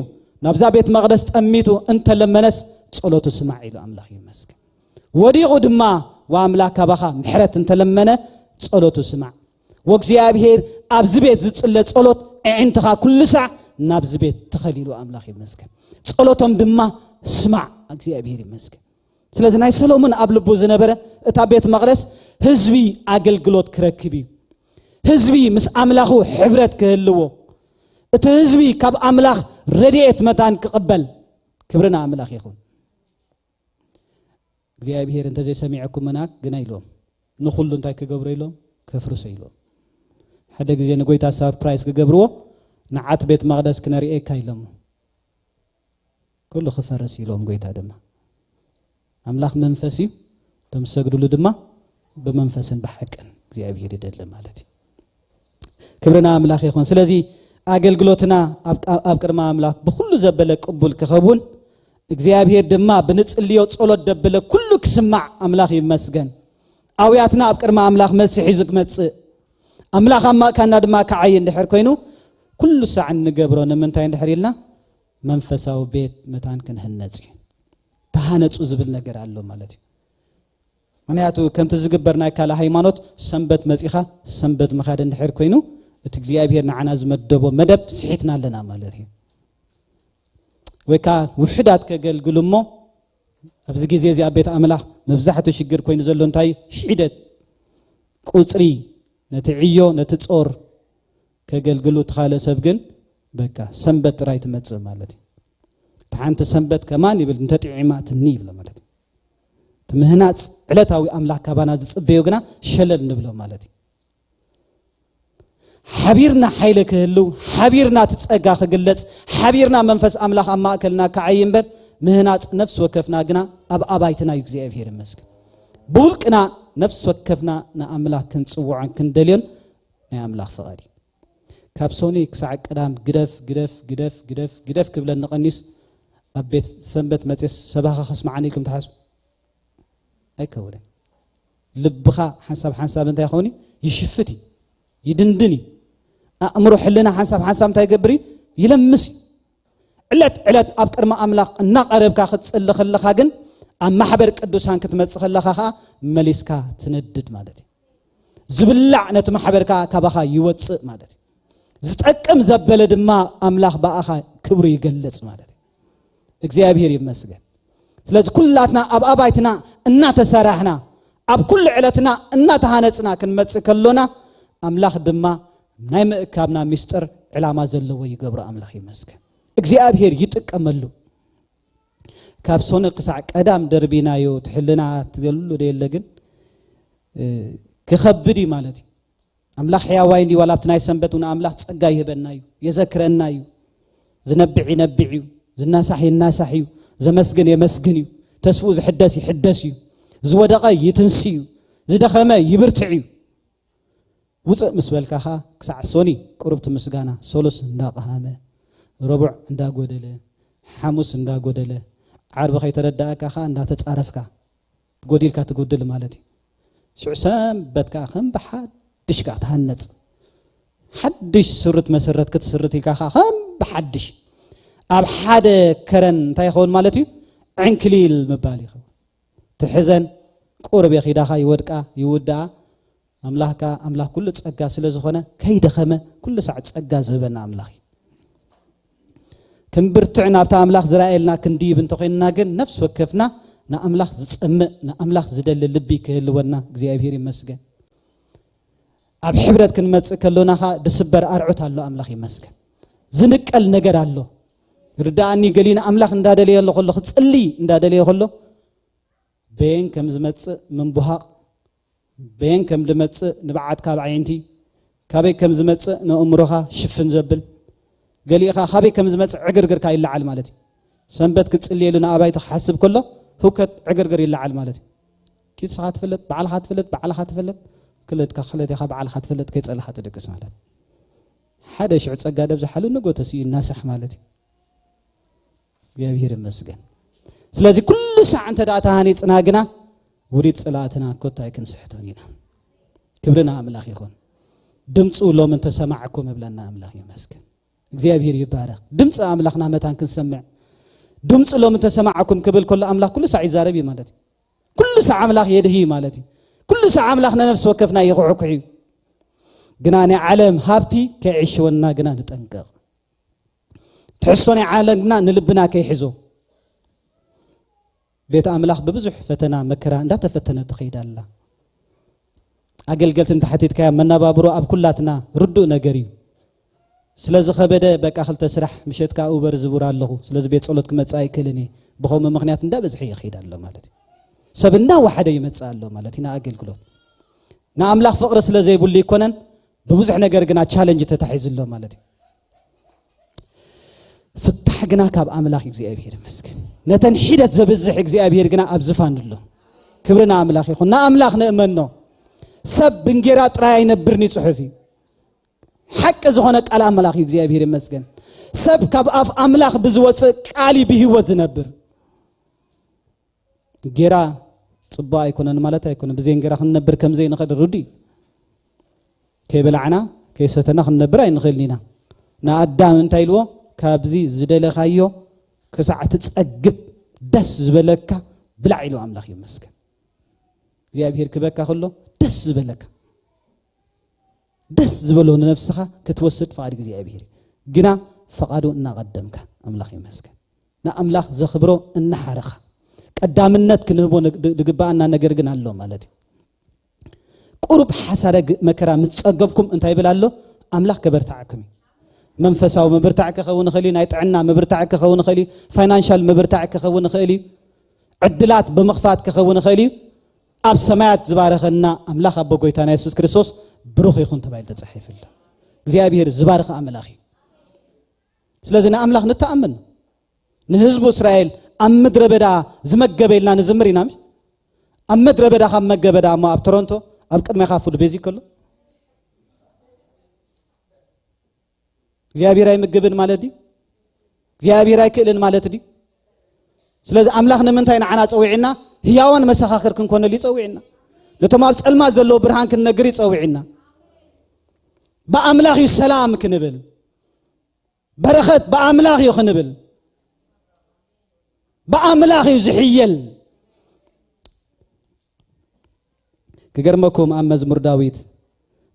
ናብዛ ቤት መቕደስ ጠሚቱ እንተለመነስ ጸሎቱ ስማዕ" ኢሉ ኣምላኽ ይመስገን። ወዲቑ ድማ፣ "ወኣምላኽ ካባኻ ምሕረት እንተለመነ ጸሎቱ ስማዕ። ወእግዚኣብሔር ኣብዚ ቤት ዝጽለ ጸሎት ኣዒንትኻ ኩሉ ሳዕ ናብዚ ቤት ትኸል" ኢሉ ኣምላኽ ይመስገን። ጸሎቶም ድማ ስማዕ፣ እግዚኣብሔር ይመስገን። ስለዚ ናይ ሰሎሞን ኣብ ልቡ ዝነበረ እታ ቤት መቕደስ ህዝቢ ኣገልግሎት ክረክብ እዩ። ህዝቢ ምስ ኣምላኹ ሕብረት ክህልዎ፣ እቲ ህዝቢ ካብ ኣምላኽ ረድኤት መታን ክቕበል። ክብሪ ንኣምላኽ ይኹን። እግዚኣብሔር እንተዘይሰሚዐኩምና ግና ኢሎም፣ ንኹሉ እንታይ ክገብሮ ኢሎም? ከፍርሶ ኢሎም። ሓደ ግዜ ንጎይታ ሰርፕራይዝ ክገብርዎ፣ "ንዓት ቤት መቕደስ ክነርእየካ" ኢሎሞ። ኩሉ ክፈርስ ኢሎም ጎይታ ድማ። ኣምላኽ መንፈስ እዩ፣ እቶም ዝሰግድሉ ድማ ብመንፈስን ብሓቅን እግዚኣብሔር ይደሊ ማለት እዩ። ክብሪ ንኣምላኽ ይኹን። ስለዚ ኣገልግሎትና ኣብ፣ ኣብ ቅድሚ ኣምላኽ ብኹሉ ዘበለ ቅቡል ክኸውን፣ እግዚኣብሔር ድማ ብንጽልዮ ጸሎት ደበለ ኩሉ ክስማዕ ኣምላኽ ይመስገን። ኣውያትና ኣብ ቅድሚ ኣምላኽ መልሲ ሒዙ ክመጽእ፣ ኣምላኽ ኣብ ማእካልና ድማ ክዓይ እንድሕር ኮይኑ፣ ኩሉ ሳዕ እንገብሮ ንምንታይ እንድሕር ኢልና፣ መንፈሳዊ ቤት መታን ክንህነጽ እዩ። ተሃነጹ ዝብል ነገር ኣሎ ማለት እዩ። ምኽንያቱ ከምቲ ዝግበር ናይ ካልእ ሃይማኖት ሰንበት መጺኻ ሰንበት ምኻድ እንድሕር ኮይኑ፣ እቲ እግዚኣብሔር ንዓና ዝመደቦ መደብ ስሒትና ኣለና ማለት እዩ። ወይ ከዓ ውሑዳት ከገልግሉ እሞ፣ ኣብዚ ግዜ እዚ ኣብ ቤት ኣምላኽ መብዛሕትኡ ሽግር ኮይኑ ዘሎ እንታይ እዩ? ሒደት፣ ቁጽሪ፣ ነቲ ዕዮ፣ ነቲ ጾር ከገልግሉ፣ እቲ ካልእ ሰብ ግን በቃ ሰንበት ጥራይ ትመጽእ ማለት እዩ። እቲ ሓንቲ ሰንበት ከማን ይብል እንተጥዒማትኒ ይብሎ ማለት እዩ። እቲ ምህናጽ ዕለታዊ ኣምላኽ ካባና ዝጽበዮ ግና ሸለል ንብሎ ማለት እዩ። ሓቢርና ሓይሊ ክህልው፣ ሓቢርና እቲ ጸጋ ክግለጽ፣ ሓቢርና መንፈስ ኣምላኽ ኣብ ማእከልና ክዓይ እምበር፣ ምህናጽ ነፍሲ ወከፍና ግና ኣብ ኣባይትና እዩ። እግዚኣብሔር ይመስገን። ብውልቅና ነፍሲ ወከፍና ንኣምላኽ ክንጽውዖን ክንደልዮን ናይ ኣምላኽ ፍቓድ እዩ። ካብ ሶኒ ክሳዕ ቀዳም ግደፍ፣ ግደፍ፣ ግደፍ፣ ግደፍ፣ ግደፍ ክብለኒ ቀኒስ ኣብ ቤት ሰንበት መጽስ ሰባኻ ከስምዓኒ ኢልኩም ትሓስቡ? ኣይከውንን። ልብኻ ሓንሳብ ሓንሳብ እንታይ ይኸውን እዩ? ይሽፍት እዩ፣ ይድንድን እዩ። ኣእምሮ ሕልና ሓንሳብ ሓንሳብ እንታይ ይገብር እዩ? ይለምስ እዩ። ዕለት ዕለት ኣብ ቅድሚ ኣምላኽ እናቐረብካ ክትጽሊ ከለኻ ግን፣ ኣብ ማሕበር ቅዱሳን ክትመጽእ ከለኻ ኸኣ መሊስካ ትነድድ ማለት እዩ። ዝብላዕ ነቲ ማሕበር ከኣ ካባኻ ይወጽእ ማለት እዩ። ዝጠቅም ዘበለ ድማ ኣምላኽ ብኣኻ ክብሩ ይገልጽ ማለት እዩ። እግዚኣብሔር ይመስገን። ስለዚ ኩላትና ኣብ ኣባይትና እናተሰራሕና፣ ኣብ ኩሉ ዕለትና እናተሃነጽና ክንመጽእ ከሎና፣ ኣምላኽ ድማ ናይ ምእካብና ምስጢር ዕላማ ዘለዎ ይገብሮ። ኣምላኽ ይመስገን። እግዚኣብሔር ይጥቀመሉ። ካብ ሶነ ክሳዕ ቀዳም ደርቢናዮ ትሕልና ትደልሉ ዶ የለ ግን፣ እ፣ ክኸብድ እዩ ማለት እዩ። ኣምላኽ ሕያዋይ እንዲ ዋላ ኣብቲ ናይ ሰንበት እውን ኣምላኽ ጸጋ ይህበና እዩ፣ የዘክረና እዩ። ዝነብዕ ይነብዕ እዩ፣ ዝናሳሕ ይናሳሕ እዩ፣ ዘመስግን የመስግን እዩ፣ ተስፍኡ ዝሕደስ ይሕደስ እዩ፣ ዝወደቐ ይትንሲ እዩ፣ ዝደኸመ ይብርትዕ እዩ። ውፅእ ምስ በልካ ኸዓ ክሳዕ ሶኒ ቁሩብ እቲ ምስጋና፣ ሶሉስ እንዳቐሃመ፣ ረቡዕ እንዳጎደለ፣ ሓሙስ እንዳጎደለ፣ ዓርቢ ከይተረዳእካ ኸዓ እንዳተጻረፍካ፣ ጎዲልካ ትጉድል ማለት እዩ። ሽዑ ሰንበት ከኣ ከም ብሓድሽ ከኣ ትሃነጽ። ሓድሽ ስርት መሰረት ክትስርት ኢልካ ከኣ ከም ብሓድሽ ኣብ ሓደ ከረን እንታይ ይኸውን ማለት እዩ? ዕንክሊል ምባል ይኸውን። ትሕዘን ቁርብ የኺዳኻ ይወድቃ ይውድኣ። ኣምላኽካ ኣምላኽ ኩሉ ጸጋ ስለ ዝኾነ ከይደኸመ ኩሉ ሳዕ ጸጋ ዝህበና ኣምላኽ እዩ። ክንብርትዕ ናብታ ኣምላኽ ዝረኣየልና ክንድይብ እንተኾይንና ግን ነፍሲ ወከፍና ንኣምላኽ ዝጸምእ ንኣምላኽ ዝደሊ ልቢ ክህልወና እግዚኣብሔር ይመስገን። ኣብ ሕብረት ክንመጽእ ከሎና ኸኣ ድስበር ኣርዑት ኣሎ። ኣምላኽ ይመስገን። ዝንቀል ነገር ኣሎ። ርድኣኒ ገሊና ኣምላኽ እንዳደለየ ኣሎ ከሎ ክጽሊ እንዳደለየ ከሎ በየን ከም ዝመጽእ ምንቡሃቕ በየን ከም ዝመጽእ ንብዓት ካብ ኣዒንቲ ካበይ ከም ዝመጽእ ንእምሮኻ ሽፍን ዘብል ገሊእኻ ካበይ ከም ዝመጽእ ዕግርግርካ ይለዓል ማለት እዩ። ሰንበት ክጽልየሉ ንኣባይቲ ክሓስብ ከሎ ህውከት ዕግርግር ይለዓል ማለት እዩ። ኪድስኻ ትፍለጥ ባዕልኻ ትፍለጥ ባዕልኻ ትፍለጥ ክልትካ ክልቴኻ ባዕልኻ ትፍለጥ ከይጸለኻ ትድቅስ ማለት ሓደ ሽዑ ጸጋ ደብዝሓሉ ንጎ ተስኡ ይናሳሕ ማለት እዩ። እግዚኣብሔር ይመስገን። ስለዚ ኩሉ ሳዕ እንተ ደኣ ተሃኒጽና ግና ውዲት ጽላእትና ኮታ ኣይክንስሕቶን ኢና። ክብሪ ንኣምላኽ ይኹን። ድምፁ ሎም እንተሰማዕኩም እብለና ኣምላኽ ይመስገን። እግዚኣብሔር ይባረኽ። ድምፂ ኣምላኽና መታን ክንሰምዕ ድምፂ ሎም እንተሰማዕኩም ክብል ከሎ ኣምላኽ ኩሉ ሳዕ ይዛረብ እዩ ማለት እዩ። ኩሉ ሳዕ ኣምላኽ የድሂ እዩ ማለት እዩ። ኩሉ ሳዕ ኣምላኽ ንነፍሲ ወከፍና ይኹሕኩሕ እዩ። ግና ናይ ዓለም ሃብቲ ከይዕሽወና ግና ንጠንቀቕ። ትሕዝቶ ናይ ዓለምና ንልብና ከይሕዞ። ቤት ኣምላኽ ብብዙሕ ፈተና መከራ እንዳተፈተነ ትኸይድ ኣላ። ኣገልገልቲ እንተሓቲትካያ መነባብሮ ኣብ ኩላትና ርዱእ ነገር እዩ። ስለ ዝኸበደ በቃ ክልተ ስራሕ ምሸት ከዓ ኡበር ዝቡር ኣለኹ ስለዚ ቤት ጸሎት ክመጽእ ኣይክእልን እየ። ብኸምኡ ምኽንያት እንዳበዝሐ ይኸይድ ኣሎ ማለት እዩ። ሰብ እንዳወሓደ ይመጽእ ኣሎ ማለት እዩ ንኣገልግሎት። ንኣምላኽ ፍቕሪ ስለ ዘይብሉ ይኮነን ብብዙሕ ነገር ግና ቻለንጅ ተታሒዙ ኣሎ ማለት እዩ። ፍታሕ ግና ካብ ኣምላኽ እዩ። እግዚኣብሔር ይመስገን። ነተን ሒደት ዘብዝሕ እግዚኣብሔር ግና ኣብ ዝፋን ኣሎ። ክብሪ ንኣምላኽ ይኹን። ንኣምላኽ ንእመኖ። ሰብ ብእንጌራ ጥራይ ኣይነብርን እዩ ጽሑፍ እዩ። ሓቂ ዝኾነ ቃል ኣምላኽ እዩ። እግዚኣብሔር ይመስገን። ሰብ ካብ ኣፍ ኣምላኽ ብዝወፅእ ቃል እዩ ብህይወት ዝነብር። ጌራ ጽቡቕ ኣይኮነን ማለት ኣይኮነን። ብዘይ እንጌራ ክንነብር ከም ዘይንኽእል ርዱእ እዩ። ከይበላዕና ከይሰተና ክንነብር ኣይንኽእልን ኢና። ንኣዳም እንታይ ኢልዎ? ካብዚ ዝደለኻዮ ክሳዕ ትጸግብ ደስ ዝበለካ ብላዕ ኢሉ ኣምላኽ ይመስገን። እግዚኣብሔር ክበካ ከሎ ደስ ዝበለካ ደስ ዝበሎ ንነፍስኻ ክትወስድ ፍቓድ እግዚኣብሔር እዩ። ግና ፍቓዱ እናቐደምካ ኣምላኽ ይመስገን። ንኣምላኽ ዘኽብሮ እናሓረኻ ቀዳምነት ክንህቦ ንግ- ዝግባኣና ነገር ግን ኣሎ ማለት እዩ። ቁሩብ ሓሳረ ግ- መከራ ምስ ጸገብኩም እንታይ ይብል ኣሎ? ኣምላኽ ከበርትዓኩም እዩ። መንፈሳዊ ምብርታዕ ክኸውን ይኽእል እዩ፣ ናይ ጥዕና ምብርታዕ ክኸውን ይኽእል እዩ፣ ፋይናንሻል ምብርታዕ ክኸውን ይኽእል እዩ፣ ዕድላት ብምኽፋት ክኸውን ይኽእል እዩ። ኣብ ሰማያት ዝባረኸና ኣምላኽ ኣቦ ጎይታና የሱስ ክርስቶስ ብሩኽ ይኹን ተባሂሉ ተጻሒፉ ኣሎ። እግዚኣብሔር ዝባርኽ ኣምላኽ እዩ። ስለዚ ንኣምላኽ ንተኣምን። ንህዝቡ እስራኤል ኣብ ምድረ በዳ ዝመገበ ኢልና ንዝምር ኢና። ኣብ ምድረ በዳ ካብ መገበ ዳ እሞ ኣብ ቶሮንቶ ኣብ ቅድሜኻ ፉድ ቤዚክ ከሎ እግዚኣብሔር ኣይምግብን ማለት ድዩ? እግዚኣብሔር ኣይክእልን ማለት ድዩ? ስለዚ ኣምላኽ ንምንታይ ንዓና ጸዊዕና? ህያዋን መሰኻኽር ክንኮነሉ ይጸዊዕና። ነቶም ኣብ ጸልማት ዘለዉ ብርሃን ክንነግር ይጸዊዕና። ብኣምላኽ እዩ ሰላም ክንብል፣ በረኸት ብኣምላኽ እዩ ክንብል፣ ብኣምላኽ እዩ ዝሕየል። ክገርመኩም ኣብ መዝሙር ዳዊት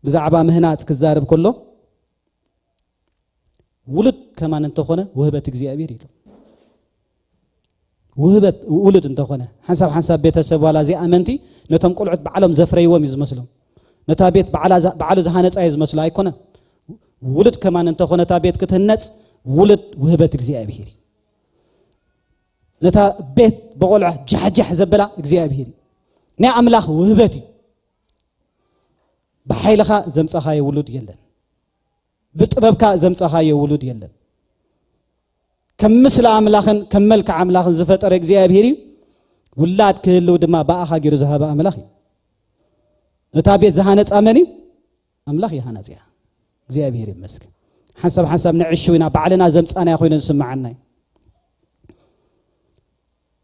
ብዛዕባ ምህናጽ ክዛረብ ከሎ ውሉድ ከማን እንተኾነ ውህበት እግዚኣብሔር ኢሉ። ውህበት ውሉድ እንተኾነ፣ ሓንሳብ ሓንሳብ ቤተሰብ ዋላ ዘይኣመንቲ ነቶም ቆልዑት ባዕሎም ዘፍረይዎም እዩ ዝመስሎም። ነታ ቤት ባዕላ ዛ-፣ ባዕሉ ዝሃነጻ እዩ ዝመስሎ ኣይኮነን። ውሉድ ከማን እንተኾነ እታ ቤት ክትህነጽ ውሉድ ውህበት እግዚኣብሔር እዩ። ነታ ቤት ብቆልዑ ጃሕጃሕ ዘበላ እግዚኣብሔር እዩ። ናይ ኣምላኽ ውህበት እዩ። ብሓይልኻ ዘምጻኻዮ ውሉድ የለን። ብጥበብካ ዘምጻኻዮ ውሉድ የለን። ከም ምስለ ኣምላኽን ከም መልክዕ ኣምላኽን ዝፈጠረ እግዚኣብሔር እዩ። ውላድ ክህልው ድማ ብኣኻ ገይሩ ዝሃበ ኣምላኽ እዩ። ነታ ቤት ዝሃነጻ መን እዩ? ኣምላኽ እዩ ሃናጺያ። እግዚኣብሔር ይመስገን። ሓንሳብ ሓንሳብ ንዕሹ ኢና፣ ባዕልና ዘምጻናያ ኮይነ ዝስምዓና እዩ።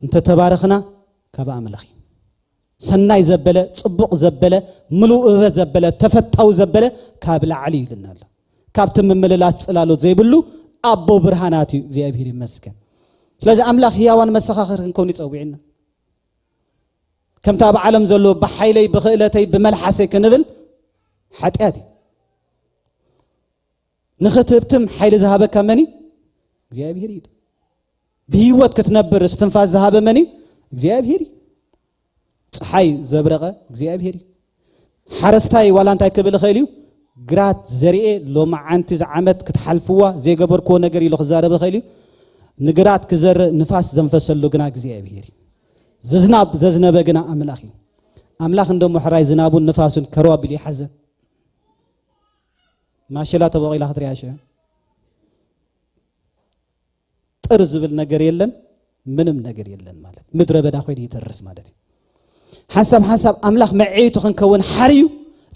እንተተባረኽና ካብ ኣምላኽ እዩ። ሰናይ ዘበለ፣ ጽቡቕ ዘበለ፣ ምሉእ ውህበት ዘበለ፣ ተፈታዊ ዘበለ ካብ ላዕሊ እዩ ኢሉና ኣሎ። ካብቲ ምምልላስ ጽላሎት ዘይብሉ ኣቦ ብርሃናት እዩ። እግዚኣብሔር ይመስገን። ስለዚ ኣምላኽ ህያዋን መሰኻኽር ክንከውን ይጸውዕና። ከምቲ ኣብ ዓለም ዘሎ ብሓይለይ፣ ብኽእለተይ፣ ብመልሓሰይ ክንብል ሓጢኣት እዩ። ንኽትህብትም ሓይሊ ዝሃበካ መን እዩ? እግዚኣብሔር እዩ። ብህይወት ክትነብር እስትንፋስ ዝሃበ መን እዩ? እግዚኣብሔር እዩ። ፀሓይ ዘብረቐ እግዚኣብሔር እዩ። ሓረስታይ ዋላ እንታይ ክብል ይኽእል እዩ? ግራት ዘርኤ ሎማዓንቲ ዝዓመት ክትሓልፍዋ ዘይገበርክዎ ነገር ኢሉ ክዛረብ ይኽእል እዩ። ንግራት ክዘርእ ንፋስ ዘንፈሰሉ ግና እግዚኣብሔር እዩ። ዝዝናብ ዘዝነበ ግና ኣምላኽ እዩ። ኣምላኽ እንዶ ምሕራይ ዝናቡን ንፋሱን ከረው ኣቢሉ ይሓዘ። ማሸላ ተቦቒላ ክትሪኣ ሽዑ ጥር ዝብል ነገር የለን፣ ምንም ነገር የለን ማለት ምድረ በዳ ኮይኑ ይተርፍ ማለት እዩ። ሓንሳብ ሓንሳብ ኣምላኽ መዐይቱ ክንከውን ሓርዩ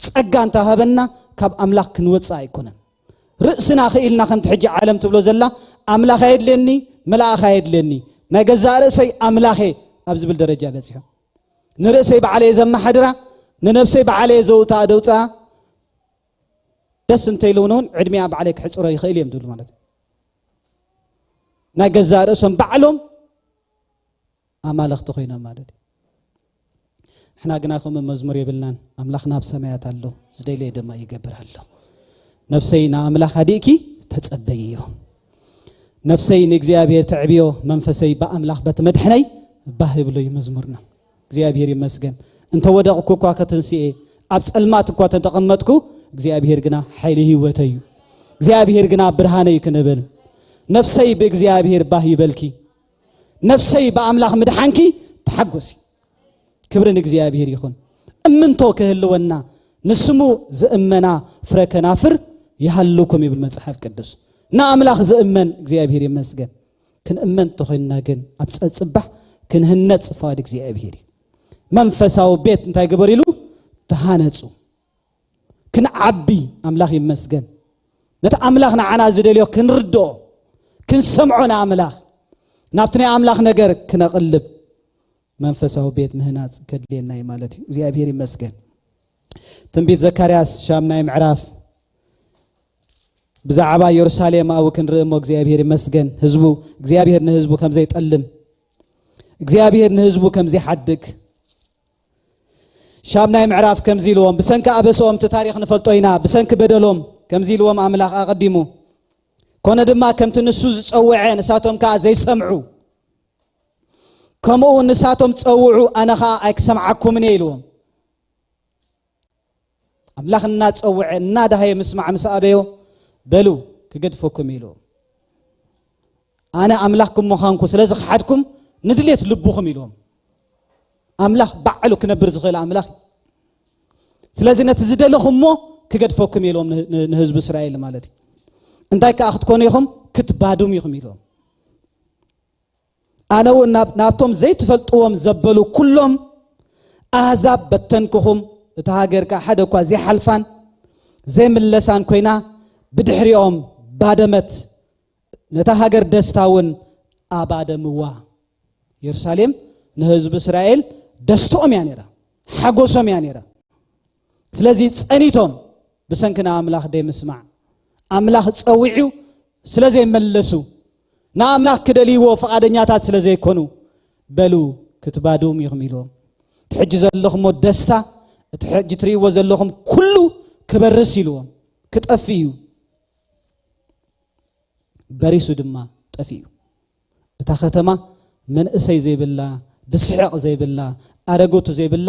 ጸጋ እንተሃበና ካብ ኣምላኽ ክንወጽእ ኣይኮነን። ርእስና ክኢልና ከምቲ ሕጂ ዓለም ትብሎ ዘላ ኣምላኽ ኣየድልየኒ፣ መልኣኽ ኣየድልየኒ፣ ናይ ገዛእ ርእሰይ ኣምላኸ ኣብ ዝብል ደረጃ በጺሖም። ንርእሰይ ባዕለየ ዘመሓድራ፣ ንነብሰይ ባዕለየ ዘውፅኣ ደውፅኣ፣ ደስ እንተይልውን እውን ዕድሜኣ ባዕለይ ክሕፅሮ ይኽእል እየ ዝብሉ ማለት እዩ። ናይ ገዛእ ርእሶም ባዕሎም ኣማለኽቲ ኮይኖም ማለት እዩ። ንሕና ግና ከምኡ መዝሙር የብልናን። ኣምላኽና ኣብ ሰማያት ኣሎ፣ ዝደልየ ድማ ይገብር ኣሎ። ነፍሰይ ንኣምላኽ ኣዲእኪ ተጸበይዮ። ነፍሰይ ንእግዚኣብሔር ተዕብዮ፣ መንፈሰይ ብኣምላኽ በቲ መድሕነይ ባህ ይብሎ እዩ መዝሙርና። እግዚኣብሔር ይመስገን። እንተ ወደቕኩ እኳ ከትንስኤ፣ ኣብ ጸልማት እኳ ተተቐመጥኩ፣ እግዚኣብሔር ግና ሓይሊ ህይወተይ እዩ። እግዚኣብሔር ግና ብርሃነይ እዩ ክንብል፣ ነፍሰይ ብእግዚኣብሔር ባህ ይበልኪ። ነፍሰይ ብኣምላኽ ምድሓንኪ ተሓጎሲ። ክብሪ ንእግዚኣብሔር ይኹን። እምንቶ ክህልወና፣ ንስሙ ዝእመና ፍረ ከናፍር ይሃልኩም ይብል መጽሓፍ ቅዱስ። ንኣምላኽ ዝእመን እግዚኣብሔር ይመስገን። ክንእመን እንተኾይንና ግን ኣብ ጸጽባሕ ክንህነጽ ፍቓድ እግዚኣብሔር እዩ። መንፈሳዊ ቤት እንታይ ግበር ኢሉ? ተሃነጹ። ክንዓቢ ኣምላኽ ይመስገን። ነቲ ኣምላኽ ንዓና ዝደልዮ ክንርድኦ፣ ክንሰምዖ ንኣምላኽ፣ ናብቲ ናይ ኣምላኽ ነገር ክነቕልብ መንፈሳዊ ቤት ምህናጽ ከድልየና እዩ ማለት እዩ። እግዚኣብሔር ይመስገን። ትንቢት ዘካርያስ ሻምናይ ምዕራፍ ብዛዕባ የሩሳሌም ኣብኡ ክንርኢ እሞ እግዚኣብሔር ይመስገን። ህዝቡ፣ እግዚኣብሔር ንህዝቡ ከም ዘይጠልም፣ እግዚኣብሔር ንህዝቡ ከም ዘይሓድግ፣ ሻምናይ ምዕራፍ ከምዚ ኢልዎም፣ ብሰንኪ ኣበስኦም እቲ ታሪኽ ንፈልጦ ኢና፣ ብሰንኪ በደሎም ከምዚ ኢልዎም ኣምላኽ ኣቐዲሙ። ኮነ ድማ ከምቲ ንሱ ዝጸውዐ ንሳቶም ከኣ ዘይሰምዑ፣ ከምኡ ንሳቶም ጸውዑ፣ ኣነ ኸኣ ኣይክሰምዓኩምን እየ ኢልዎም። ኣምላኽ እናጸውዐ እናዳሃየ ምስማዕ ምስ ኣበዮ፣ በሉ ክገድፈኩም ኢልዎም። ኣነ ኣምላኽኩም ምዃንኩ ስለ ዝኸሓድኩም ንድሌት ልብኹም ኢልዎም። ኣምላኽ ባዕሉ ክነብር ዝኽእል ኣምላኽ እዩ። ስለዚ ነቲ ዝደለኹሞ ክገድፈኩም ኢልዎም ን-፣ ን-፣ ንህዝቢ እስራኤል ማለት እዩ። እንታይ ከኣ ክትኮኑ ኢኹም? ክትባዱም ኢኹም ኢልዎም። ኣነ እውን ናብ-፣ ናብቶም ዘይትፈልጥዎም ዘበሉ ኩሎም ኣህዛብ በተንክኹም። እታ ሃገር ከኣ ሓደ እኳ ዘይሓልፋን ዘይምለሳን ኮይና ብድሕሪኦም ባደመት። ነታ ሃገር ደስታ እውን ኣባደምዋ። የሩሳሌም ንህዝቢ እስራኤል ደስትኦም እያ ነይራ፣ ሓጎሶም እያ ነይራ። ስለዚ ጸኒቶም ብሰንኪ ንኣምላኽ ደይ ምስማዕ፣ ኣምላኽ ጸዊዑ ስለ ዘይመለሱ፣ ንኣምላኽ ክደልይዎ ፍቓደኛታት ስለ ዘይኮኑ፣ በሉ ክትባድውም ኢኹም ኢልዎም። እቲ ሕጂ ዘለኹሞ ደስታ፣ እቲ ሕጂ ትርእይዎ ዘለኹም ኩሉ ክበርስ ኢልዎም፣ ክጠፍእ እዩ። በሪሱ ድማ ጠፊኡ። እታ ከተማ መንእሰይ ዘይብላ፣ ድስሕቕ ዘይብላ፣ ኣረጎቱ ዘይብላ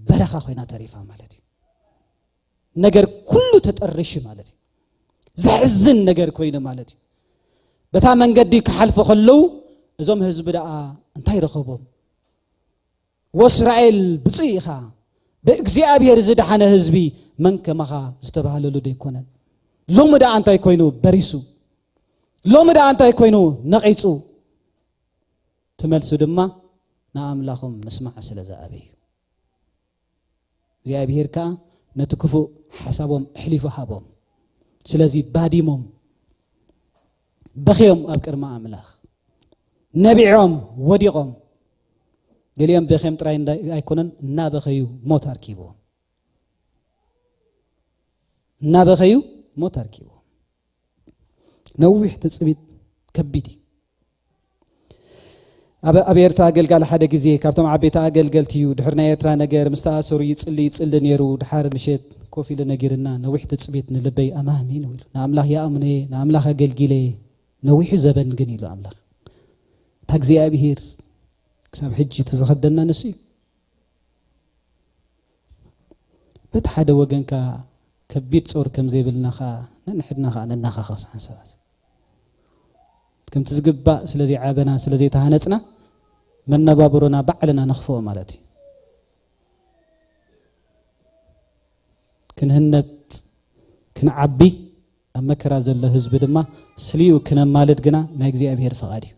በረኻ ኮይና ተሪፋ ማለት እዩ። ነገር ኩሉ ተጠርሹ ማለት እዩ። ዘሕዝን ነገር ኮይኑ ማለት እዩ። በታ መንገዲ ክሓልፉ ከለዉ እዞም ህዝቢ ደኣ እንታይ ረኸቦም? "ወእስራኤል ብፁዕ ኢኻ፣ ብእግዚኣብሔር ዝደሓነ ህዝቢ መን ከማኻ?" ዝተባህለሉ ዶ ኣይኮነን? ሎሚ ደኣ እንታይ ኮይኑ በሪሱ? ሎሚ ደኣ እንታይ ኮይኑ ነቒጹ? ትመልሱ ድማ ንኣምላኾም ምስማዕ ስለ ዝኣበዩ። እግዚኣብሔር ከኣ ነቲ ክፉእ ሓሳቦም ኣሕሊፉ ሃቦም። ስለዚ ባዲሞም በኽዮም ኣብ ቅድሚ ኣምላኽ። ነቢዖም ወዲቖም። ገሊኦም በኽዮም ጥራይ እንዳ-፣ ኣይኮነን፣ እናበኸዩ ሞት ኣርኪብዎም። እናበኸዩ ሞት ኣርኪብዎም። ነዊሕ ትጽቢት ከቢድ እዩ። ኣብ፣ ኣብ ኤርትራ ኣገልጋሊ ሓደ ግዜ ካብቶም ዓበይቲ ኣገልገልቲ እዩ። ድሕሪ ናይ ኤርትራ ነገር ምስ ተኣሰሩ ይጽሊ፣ ይጽሊ ነይሩ። ድሓር ምሸት ኮፍ ኢሉ ነጊርና፣ "ነዊሕ ትጽቢት ንልበይ ኣማሚኑ" ኢሉ። "ንኣምላኽ ይኣምኖ እየ፣ ንኣምላኽ ኣገልጊለ እየ፣ ነዊሑ ዘበን ግን" ኢሉ ኣምላኽ። እታ እግዚኣብሄር ክሳብ ሕጂ እቲ ዝኸብደና ንሱ እዩ። በቲ ሓደ ወገን ከኣ ከቢድ ጾር ከም ዘይብልና ከኣ ነንሕድና ከኣ ነናኻኽስ ሓንሳባት። ከምቲ ዝግባእ ስለ ዘይዓበና፣ ስለ ዘይተሃነጽና፣ መነባብሮና ባዕልና ነኽፍኦ ማለት እዩ። ክንህነጽ፣ ክንዓቢ፣ ኣብ መከራ ዘሎ ህዝቢ ድማ ስሊኡ ክነማልድ ግና ናይ እግዚኣብሔር ፍቓድ እዩ።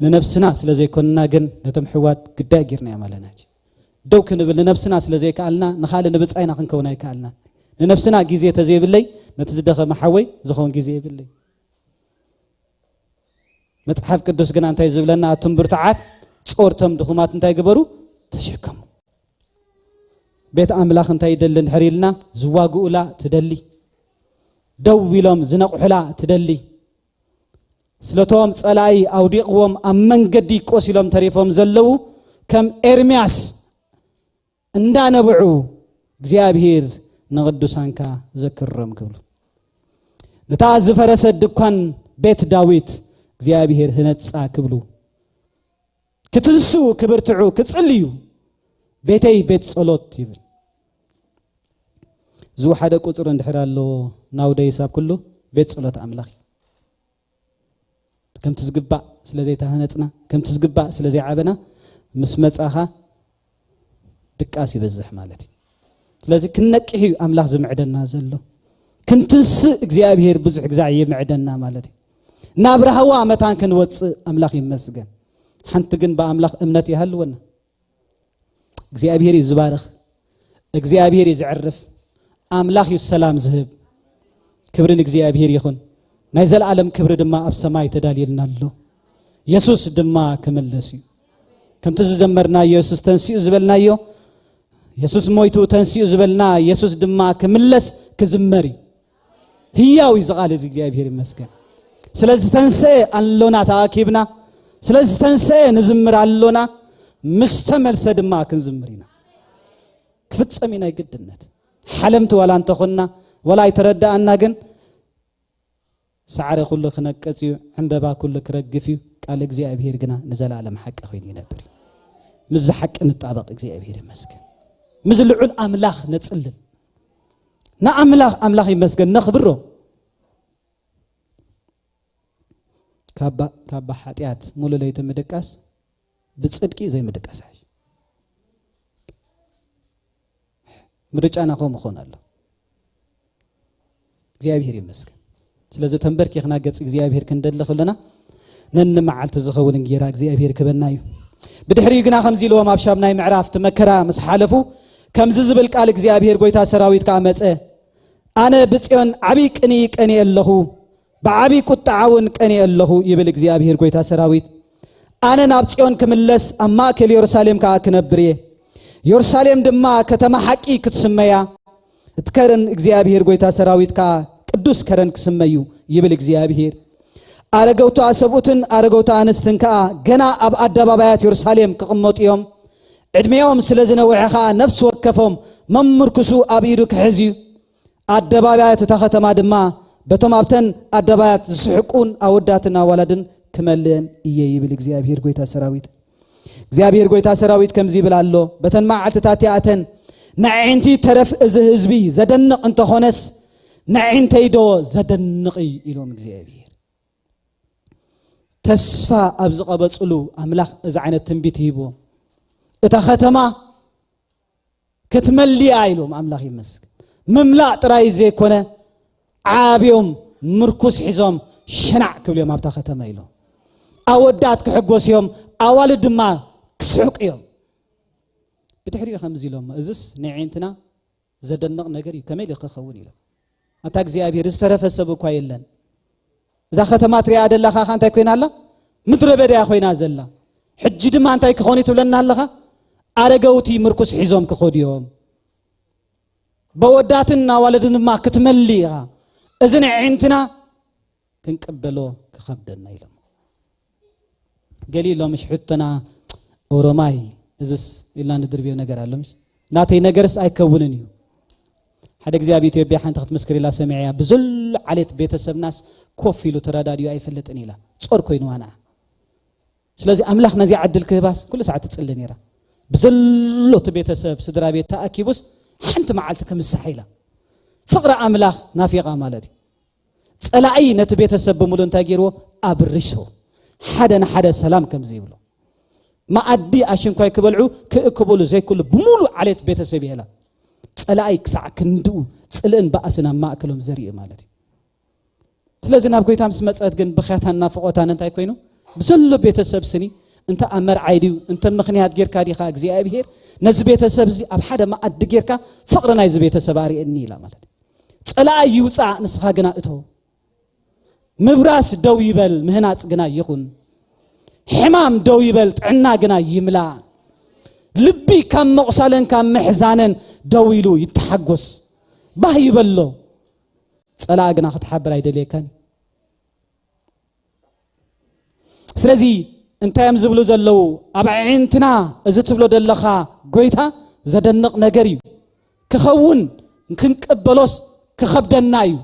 ንነብስና ስለ ዘይኮንና ግን ነቶም ሕዋት ግዳይ ጌርናዮም ኣለና። ደው ክንብል ንነብስና ስለ ዘይከኣልና ንኻልእ ንብጻይና ክንከውን ኣይከኣልናን። ንነብስና ግዜ ተዘይብለይ ነቲ ዝደኸመ ሓወይ ዝኸውን ግዜ የብለይ። መጽሓፍ ቅዱስ ግና እንታይ ዝብለና? ኣቱም ብርቱዓት ጾርቶም ድኹማት እንታይ ግበሩ? ተሸከሙ። ቤት ኣምላኽ እንታይ ይደሊ እንድሕር ኢልና፣ ዝዋግኡላ ትደሊ፣ ደው ኢሎም ዝነቕሑላ ትደሊ። ስለቶም ጸላኢ ኣውዲቕዎም ኣብ መንገዲ ቆሲሎም ተሪፎም ዘለዉ ከም ኤርምያስ እንዳነብዑ እግዚኣብሔር ንቕዱሳንካ ዘክሮም ክብሉ። ነታ ዝፈረሰት ድኳን ቤት ዳዊት እግዚኣብሔር ህነጻ ክብሉ። ክትንስኡ ክብርትዑ ክጽልዩ ቤተይ ቤት ጸሎት ይብል። ዝወሓደ ቁጽሪ እንድሕር ኣለዎ ናውደይስ ኣብ ኩሉ ቤት ጸሎት ኣምላኽ እዩ። ከምቲ ዝግባእ ስለ ዘይተሃነጽና፣ ከምቲ ዝግባእ ስለ ዘይዓበና ምስ መጻኻ ድቃስ ይበዝሕ ማለት እዩ። ስለዚ ክንነቅሕ እዩ ኣምላኽ ዝምዕደና ዘሎ። ክንትንስእ እግዚኣብሔር ብዙሕ ግዛዕ ይምዕደና ማለት እዩ። ናብ ራህዋ መታን ክንወጽእ ኣምላኽ ይመስገን። ሓንቲ ግን ብኣምላኽ እምነት ይሃልወና። እግዚኣብሔር እዩ ዝባርኽ፣ እግዚኣብሔር እዩ ዘዕርፍ፣ ኣምላኽ እዩ ሰላም ዝህብ። ክብሪ ንእግዚኣብሔር ይኹን። ናይ ዘለኣለም ክብሪ ድማ ኣብ ሰማይ ተዳልየልና ኣሎ። የሱስ ድማ ክምለስ እዩ። ከምቲ ዝዘመርናዮ፣ የሱስ ተንሲኡ ዝበልናዮ፣ የሱስ ሞይቱ ተንሲኡ ዝበልና፣ የሱስ ድማ ክምለስ ክዝመር እዩ። ህያው እዩ እዚ ቃል እዚ፣ እግዚኣብሔር ይመስገን። ስለ ዝተንሰአ ኣሎና ተኣኪብና፣ ስለ ዝተንሰአ ንዝምር ኣሎና፣ ምስ ተመልሰ ድማ ክንዝምር ኢና። ክፍጸም እዩ ናይ ግድነት። ሓለምቲ ዋላ እንተኾንና፣ ዋላ ኣይተረዳኣና፣ ግን ሳዕሪ ኩሉ ክነቅጽ እዩ፣ ዕምበባ ኩሉ ክረግፍ እዩ፣ ቃል እግዚኣብሔር ግና ንዘለኣለም ሓቂ ኮይኑ ይነብር እዩ። ምስዚ ሓቂ ንጣበቕ፣ እግዚኣብሔር ይመስገን። ምስዚ ልዑል ኣምላኽ ነጽልል። ንኣምላኽ፣ ኣምላኽ ይመስገን፣ ነኽብሮ። ካባ፣ ካባ ሓጢኣት ሙሉ ለይቲ ምድቃስ ብጽድቂ ዘይምድቃስ ይሓይሽ። ምርጫና ከምኡ ክኾን ኣሎ። እግዚኣብሔር ይመስገን። ስለዚ ተንበርኪኽና ገጽ እግዚኣብሔር ክንደሊ ከለና ነንመዓልቲ ዝኸውን እንጌራ እግዚኣብሔር ክበና እዩ። ብድሕሪኡ ግና ከምዚ ኢልዎም ኣብ ሻምናይ ምዕራፍ እቲ መከራ ምስ ሓለፉ ከምዚ ዝብል ቃል እግዚኣብሔር ጐይታ ሰራዊት ከኣ መጸ። ኣነ ብጽዮን ዓቢ ቅንኢ ቀንኤ ኣለኹ፣ ብዓቢ ቁጥዓ እውን ቀንኤ ኣለኹ ይብል እግዚኣብሔር ጐይታ ሰራዊት። ኣነ ናብ ጽዮን ክምለስ፣ ኣብ ማእከል የሩሳሌም ከኣ ክነብር እየ። የሩሳሌም ድማ ከተማ ሓቂ ክትስመያ፣ እቲ ከረን እግዚኣብሔር ጐይታ ሰራዊት ከኣ ቅዱስ ከረን ክስመዩ ይብል እግዚኣብሔር። ኣረገውታ ሰብኡትን ኣረገውታ ኣንስትን ከኣ ገና ኣብ ኣደባባያት የሩሳሌም ክቕመጡ እዮም። ዕድሜኦም ስለ ዝነውሐ ኸኣ ነፍሲ ወከፎም መምርኩሱ ኣብ ኢዱ ክሕዝ እዩ። ኣደባባያት እታ ኸተማ ድማ በቶም ኣብተን ኣደባያት ዝስሕቁን ኣወዳትን ኣዋላድን ክመልእን እየ ይብል እግዚኣብሔር ጎይታ ሰራዊት። እግዚኣብሔር ጎይታ ሰራዊት ከምዚ ይብል ኣሎ፣ በተን መዓልትታት እቲኣተን ንኣዒንቲ ተረፍ እዚ ህዝቢ ዘደንቕ እንተኾነስ ንኣዒንተይ ዶ ዘደንቕ እዩ ኢሎም እግዚኣብሔር። ተስፋ ኣብ ዝቐበጽሉ ኣምላኽ እዚ ዓይነት ትንቢት ይህብዎም። እታ ከተማ ክትመልያ ኢሎም ኣምላኽ ይመስገን። ምምላእ ጥራይ ዘይኮነ ዓብዮም ምርኩስ ሒዞም ሸናዕ ክብልዮም ኣብታ ከተማ ኢሎም ኣወዳት ክሕጎስ እዮም፣ ኣዋልድ ድማ ክስሕቁ እዮም። ብድሕሪኡ ከምዚ ኢሎም፣ እዝስ ንዕንትና ዘደንቕ ነገር እዩ፣ ከመይ ኢሉ ክኸውን ኢሎም። ኣታ እግዚኣብሔር ዝተረፈ ሰብ እኳ የለን። እዛ ከተማ ትሪኣ ደለኻ እንታይ ኮይና ኣላ? ምድረ በዳ ኮይና ዘላ። ሕጂ ድማ እንታይ ክኾን እዩ ትብለና ኣለኻ? ኣረገውቲ ምርኩስ ሒዞም ክኸዱ እዮም። በወዳትን ኣዋልድን ድማ ክትመሊ ኢኻ። እዚ ንዕንትና ክንቅበሎ ክኸብደና ኢሎም። ገሊኡ ሎምሽ ሕቶና ኦሮማይ እዝስ ኢልና ንድርብዮ ነገር ኣሎ ምሽ? ናተይ ነገርስ ኣይከውንን እዩ። ሓደ ግዜ ኣብ ኢትዮጵያ ሓንቲ ክትምስክር ኢላ ሰሚዐያ። ብዘሎ ዓሌት ቤተሰብናስ ኮፍ ኢሉ ተረዳድዩ ኣይፈልጥን ኢላ። ጾር ኮይኑዋ ንዓ። ስለዚ ኣምላኽ ነዚኣ ዕድል ክህባስ ኩሉ ሰዓት ትጽሊ ነይራ። ብዘሎ እቲ ቤተሰብ ስድራ ቤት ተኣኪቡስ ሓንቲ መዓልቲ ክምሳሕ ኢላ። ፍቕሪ ኣምላኽ ናፊቓ ማለት እዩ። ጸላኢ ነቲ ቤተሰብ ብምሉእ እንታይ ገይርዎ? ኣብሪስዎ። ሓደ ንሓደ ሰላም ከም ዘይብሎ። መኣዲ ኣሽንኳይ ክበልዑ ክእክቡሉ ዘይክእሉ ብምሉእ ዓሌት ቤተሰብ ይህላ። ጸላኢ ክሳዕ ክንድኡ ጽልእን ባእስን ኣብ ማእከሎም ዘርኢ ማለት እዩ። ስለዚ ናብ ጎይታ ምስ መጸት ግን ብኽያታን ናፍቖታን እንታይ ኮይኑ? ብዘሎ ቤተሰብ ስኒ እንተ ኣብ መርዓይ ድዩ? እንተ ምኽንያት ጌርካ ዲኻ? እግዚኣብሔር ነዚ ቤተሰብ እዚ ኣብ ሓደ መኣዲ ጌርካ ፍቕሪ ናይዚ ቤተሰብ ኣርእየኒ ኢላ ማለት እዩ። ጸላኢ ይውጻእ፣ ንስኻ ግና እቶ። ምብራስ ደው ይበል፣ ምህናጽ ግና ይኹን። ሕማም ደው ይበል፣ ጥዕና ግና ይምላእ። ልቢ ካብ መቑሳልን ካብ ምሕዛንን ደው ኢሉ ይተሓጎስ። ባህ ይበሎ። ጸላኢ ግና ክትሓብር ኣይደልየካን። ስለዚ እንታይ እዮም ዝብሉ ዘለዉ? ኣብ ኣዒንትና እዚ ትብሎ ዘለኻ ጎይታ ዘደንቕ ነገር እዩ። ክኸውን ክንቅበሎስ ክኸብደና እዩ።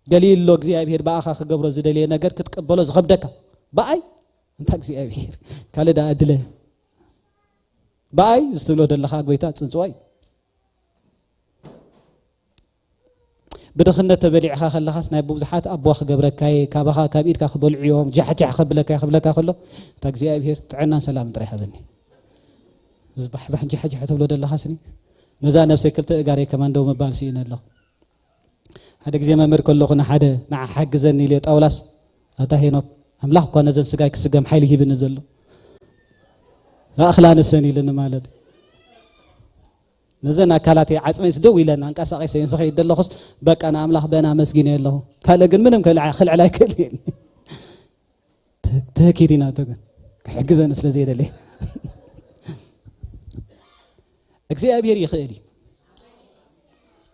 ገሊኡ ኣሎ እግዚኣብሔር ብኣኻ ክገብሮ ዝደልየ ነገር ክትቅበሎ ዝኸብደካ። ብኣይ እንታ እግዚኣብሔር ካልእ ደኣ ድለ። ብኣይ እዚ ትብሎ ዘለኻ ጎይታ ጽንጽዋ እዩ። ብድኽነት ተበሊዕኻ ከለኻስ ናይ ብዙሓት ኣቦ ክገብረካ እየ፣ ካባኻ ካብ ኢድካ ክበልዑ እዮም፣ ጃሕጃሕ ከብለካ እየ ክብለካ ከሎ፣ እታ እግዚኣብሔር ጥዕናን ሰላምን ጥራይ ሃበኒ። እዚ ባሕባሕ ጃሕጃሕ ትብሎ ዘለኻስኒ፣ ነዛ ነብሰይ ክልተ እጋረይ ከማን ደው ምባል ስኢነ ኣለኹ። ሓደ ግዜ መምህር ከለኹ ንሓደ ንዓ ሓግዘኒ ኢለ ጣውላስ፣ ኣታ ሄኖክ፣ ኣምላኽ እኳ ነዘን ስጋይ ክስገም ሓይሊ ሂብኒ ዘሎ። ኣኽላ ንሰን ኢልኒ ማለት እዩ። ነዘን ኣካላተይ ዓጽመይስ ደው ኢለን ኣንቀሳቒሰ ዝኸይድ ዘለኹስ፣ በቃ ንኣምላኽ በና ኣመስጊነ ኣለኹ። ካልእ ግን ምንም ክልዓ-፣ ክልዕል ኣይክእልን። ተ-፣ ተኪት ኢና እቶ ግን ክሕግዘኒ ስለ ዘይደለየ። እግዚኣብሔር ይኽእል እዩ።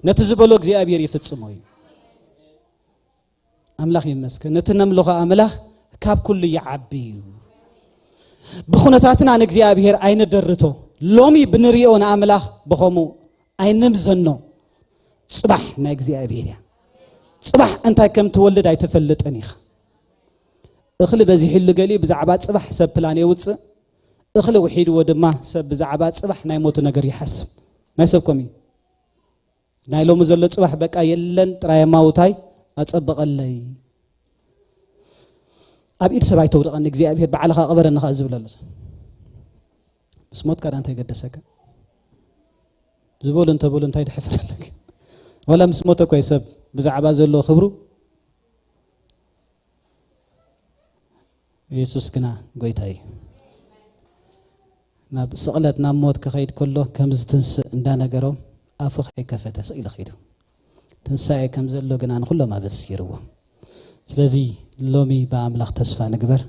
ነቲ ዝበሎ እግዚኣብሔር ይፍጽሞ እዩ። ኣምላኽ ይመስገን። ነቲ ነምልኾ ኣምላኽ ካብ ኩሉ ይዓቢ እዩ። ብኹነታትና ንእግዚኣብሔር ኣይንደርቶ። ሎሚ ብንሪኦ ንኣምላኽ ብኸምኡ ኣይንምዘኖ። ጽባሕ ናይ እግዚኣብሔር እያ። ጽባሕ እንታይ ከም ትወልድ ኣይትፈልጥን ኢኻ። እኽሊ በዚሕሉ ገሊኡ ብዛዕባ ጽባሕ ሰብ ፕላን የውጽእ። እኽሊ ውሒድዎ ድማ ሰብ ብዛዕባ ጽባሕ ናይ ሞቱ ነገር ይሓስብ። ናይ ሰብ ከምኡ እዩ። ናይ ሎሚ ዘሎ ጽባሕ በቃ የለን፣ ጥራይ ኣማውታይ ኣጸብቐለይ። ኣብ ኢድ ሰብ ኣይተውድቐኒ እግዚኣብሔር፣ ባዕልኻ ቅበረኒ ኸኣ ዝብል ኣሎ። ምስ ሞትካ ዳ እንታይ ገደሰካ? ዝበሉ እንተበሉ እንታይ ድሕፍር ኣለካ? ዋላ ምስ ሞተ እኮ እዩ ሰብ ብዛዕባ ዘለዎ ክብሩ። የሱስ ግና ጎይታ እዩ። ናብ ስቕለት፣ ናብ ሞት ክኸይድ ከሎ ከም ዝትንስእ እንዳነገሮም ኣፉ ከይከፈተ ስቕ ኢሉ ኸይዱ። ትንሳኤ ከም ዘሎ ግና ንኹሎም ኣበሲርዎም። ስለዚ ሎሚ ብኣምላኽ ተስፋ ንግበር፣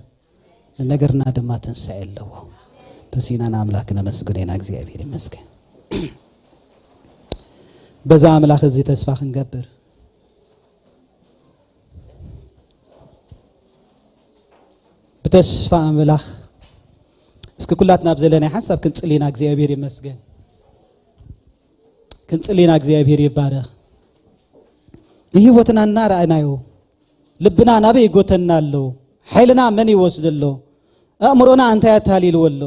ንነገርና ድማ ትንሳኤ ኣለዎ። ተሲእና ንኣምላኽ ክነመስግኖ ኢና። እግዚኣብሔር ይመስገን። በዛ ኣምላኽ እዚ ተስፋ ክንገብር ብተስፋ ኣምላኽ እስኪ ኩላትና ኣብ ዘለናይ ሓንሳብ ክንጽሊ ኢና። እግዚኣብሔር ይመስገን። ክንጽሊ ኢና። እግዚኣብሔር ይባረኽ። ንህይወትና እናረኣናዮ ልብና ናበይ ይጎተና ኣሎ? ሓይልና መን ይወስድ ኣሎ? ኣእምሮና እንታይ ኣታሊልዎ ኣሎ?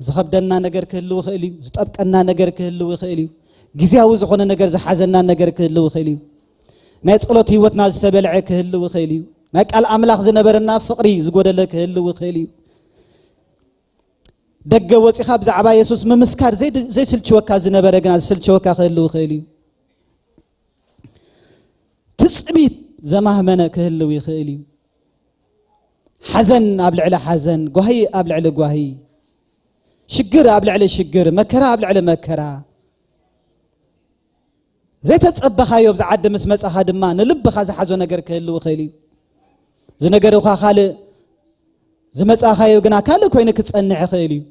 ዝኸብደና ነገር ክህልው ይኽእል እዩ። ዝጠብቀና ነገር ክህልው ይኽእል እዩ። ግዜያዊ ዝኾነ ነገር ዝሓዘና ነገር ክህልው ይኽእል እዩ። ናይ ጸሎት ህይወትና ዝተበልዐ ክህልው ይኽእል እዩ። ናይ ቃል ኣምላኽ ዝነበረና ፍቕሪ ዝጎደለ ክህልው ይኽእል እዩ። ደገ ወጺኻ ብዛዕባ የሱስ ምምስካር ዘይድ-፣ ዘይስልችወካ ዝነበረ ግና ዝስልችወካ ክህልው ይኽእል እዩ። ትጽቢት ዘማህመነ ክህልው ይኽእል እዩ። ሓዘን ኣብ ልዕሊ ሓዘን፣ ጓሂ ኣብ ልዕሊ ጓሂ፣ ሽግር ኣብ ልዕሊ ሽግር፣ መከራ ኣብ ልዕሊ መከራ። ዘይተጸበኻዮ ኣብዚ ዓዲ ምስ መጻኻ ድማ ንልብኻ ዝሓዞ ነገር ክህልው ይኽእል እዩ። ዝነገሩኻ ካልእ፣ ዝመጻኻዮ ግና ካልእ ኮይኑ ክጸንሕ ይኽእል እዩ።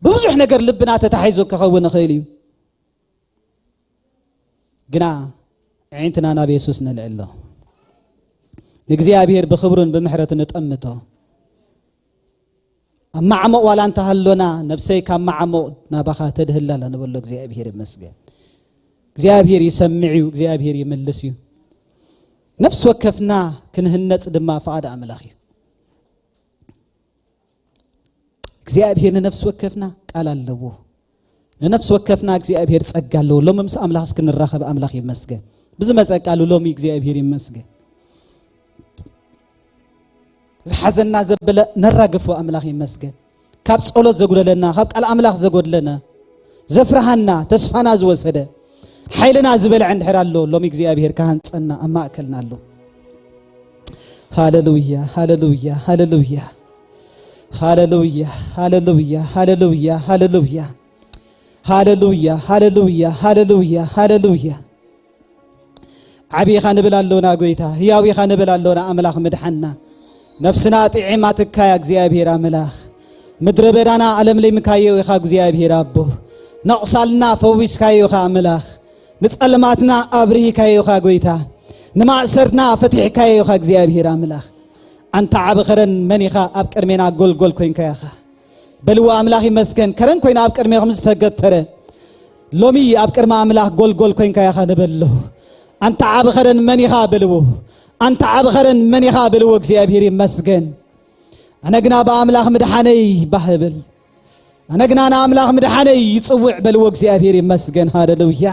ብብዙሕ ነገር ልብና ተታሒዙ ክኸውን ይኽእል እዩ። ግና ኣዒንትና ናብ የሱስ ነልዕሎ። ንእግዚኣብሔር ብኽብሩን ብምሕረቱን ንጠምቶ። ኣብ ማዕሙቕ ዋላ እንተሃሎና፣ ነብሰይ ካብ ማዕሙቕ ናባኻ ተድህል ኣላ ንበሎ። እግዚኣብሔር ይመስገን። እግዚኣብሔር ይሰምዕ እዩ፣ እግዚኣብሔር ይምልስ እዩ። ነፍሲ ወከፍና ክንህነጽ ድማ ፍቓድ ኣምላኽ እዩ። እግዚኣብሔር ንነፍሲ ወከፍና ቃል ኣለዎ። ንነፍሲ ወከፍና እግዚኣብሔር ጸጋ ኣለዎ። ሎሚ ምስ ኣምላኽ እስክንራኸብ ኣምላኽ ይመስገን። ብዝመጸ ቃሉ ሎሚ እግዚኣብሔር ይመስገን። ዝሓዘና ዘበለ ነራግፎ ኣምላኽ ይመስገን። ካብ ጸሎት ዘጉደለና፣ ካብ ቃል ኣምላኽ ዘጎድለና፣ ዘፍርሃና፣ ተስፋና ዝወሰደ፣ ሓይልና ዝበልዐ እንድሕር ኣሎ፣ ሎሚ እግዚኣብሔር ክሃንጸና ኣብ ማእከልና ኣሎ። ሃሌሉያ፣ ሃሌሉያ፣ ሃሌሉያ። ሃሌሉያ፣ ሃሌሉያ፣ ሃሌሉያ፣ ሃሌሉያ። ሃሌሉያ፣ ሃሌሉያ፣ ሃሌሉያ፣ ሃሌሉያ። ዓቢ ኢኻ ንብል ኣሎና ጎይታ፣ ህያው ኢኻ ንብል ኣሎና ኣምላኽ ምድሓንና። ነፍስና ጥዒማትካያ እግዚኣብሔር ኣምላኽ። ምድረ በዳና ኣለምሊምካዮ ኢኻ እግዚኣብሔር ኣቦ። ነቑሳልና ፈዊስካዮ ኢኻ ኣምላኽ። ንጸልማትና ኣብሪህካዮ ኢኻ ጎይታ። ንማእሰርትና ፈቲሕካዮ ኢኻ እግዚኣብሔር ኣምላኽ። ኣንታ ዓቢ ኸረን መን ኢኻ ኣብ ቅድሜና ጎልጎል ኮይንካ ኢኻ። በልዎ ኣምላኽ ይመስገን። ከረን ኮይና ኣብ ቅድሜኹም ዝተገተረ ሎሚ ኣብ ቅድሚ ኣምላኽ ጎልጎል ኮይንካ ኢኻ ንበሎ። ኣንታ ዓቢ ኸረን መን ኢኻ በልዎ። ኣንታ ዓቢ ኸረን መን ኢኻ በልዎ። እግዚኣብሔር ይመስገን። ኣነ ግና ብኣምላኽ ምድሓነይ ባህ እብል። ኣነ ግና ንኣምላኽ ምድሓነይ ይጽውዕ በልዎ። እግዚኣብሔር ይመስገን። ሃሌሉያ።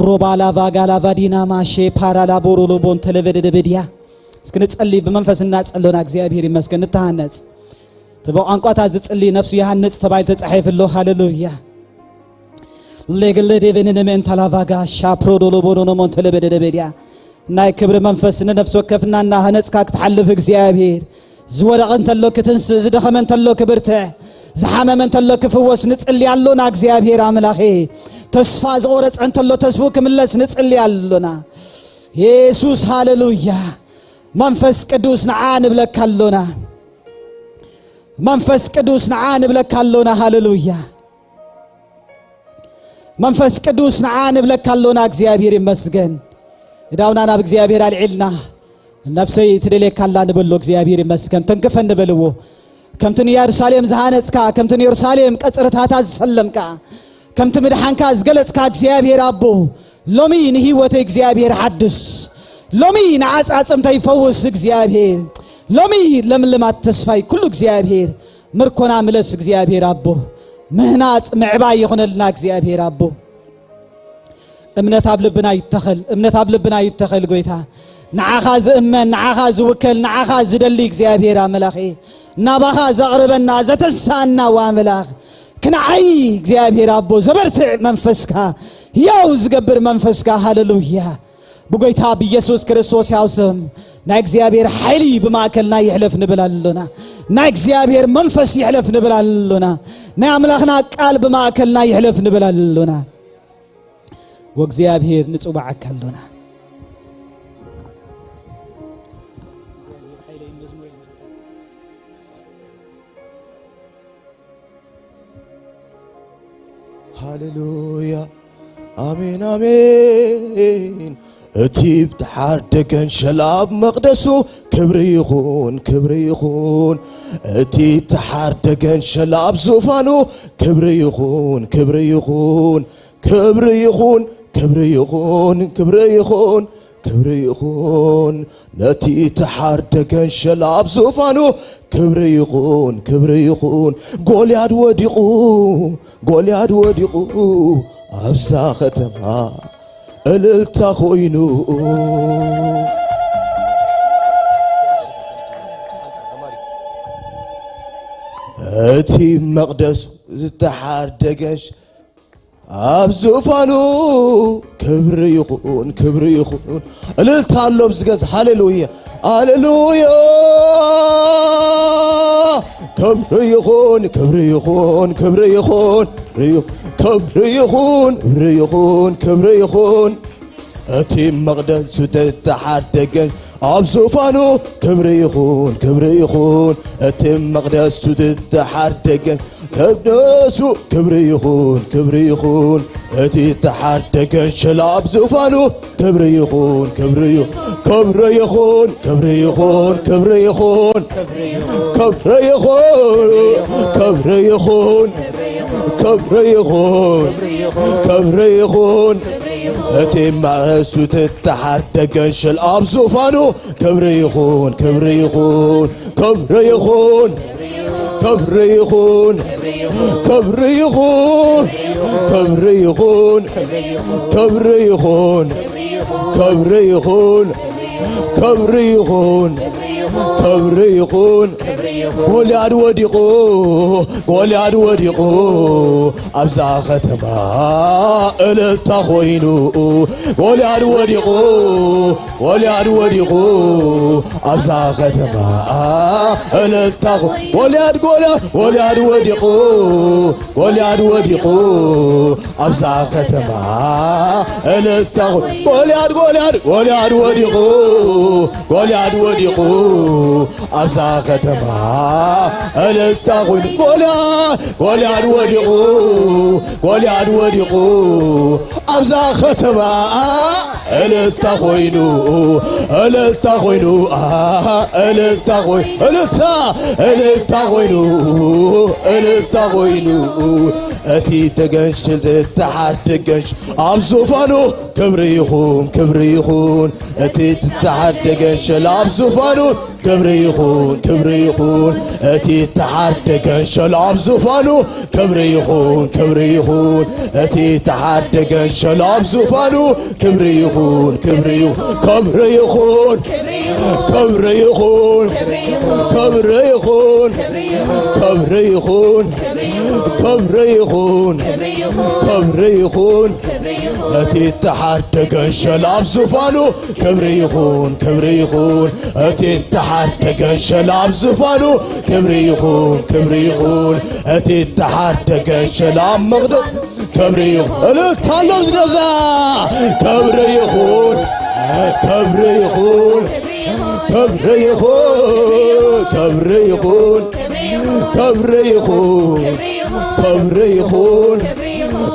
ሮባላቫ ጋላቫ ዲናማ ሼ ፓራላ ቦሮሎ ቦን ተለቨደደበድያ። እስኪ ንጸሊ፣ ብመንፈስ እናጸሎና እግዚኣብሔር ይመስገን። ንተሃነጽ። እቲ ብቋንቋታት ዝጽሊ ነፍሱ ይሃንጽ ተባሂሉ ተጻሒፉ ኣሎ። ሃሌሉያ። ሌግለ ዴቨንነ ሜንታላቫጋ ሻፕሮዶሎ ቦኖኖ ሞንተለበደደበድያ። ናይ ክብሪ መንፈስ ንነፍሲ ወከፍና እናሃነጽካ ክትሓልፍ እግዚኣብሔር። ዝወደቐ እንተሎ ክትንስእ፣ ዝደኸመ እንተሎ ክብርትዕ፣ ዝሓመመ እንተሎ ክፍወስ ንጽሊ ኣሎና እግዚኣብሔር ኣምላኸ። ተስፋ ዝቖረጸ እንተሎ ተስፉ ክምለስ ንጽሊ ኣሎና። የሱስ ሃሌሉያ። መንፈስ ቅዱስ ንዓ ንብለካ ኣሎና። መንፈስ ቅዱስ ንዓ ንብለካ ኣሎና። ሃሌሉያ። መንፈስ ቅዱስ ንዓ ንብለካ ኣሎና። እግዚኣብሔር ይመስገን። እዳውና ናብ እግዚኣብሔር ኣልዒልና፣ ነፍሰይ ትደልየካ ኣላ ንበሎ። እግዚኣብሔር ይመስገን። ተንክፈኒ በልዎ። ከምቲ ንኢየሩሳሌም ዝሃነጽካ፣ ከምቲ ንኢየሩሳሌም ቀጽርታታ ዝሰለምካ፣ ከምቲ ምድሓንካ ዝገለጽካ እግዚኣብሔር ኣቦ፣ ሎሚ ንህይወተይ እግዚኣብሔር ሓድስ፣ ሎሚ ንዓጻጽምተይ ፈውስ እግዚኣብሔር፣ ሎሚ ለምልማት ተስፋይ ኩሉ እግዚኣብሔር ምርኮና ምለስ እግዚኣብሔር ኣቦ፣ ምህናጽ ምዕባይ ይኹነልና እግዚኣብሔር ኣቦ። እምነት ኣብ ልብና ይተኸል፣ እምነት ኣብ ልብና ይተኸል ጎይታ። ንዓኻ ዝእመን፣ ንዓኻ ዝውከል፣ ንዓኻ ዝደሊ እግዚኣብሔር ኣምላኸ፣ ናባኻ ዘቕርበና ዘተንስኣና ወኣምላኽ፣ ክንዓይ እግዚኣብሔር ኣቦ ዘበርትዕ መንፈስካ፣ ህያው ዝገብር መንፈስካ። ሃሌሉያ። ብጎይታ ብኢየሱስ ክርስቶስ ያው ስም ናይ እግዚኣብሔር ሓይሊ ብማእከልና ይሕለፍ ንብል ኣሎና። ናይ እግዚኣብሔር መንፈስ ይሕለፍ ንብል ኣሎና። ናይ ኣምላኽና ቃል ብማእከልና ይሕለፍ ንብል ኣሎና። ወእግዚኣብሔር ንጽዋዓካ ኣሎና። ሃሌሉያ። ኣሜን፣ ኣሜን። እቲ ብተሓርደገን ሸላብ መቕደሱ ክብሪ ይኹን፣ ክብሪ ይኹን። እቲ ተሓርደገን ሸላብ ዙፋኑ ክብሪ ይኹን፣ ክብሪ ይኹን። ክብሪ ይኹን፣ ክብሪ ይኹን፣ ክብሪ ይኹን። ክብሪ ይኹን ነቲ ተሓርደ ገንሸል ኣብ ዙፋኑ። ክብሪ ይኹን፣ ክብሪ ይኹን። ጎልያድ ወዲቑ፣ ጎልያድ ወዲቑ፣ ኣብዛ ከተማ እልልታ ኮይኑ። እቲ መቕደስ ዝተሓርደ ገንሸል ኣብ ዙፋኑ። ክብሪ ይኹን፣ ክብሪ ይኹን። እልልታ ኣሎ ኣብዚ ገዛ። ሃሌሉያ፣ ሃሌሉያ። ክብሪ ይኹን፣ ክብሪ ይኹን፣ ክብሪ ይኹን፣ ክብሪ ይኹን፣ ክብሪ ይኹን፣ ክብሪ ይኹን። እቲ መቕደስ ዝተሓርደ ገንሸል ኣብ ዙፋኑ። ክብሪ ይኹን፣ ክብሪ ይኹን። እቲ መቕደስ ዝተሓርደ ገንሸል ከብደሱ። ክብሪ ይኹን፣ ክብሪ ይኹን። እቲ ተሓርደ ገንሸል ኣብ ዙፋኑ። ክብሪ ይኹን፣ ክብሪ ይኹን፣ ክብሪ ይኹን፣ ክብሪ ይኹን፣ ክብሪ ይኹን፣ ክብሪ ይኹን፣ ክብሪ ይኹን፣ ክብሪ ይኹን፣ ክብሪ ይኹን። እቲ መቕደስ ዝተሓርደ ገንሸል ኣብ ዙፋኑ። ክብሪ ይኹን፣ ክብሪ ይኹን፣ ክብሪ ይኹን፣ ክብሪ ይኹን፣ ክብሪ ይኹን፣ ክብሪ ይኹን፣ ክብሪ ይኹን፣ ክብሪ ይኹን፣ ክብሪ ይኹን፣ ክብሪ ይኹን። ጎልያድ ወዲቑ፣ ጎልያድ ወዲቑ፣ ኣብዛ ከተማ እልልታ ኮይኑ። ጎልያድ ወዲቑ፣ ጎልያድ ወዲቑ፣ ኣብዛ ከተማ እልልታ ኮ-፣ ጎልያድ፣ ጎልያድ፣ ጎልያድ ወዲቑ፣ ጎልያድ ወዲቑ፣ ኣብዛ ከተማ እልልታ ኮ-፣ ጎልያድ፣ ጎልያድ፣ ጎልያድ ወዲቑ፣ ጎልያድ ወዲቑ፣ ኣብዛ ከተማ እልልታ ኮይኑ። ጎልያድ፣ ጎልያድ ወዲቑ፣ ጎልያድ ወዲቑ፣ ኣብዛ ከተማ እልልታ ኮይኑ፣ እልልታ ኮይኑ፣ ኣሃ፣ እልልታ ኮይ-፣ እልልታ፣ እልልታ ኮይኑ፣ እልልታ ኮይኑ፣ እቲ ተገንሽል ዝተሓርደ ገንሽ ኣብ ዙፋኑ። ክብሪ ይኹን፣ ክብሪ ይኹን፣ እቲ ዝተሓርደ ገንሸል ኣብ ዙፋኑ። ክብሪ ይኹን፣ ክብሪ ይኹን፣ እቲ ተሓርደ ገንሸል ኣብ ዙፋኑ። ክብሪ ይኹን፣ ክብሪ ይኹን፣ እቲ ተሓርደ ገንሸል ኣብ ዙፋኑ። ክብሪ ይኹን፣ ክብሪ ይኹን፣ ክብሪ ይኹን፣ ክብሪ ይኹን፣ ክብሪ ይኹን፣ ክብሪ ይኹን፣ ክብሪ ይኹን፣ ክብሪ ይኹን። እቲ ተሓርደ ገንሸል ኣብ ዙፋኑ። ክብሪ ይኹን፣ ክብሪ ይኹን፣ እቲ ተሓርደ ገንሸል ኣብ ዙፋኑ። ክብሪ ይኹን፣ ክብሪ ይኹን፣ እቲ ተሓርደ ገንሸል ኣብ መቕደስ። ክብሪ ይኹን። እልልታ ኣሎ ኣብዚ ገዛ። ክብሪ ይኹን፣ ክብሪ ይኹን፣ ክብሪ ይኹን፣ ክብሪ ይኹን፣ ክብሪ ይኹን፣ ክብሪ ይኹን፣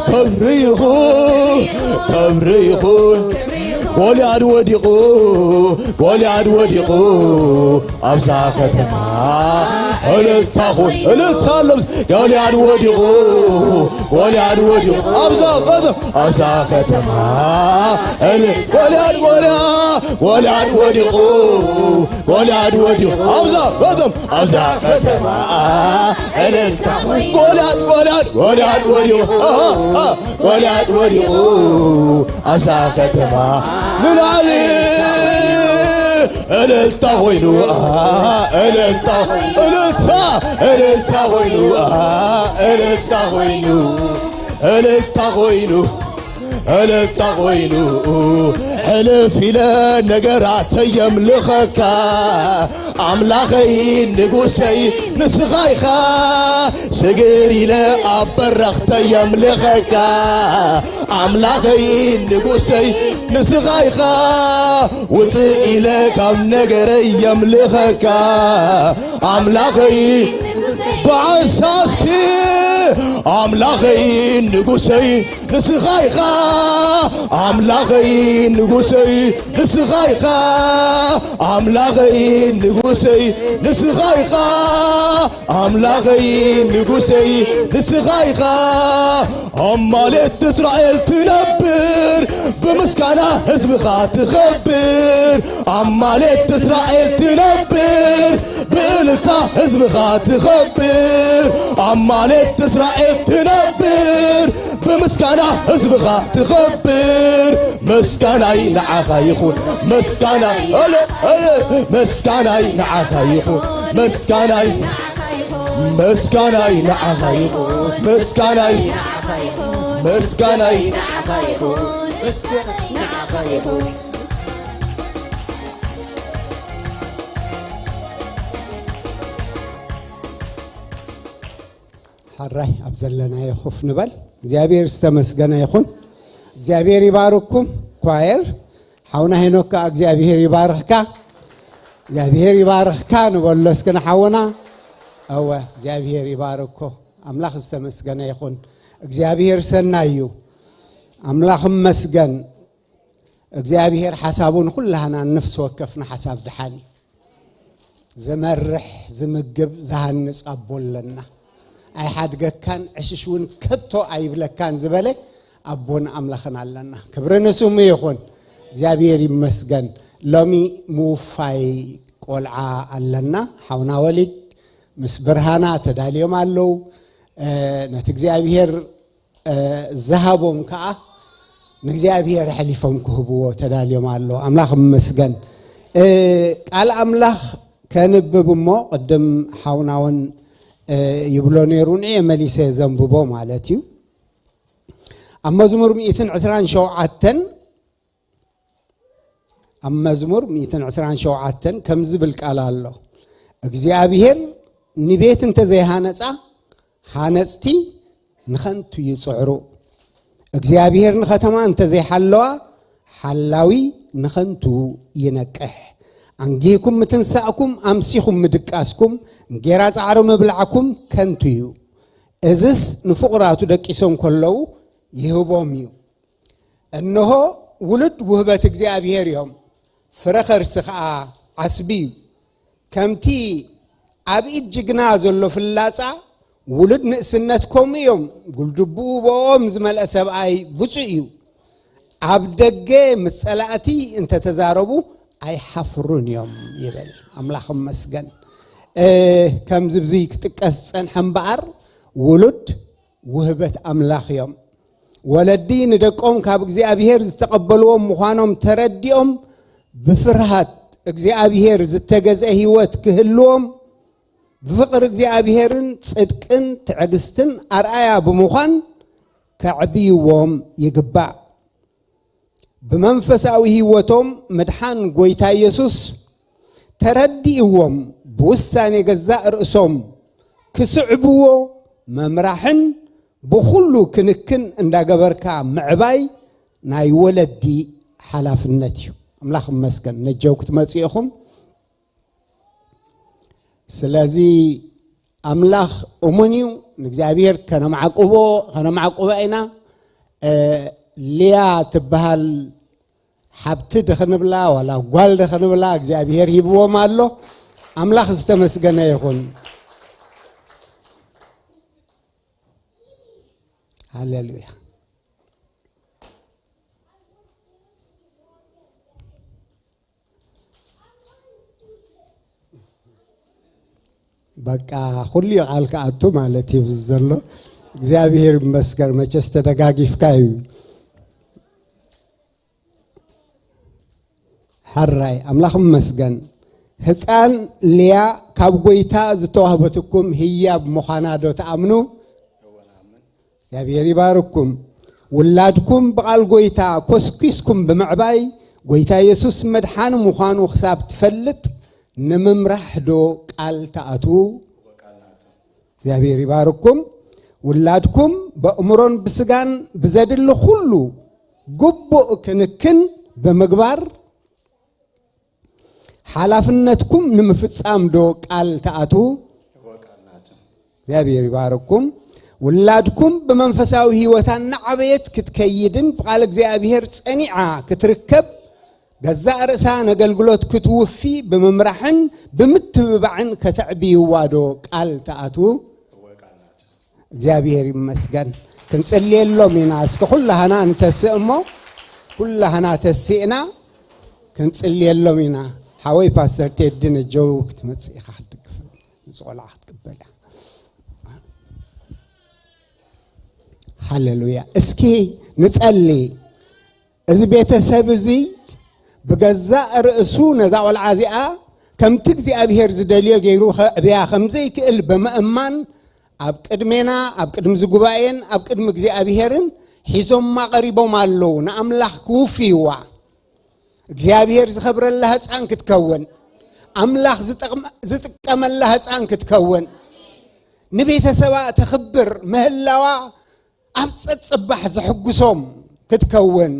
ክብሪ ይኹን፣ ክብሪ ይኹን። ጎልያድ ወዲቑ፣ ጎልያድ ወዲቑ፣ ኣብዛ ከተማ እልልታ ኹን፣ እልልታ ኣሎ። ጎልያድ ወዲቑ፣ ጎልያድ ወዲቑ፣ ኣብዛ ከተማ፣ ኣብዛ ከተማ እል-፣ ጎልያድ፣ ጎልያ-፣ ጎልያድ ወዲቑ፣ ጎልያድ ወዲቑ፣ ኣብዛ ከተማ፣ ኣብዛ ከተማ እልልታ። ጎልያድ፣ ጎልያድ፣ ጎልያድ ወዲቑ፣ ኣሃ፣ ኣሃ፣ ጎልያድ ወዲቑ፣ ኣብዛ ከተማ ንላዕሊ እልልታ ኾይኑ፣ ኣሃ፣ እልልታ፣ እልልታ፣ እልልታ ኾይኑ፣ ኣሃ፣ እልልታ ኾይኑ፣ እልልታ ኾይኑ፣ እልልታ ኾይኑ። ሕልፍ ኢለ ነገራተይ የምልኸካ፣ ኣምላኸይ ንጉሰይ ንስኻ ኢኻ። ስግር ኢለ ኣብ በረኽተይ የምልኸካ፣ ኣምላኸይ ንጉሰይ ንስኻ ኢኻ። ውፅእ ኢለ ካብ ነገረይ የምልኸካ፣ ኣምላኸይ ብዓንሳስኪ ኣምላኸይ ንጉሰይ ንስኻ ኢኻ። ኣምላኸይ ንጉሰይ ንስኻ ኢኻ። ኣምላኸይ ንጉሰይ ንስኻ ኢኻ። ኣምላኸይ ንጉሰይ ንስኻ ኢኻ። ኣብ ማሌት እስራኤል ትነብር፣ ብምስጋና ህዝብኻ ትኸብር። ኣብ ማሌት እስራኤል ትነብር፣ ብእልልታ ህዝብኻ ትኸብር። ኣብ ማሌት እስራኤል ትነብር፣ ብምስጋና ህዝብኻ ትኸብር። ምስጋናይ ንዓኻ ይኹን፣ ምስጋናይ፣ እለ፣ እለ፣ ምስጋናይ ንዓኻ ይኹን፣ ምስጋናይ፣ ምስጋናይ ንዓኻ ይኹን፣ ምስጋናይ፣ ምስጋናይ። ሕራይ ኣብ ዘለናዮ ኮፍ ንበል። እግዚኣብሔር ዝተመስገነ ይኹን። እግዚኣብሔር ይባርኩም። ኳየር ሓውና ሄኖክ ከኣ እግዚኣብሔር ይባርኽካ። እግዚኣብሔር ይባርኽካ ንበሎ እስኪ ንሓውና። እወ እግዚኣብሔር ይባርኮ። ኣምላኽ ዝተመስገነ ይኹን። እግዚኣብሔር ሰናይ እዩ። ኣምላኽ እመስገን። እግዚኣብሔር ሓሳቡ ንኹላህና ነፍሲ ወከፍና ሓሳብ ድሓን እዩ። ዝመርሕ፣ ዝምግብ፣ ዝሃንጽ ኣቦ ኣለና። ኣይሓድገካን፣ ዕሽሽ እውን ከቶ ኣይብለካን ዝበለ ኣቦን ኣምላኽን ኣለና። ክብሪ ንስሙ ይኹን። እግዚኣብሔር ይመስገን። ሎሚ ምውፋይ ቆልዓ ኣለና። ሓውና ወሊድ ምስ ብርሃና ተዳልዮም ኣለዉ። እ፣ ነቲ እግዚኣብሔር እ፣ ዝሃቦም ከኣ ንእግዚኣብሔር ኣሕሊፎም ክህብዎ ተዳልዮም ኣለዉ። ኣምላኽ ይመስገን። እ፣ ቃል ኣምላኽ ከንብብ እሞ ቅድም ሓውና እውን፣ እ፣ ይብሎ ነይሩ፣ ንየ መሊሰ ዘንብቦ ማለት እዩ። ኣብ መዝሙር ሚእትን ዕስራን ሸውዓተን ኣብ መዝሙር ሚእትን ዕስራን ሸውዓተን ከምዚ ዝብል ቃል ኣሎ፣ እግዚኣብሔር ንቤት እንተዘይሃነጻ፣ ሃነጽቲ ንኸንቱ ይጽዕሩ። እግዚኣብሔር ንኸተማ እንተዘይሓለዋ፣ ሓላዊ ንኸንቱ ይነቅሕ። ኣንጊህኩም ምትንሳእኩም፣ ኣምሲኹም ምድቃስኩም፣ እንጌራ ጻዕሪ ምብላዕኩም ከንቱ እዩ። እዝስ ንፍቑራቱ ደቂሶም ከለዉ ይህቦም እዩ። እንሆ ውሉድ ውህበት እግዚኣብሔር እዮም፣ ፍረ ኸርሲ ኸኣ ዓስቢ እዩ። ከምቲ ኣብ ኢድ ጅግና ዘሎ ፍላጻ፣ ውሉድ ንእስነት ከምኡ እዮም። ጉልድብኡ ብኦም ዝመልአ ሰብኣይ ብፁዕ እዩ። ኣብ ደገ ምስ ጸላእቲ እንተተዛረቡ ኣይሓፍሩን እዮም ይብል። ኣምላኽ ይመስገን። እ፣ ከምዚ ብዚ ክጥቀስ ዝጸንሐ እምበኣር፣ ውሉድ ውህበት ኣምላኽ እዮም። ወለዲ ንደቆም ካብ እግዚኣብሔር ዝተቐበልዎም ምዃኖም ተረዲኦም፣ ብፍርሃት እግዚኣብሔር ዝተገዝአ ህይወት ክህልዎም፣ ብፍቕሪ እግዚኣብሔርን ጽድቅን ትዕግስትን ኣርኣያ ብምዃን ከዕብይዎም ይግባእ። ብመንፈሳዊ ህይወቶም ምድሓን ጐይታ ኢየሱስ ተረዲእዎም፣ ብውሳኔ ገዛእ ርእሶም ክስዕብዎ መምራሕን ብኹሉ ክንክን እንዳገበርካ ምዕባይ ናይ ወለዲ ሓላፍነት እዩ። ኣምላኽ ይመስገን፣ ነጀው ክትመጽኡ ኢኹም። ስለዚ ኣምላኽ እሙን እዩ። ንእግዚኣብሔር ከነማዕቁቦ፣ ከነማዕቁባ ኢና። እ፣ ሊያ ትበሃል ሓብቲ ድኽንብላ ዋላ ጓል ድኽንብላ እግዚኣብሔር ሂብዎም ኣሎ። ኣምላኽ ዝተመስገነ ይኹን። ሃሌሉያ። በቃ ኩሉ ቃል ክኣቱ ማለት እዩ ዘሎ። እግዚኣብሔር ይመስገን። መቸስ ተደጋጊፍካ እዩ። ሕራይ ኣምላኽ ይመስገን። ህፃን ሊያ ካብ ጎይታ ዝተዋህበትኩም ህያብ ምዃና ዶ ትኣምኑ? እግዚኣብሔር ይባርኩም። ውላድኩም ብቓል ጎይታ ኮስኪስኩም ብምዕባይ፣ ጎይታ የሱስ መድሓኒ ምዃኑ ክሳብ ትፈልጥ ንምምራሕ ዶ ቃል ትኣትዉ? እግዚኣብሔር ይባርኩም። ውላድኩም በእምሮን ብስጋን ብዘድሊ ኩሉ ግቡእ ክንክን ብምግባር፣ ሓላፍነትኩም ንምፍጻም ዶ ቃል ትኣትዉ? እወ፣ ቃል ናቱ። እግዚኣብሔር ይባርኩም። ውላድኩም ብመንፈሳዊ ህይወታ እናዓበየት ክትከይድን ብቃል እግዚኣብሔር ጸኒዓ ክትርከብ፣ ገዛእ ርእሳ ነገልግሎት ክትውፊ ብምምራሕን ብምትብባዕን ከተዕብይዋ ዶ ቃል ትኣትዉ? እግዚኣብሔር ይመስገን። ክንጽልየሎም ኢና። እስኪ ኩላህና እንተስእ እሞ፣ ኩላህና ተሲእና ክንጽልየሎም ኢና። ሓወይ ፓስተር ቴዲ ነጀው ክትመጽእ ኢኻ ክትድግፍ፣ ንዚ ቆልዓ ክትቅበል እያ። ሃሌሉያ። እስኪ ንጸሊ። እዚ ቤተሰብ እዚ ብገዛእ ርእሱ ነዛ ቆልዓ እዚኣ ከምቲ እግዚኣብሔር ዝደልዮ ገይሩ ከዕብያ ከም ዘይክእል ብምእማን፣ ኣብ ቅድሜና፣ ኣብ ቅድሚ እዚ ጉባኤን ኣብ ቅድሚ እግዚኣብሔርን ሒዞማ ቀሪቦም ኣለዉ። ንኣምላኽ ክውፍይዋ፣ እግዚኣብሔር ዝኸብረላ ህፃን ክትከውን፣ ኣምላኽ ዝጠቕመ-፣ ዝጥቀመላ ህፃን ክትከውን፣ ንቤተሰባ ተኽብር ምህላዋ ኣብ ጸጽባሕ ዘሕጉሶም ክትከውን።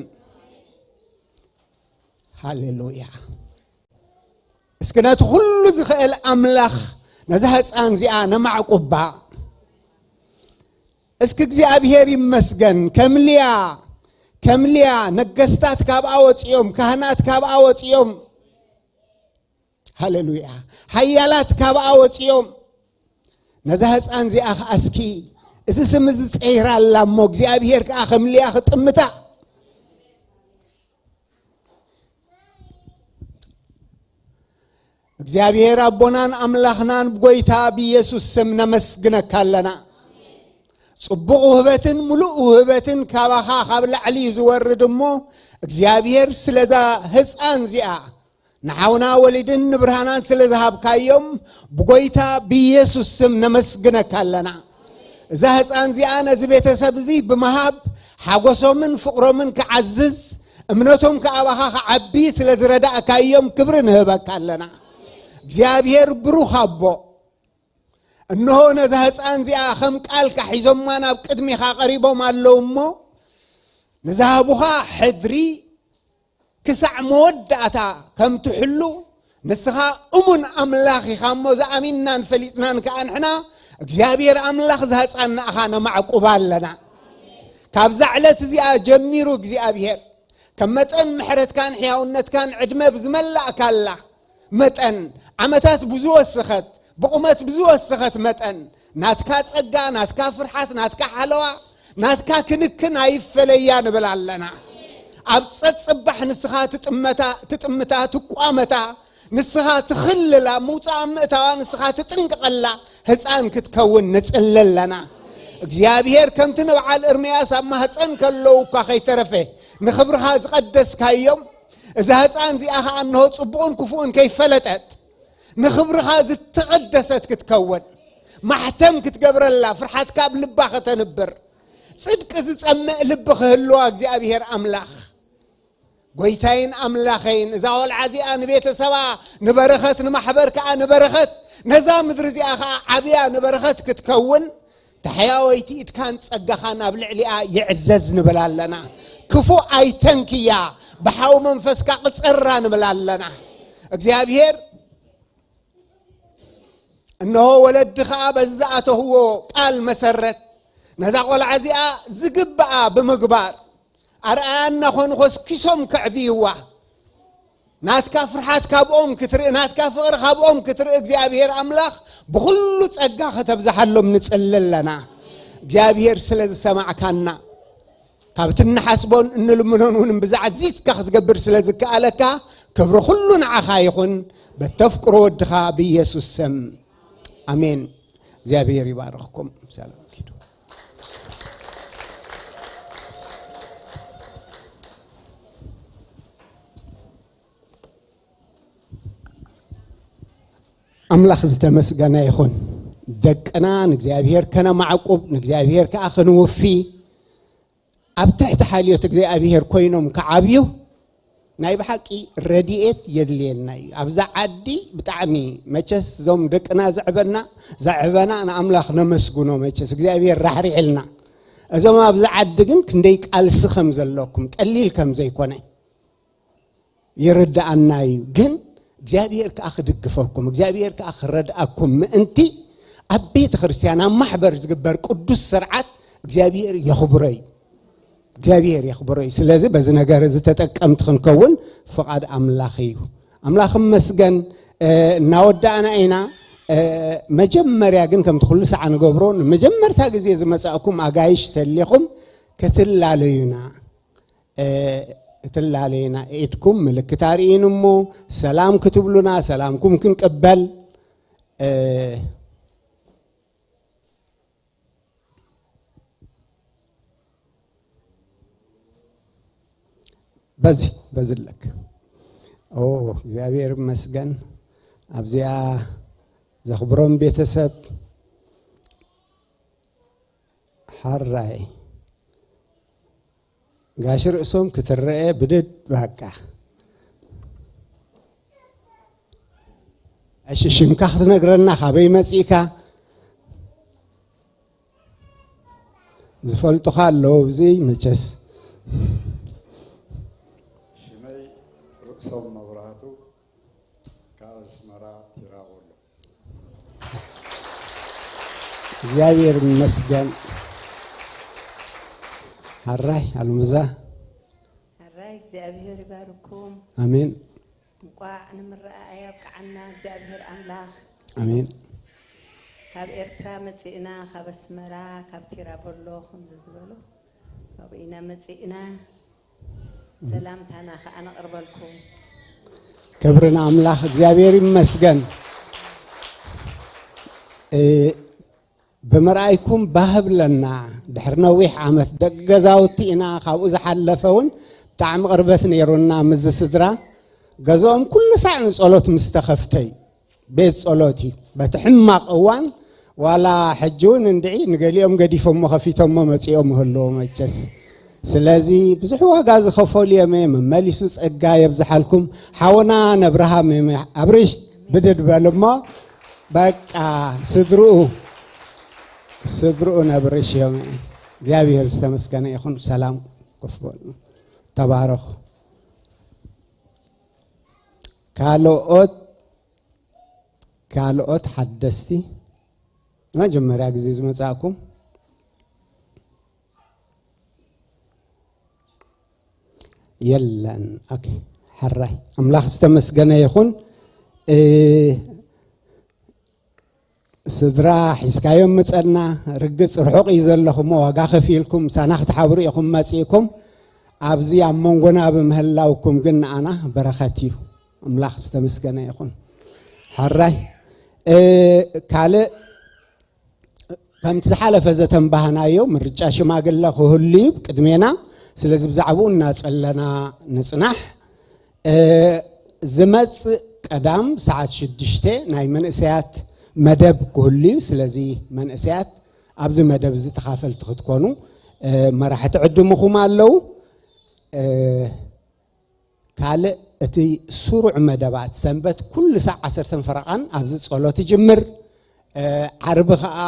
ሃሌሉያ። እስኪ ነቲ ኩሉ ዝኽእል ኣምላኽ ነዛ ህፃን እዚኣ ነማዕቁባ። እስኪ እግዚኣብሔር ይመስገን። ከም ልያ፣ ከም ልያ ነገስታት ካብኣ ወፂኦም፣ ካህናት ካብኣ ወፂኦም። ሃሌሉያ። ሓያላት ካብኣ ወፂኦም። ነዛ ህፃን እዚኣ ኸዓ እስኪ እዚ ስም እዚ ጸይራ ኣላ እሞ እግዚኣብሔር ከዓ ከም ልያ ክጥምታ። እግዚኣብሔር ኣቦናን ኣምላኽናን ብጎይታ ብኢየሱስ ስም ነመስግነካ ኣለና። ጽቡቕ ውህበትን ምሉእ ውህበትን ካባኻ ካብ ላዕሊ እዩ ዝወርድ እሞ፣ እግዚኣብሔር ስለዛ ህፃን እዚኣ ንሓውና ወሊድን ንብርሃናን ስለ ዝሃብካዮም ብጎይታ ብኢየሱስ ስም ነመስግነካ ኣለና። እዛ ህፃን እዚኣ ነዚ ቤተሰብ እዚ ብምሃብ ሓጎሶምን ፍቕሮምን ክዓዝዝ፣ እምነቶም ከኣባኻ ክዓቢ ስለ ዝረዳእካዮም ክብሪ ንህበካ ኣለና። እግዚኣብሔር ብሩኽ ኣቦ፣ እንሆ ነዛ ህፃን እዚኣ ከም ቃልካ ሒዞማ ናብ ቅድሚኻ ቀሪቦም ኣለዉ እሞ፣ ንዝሃቡኻ ሕድሪ ክሳዕ መወዳእታ ከም ትሕሉ፣ ንስኻ እሙን ኣምላኽ ኢኻ እሞ፣ ዝኣሚንናን ፈሊጥናን ከኣ ንሕና እግዚኣብሔር ኣምላኽ ዝሃፃን ንኣኻ ነማዕቁባ ኣለና። ካብዛ ዕለት እዚኣ ጀሚሩ እግዚኣብሔር፣ ከም መጠን ምሕረትካን ሕያውነትካን ዕድመ ብዝመላእካላ መጠን፣ ዓመታት ብዝወሰኸት፣ ብቑመት ብዝወሰኸት መጠን፣ ናትካ ጸጋ፣ ናትካ ፍርሓት፣ ናትካ ሓለዋ፣ ናትካ ክንክን ኣይፈለያ ንብል ኣለና። ኣብ ጸጽባሕ ንስኻ ትጥመታ፣ ትጥምታ፣ ትቋመታ፣ ንስኻ ትኽልላ፣ ምውጻኣ ምእታዋ ንስኻ ትጥንቀቐላ ህፃን ክትከውን ንጽሊ ኣለና። እግዚኣብሔር ከምቲ ንበዓል እርምያስ ኣብ ማህፀን ከለዉ እኳ ከይተረፈ ንኽብርኻ ዝቐደስካዮም፣ እዛ ህፃን እዚኣ ኸዓ እንሆ ጽቡቕን ክፉእን ከይፈለጠት ንኽብርኻ ዝተቐደሰት ክትከውን፣ ማሕተም ክትገብረላ፣ ፍርሓትካ ኣብ ልባ ከተንብር፣ ጽድቂ ዝጸምእ ልቢ ክህልዋ እግዚኣብሔር ኣምላኽ። ጎይታይን ኣምላኸይን፣ እዛ ቆልዓ እዚኣ ንቤተሰባ ንበረኸት፣ ንማሕበር ከኣ ንበረኸት፣ ነዛ ምድሪ እዚኣ ከኣ ዓብያ ንበረኸት ክትከውን፣ ተሓያወይቲ ኢድካን ጸጋኻን ኣብ ልዕሊኣ ይዕዘዝ ንብል ኣለና። ክፉእ ኣይተንክያ፣ ብሓው መንፈስካ ቅጸራ ንብል ኣለና። እግዚኣብሔር፣ እንሆ ወለዲ ኸኣ በዚ ዝኣተኽዎ ቃል መሰረት፣ ነዛ ቆልዓ እዚኣ ዝግብኣ ብምግባር፣ ኣርኣያ እናኾኑ ኮስኪሶም ከዕብይዋ። ናትካ ፍርሓት ካብኦም ክትርኢ፣ ናትካ ፍቕሪ ካብኦም ክትርኢ፣ እግዚኣብሔር ኣምላኽ ብኹሉ ጸጋ ከተብዝሓሎም ንጽሊ ኣለና። እግዚኣብሔር ስለ ዝሰማዕካና፣ ካብቲ እንሓስቦን እንልምኖን እውን ብዛዕዚዝካ ክትገብር ስለ ዝከኣለካ፣ ክብሪ ኩሉ ንዓኻ ይኹን፣ በተፍቅሮ ወድኻ ብኢየሱስ ስም። ኣሜን። እግዚኣብሔር ይባርኽኩም። ሰላም ኪዱ። ኣምላኽ ዝተመስገነ ይኹን። ደቅና ንእግዚኣብሔር ከነማዕቁብ፣ ንእግዚኣብሔር ከኣ ክንውፊ፣ ኣብ ትሕቲ ሓልዮት እግዚኣብሔር ኮይኖም ክዓብዩ ናይ ብሓቂ ረድኤት የድልየና እዩ። ኣብዛ ዓዲ ብጣዕሚ መቸስ እዞም ደቅና ዘዕበና፣ ዘዕበና ንኣምላኽ ነመስግኖ። መቸስ እግዚኣብሔር ራሕሪሕልና። እዞም ኣብዚ ዓዲ ግን ክንደይ ቃልሲ ከም ዘለኩም፣ ቀሊል ከም ዘይኮነ ይርድኣና እዩ። ግን እግዚኣብሔር ከኣ ክድግፈኩም፣ እግዚኣብሔር ከኣ ክረድኣኩም ምእንቲ ኣብ ቤተ ክርስቲያን ኣብ ማሕበር ዝግበር ቅዱስ ስርዓት እግዚኣብሔር የኽብሮ እዩ። እግዚኣብሔር የኽብሮ እዩ። ስለዚ በዚ ነገር እዚ ተጠቀምቲ ክንከውን ፍቓድ ኣምላኽ እዩ። ኣምላኽ ይመስገን። እናወዳእና ኢና። መጀመርያ ግን ከምቲ ኩሉ ሰዓ ንገብሮ ንመጀመርታ ግዜ ዝመጻእኩም ኣጋይሽ ተሊኹም ክትላለዩና ክትላለዩና ኢድኩም ምልክት ኣርእይን እሞ ሰላም ክትብሉና ሰላምኩም ክንቅበል። በዚ በዚ ኣለክ። ኦ እግዚኣብሔር ይመስገን። ኣብዚኣ ዘኽብሮም ቤተሰብ ሓራይ ጋሽ ርእሶም ክትረአ ብድድ ባቃ። እሺ ሽምካ ክትነግረና ካበይ መጺእካ? ዝፈልጡኻ ኣለዉ ኣብዚ መቸስ። ሽመይ ርእሶም መብራህቱ ካብ ኣስመራ ቲራቦሎ። እግዚኣብሔር ይመስገን። ሓራይ ኣልሙዛ። ሓራይ እግዚኣብሔር ይባርኩም። ኣሜን። እንቋዕ ንምረኣኣይ ኣብቅዓና እግዚኣብሔር ኣምላኽ። ኣሜን። ካብ ኤርትራ መጺእና ካብ ኣስመራ ካብ ቲራቦሎ ከምዚ ዝበሉ ካብኡ ኢና መጺእና። ሰላምታና ከዓ ነቕርበልኩም። ክብሪ ንኣምላኽ እግዚኣብሔር ይመስገን። እ፣ ብምርኣይኩም ባህብለና። ድሕሪ ነዊሕ ዓመት ደቂ ገዛውቲ ኢና። ካብኡ ዝሓለፈ እውን ብጣዕሚ ቅርበት ነይሩና ምስዚ ስድራ። ገዝኦም ኩሉ ሳዕ ንጸሎት ምስ ተኸፍተ እዩ። ቤት ጸሎት እዩ። በቲ ሕማቕ እዋን ዋላ ሕጂ እውን እንድዒ ንገሊኦም ገዲፎሞ ከፊቶሞ መጺኦም ይህልዎ መቸስ። ስለዚ ብዙሕ ዋጋ ዝኸፈሉ እዮም። መመሊሱ ጸጋ የብዝሓልኩም። ሓውና ነብርሃም እዮም። ኣብርሽ ብድድ በል እሞ በቃ ስድርኡ ስድርኡ ነብርሽ እዮም። እግዚኣብሔር ዝተመስገነ ይኹን። ሰላም ኮፍ በሉ። ተባረኹ። ካልኦት ካልኦት ሓደስቲ መጀመርያ ግዜ ዝመጻእኩም የለን። ኦኬ፣ ሕራይ ኣምላኽ ዝተመስገነ ይኹን። እ፣ ስድራ ሒዝካዮም ምጸና፣ ርግጽ ርሑቕ እዩ ዘለኹም፣ ዋጋ ከፊልኩም ምሳና ክትሓብሩ ኢኹም መጺእኩም። ኣብዚ ኣብ መንጎና ብምህላውኩም ግን ንኣና በረኸት እዩ። ኣምላኽ ዝተመስገነ ይኹን። ሕራይ፣ እ፣ ካልእ ከምቲ ዝሓለፈ ዘተንባህናዮ ምርጫ ሽማግለ ክህሉ እዩ ቅድሜና። ስለዚ ብዛዕባኡ እናጸለና ንጽናሕ። እ፣ ዝመጽእ ቀዳም ሰዓት ሽዱሽተ ናይ መንእሰያት መደብ ክህሉ እዩ። ስለዚ መንእሰያት ኣብዚ መደብ እዚ ተኻፈልቲ ክትኮኑ፣ እ፣ መራሕቲ ዕድምኹም ኣለዉ። እ፣ ካልእ እቲ ስሩዕ መደባት ሰንበት ኩሉ ሳዕ ዓሰርተ ፈረቓን ኣብዚ ጸሎት ይጅምር። እ፣ ዓርቢ ኸኣ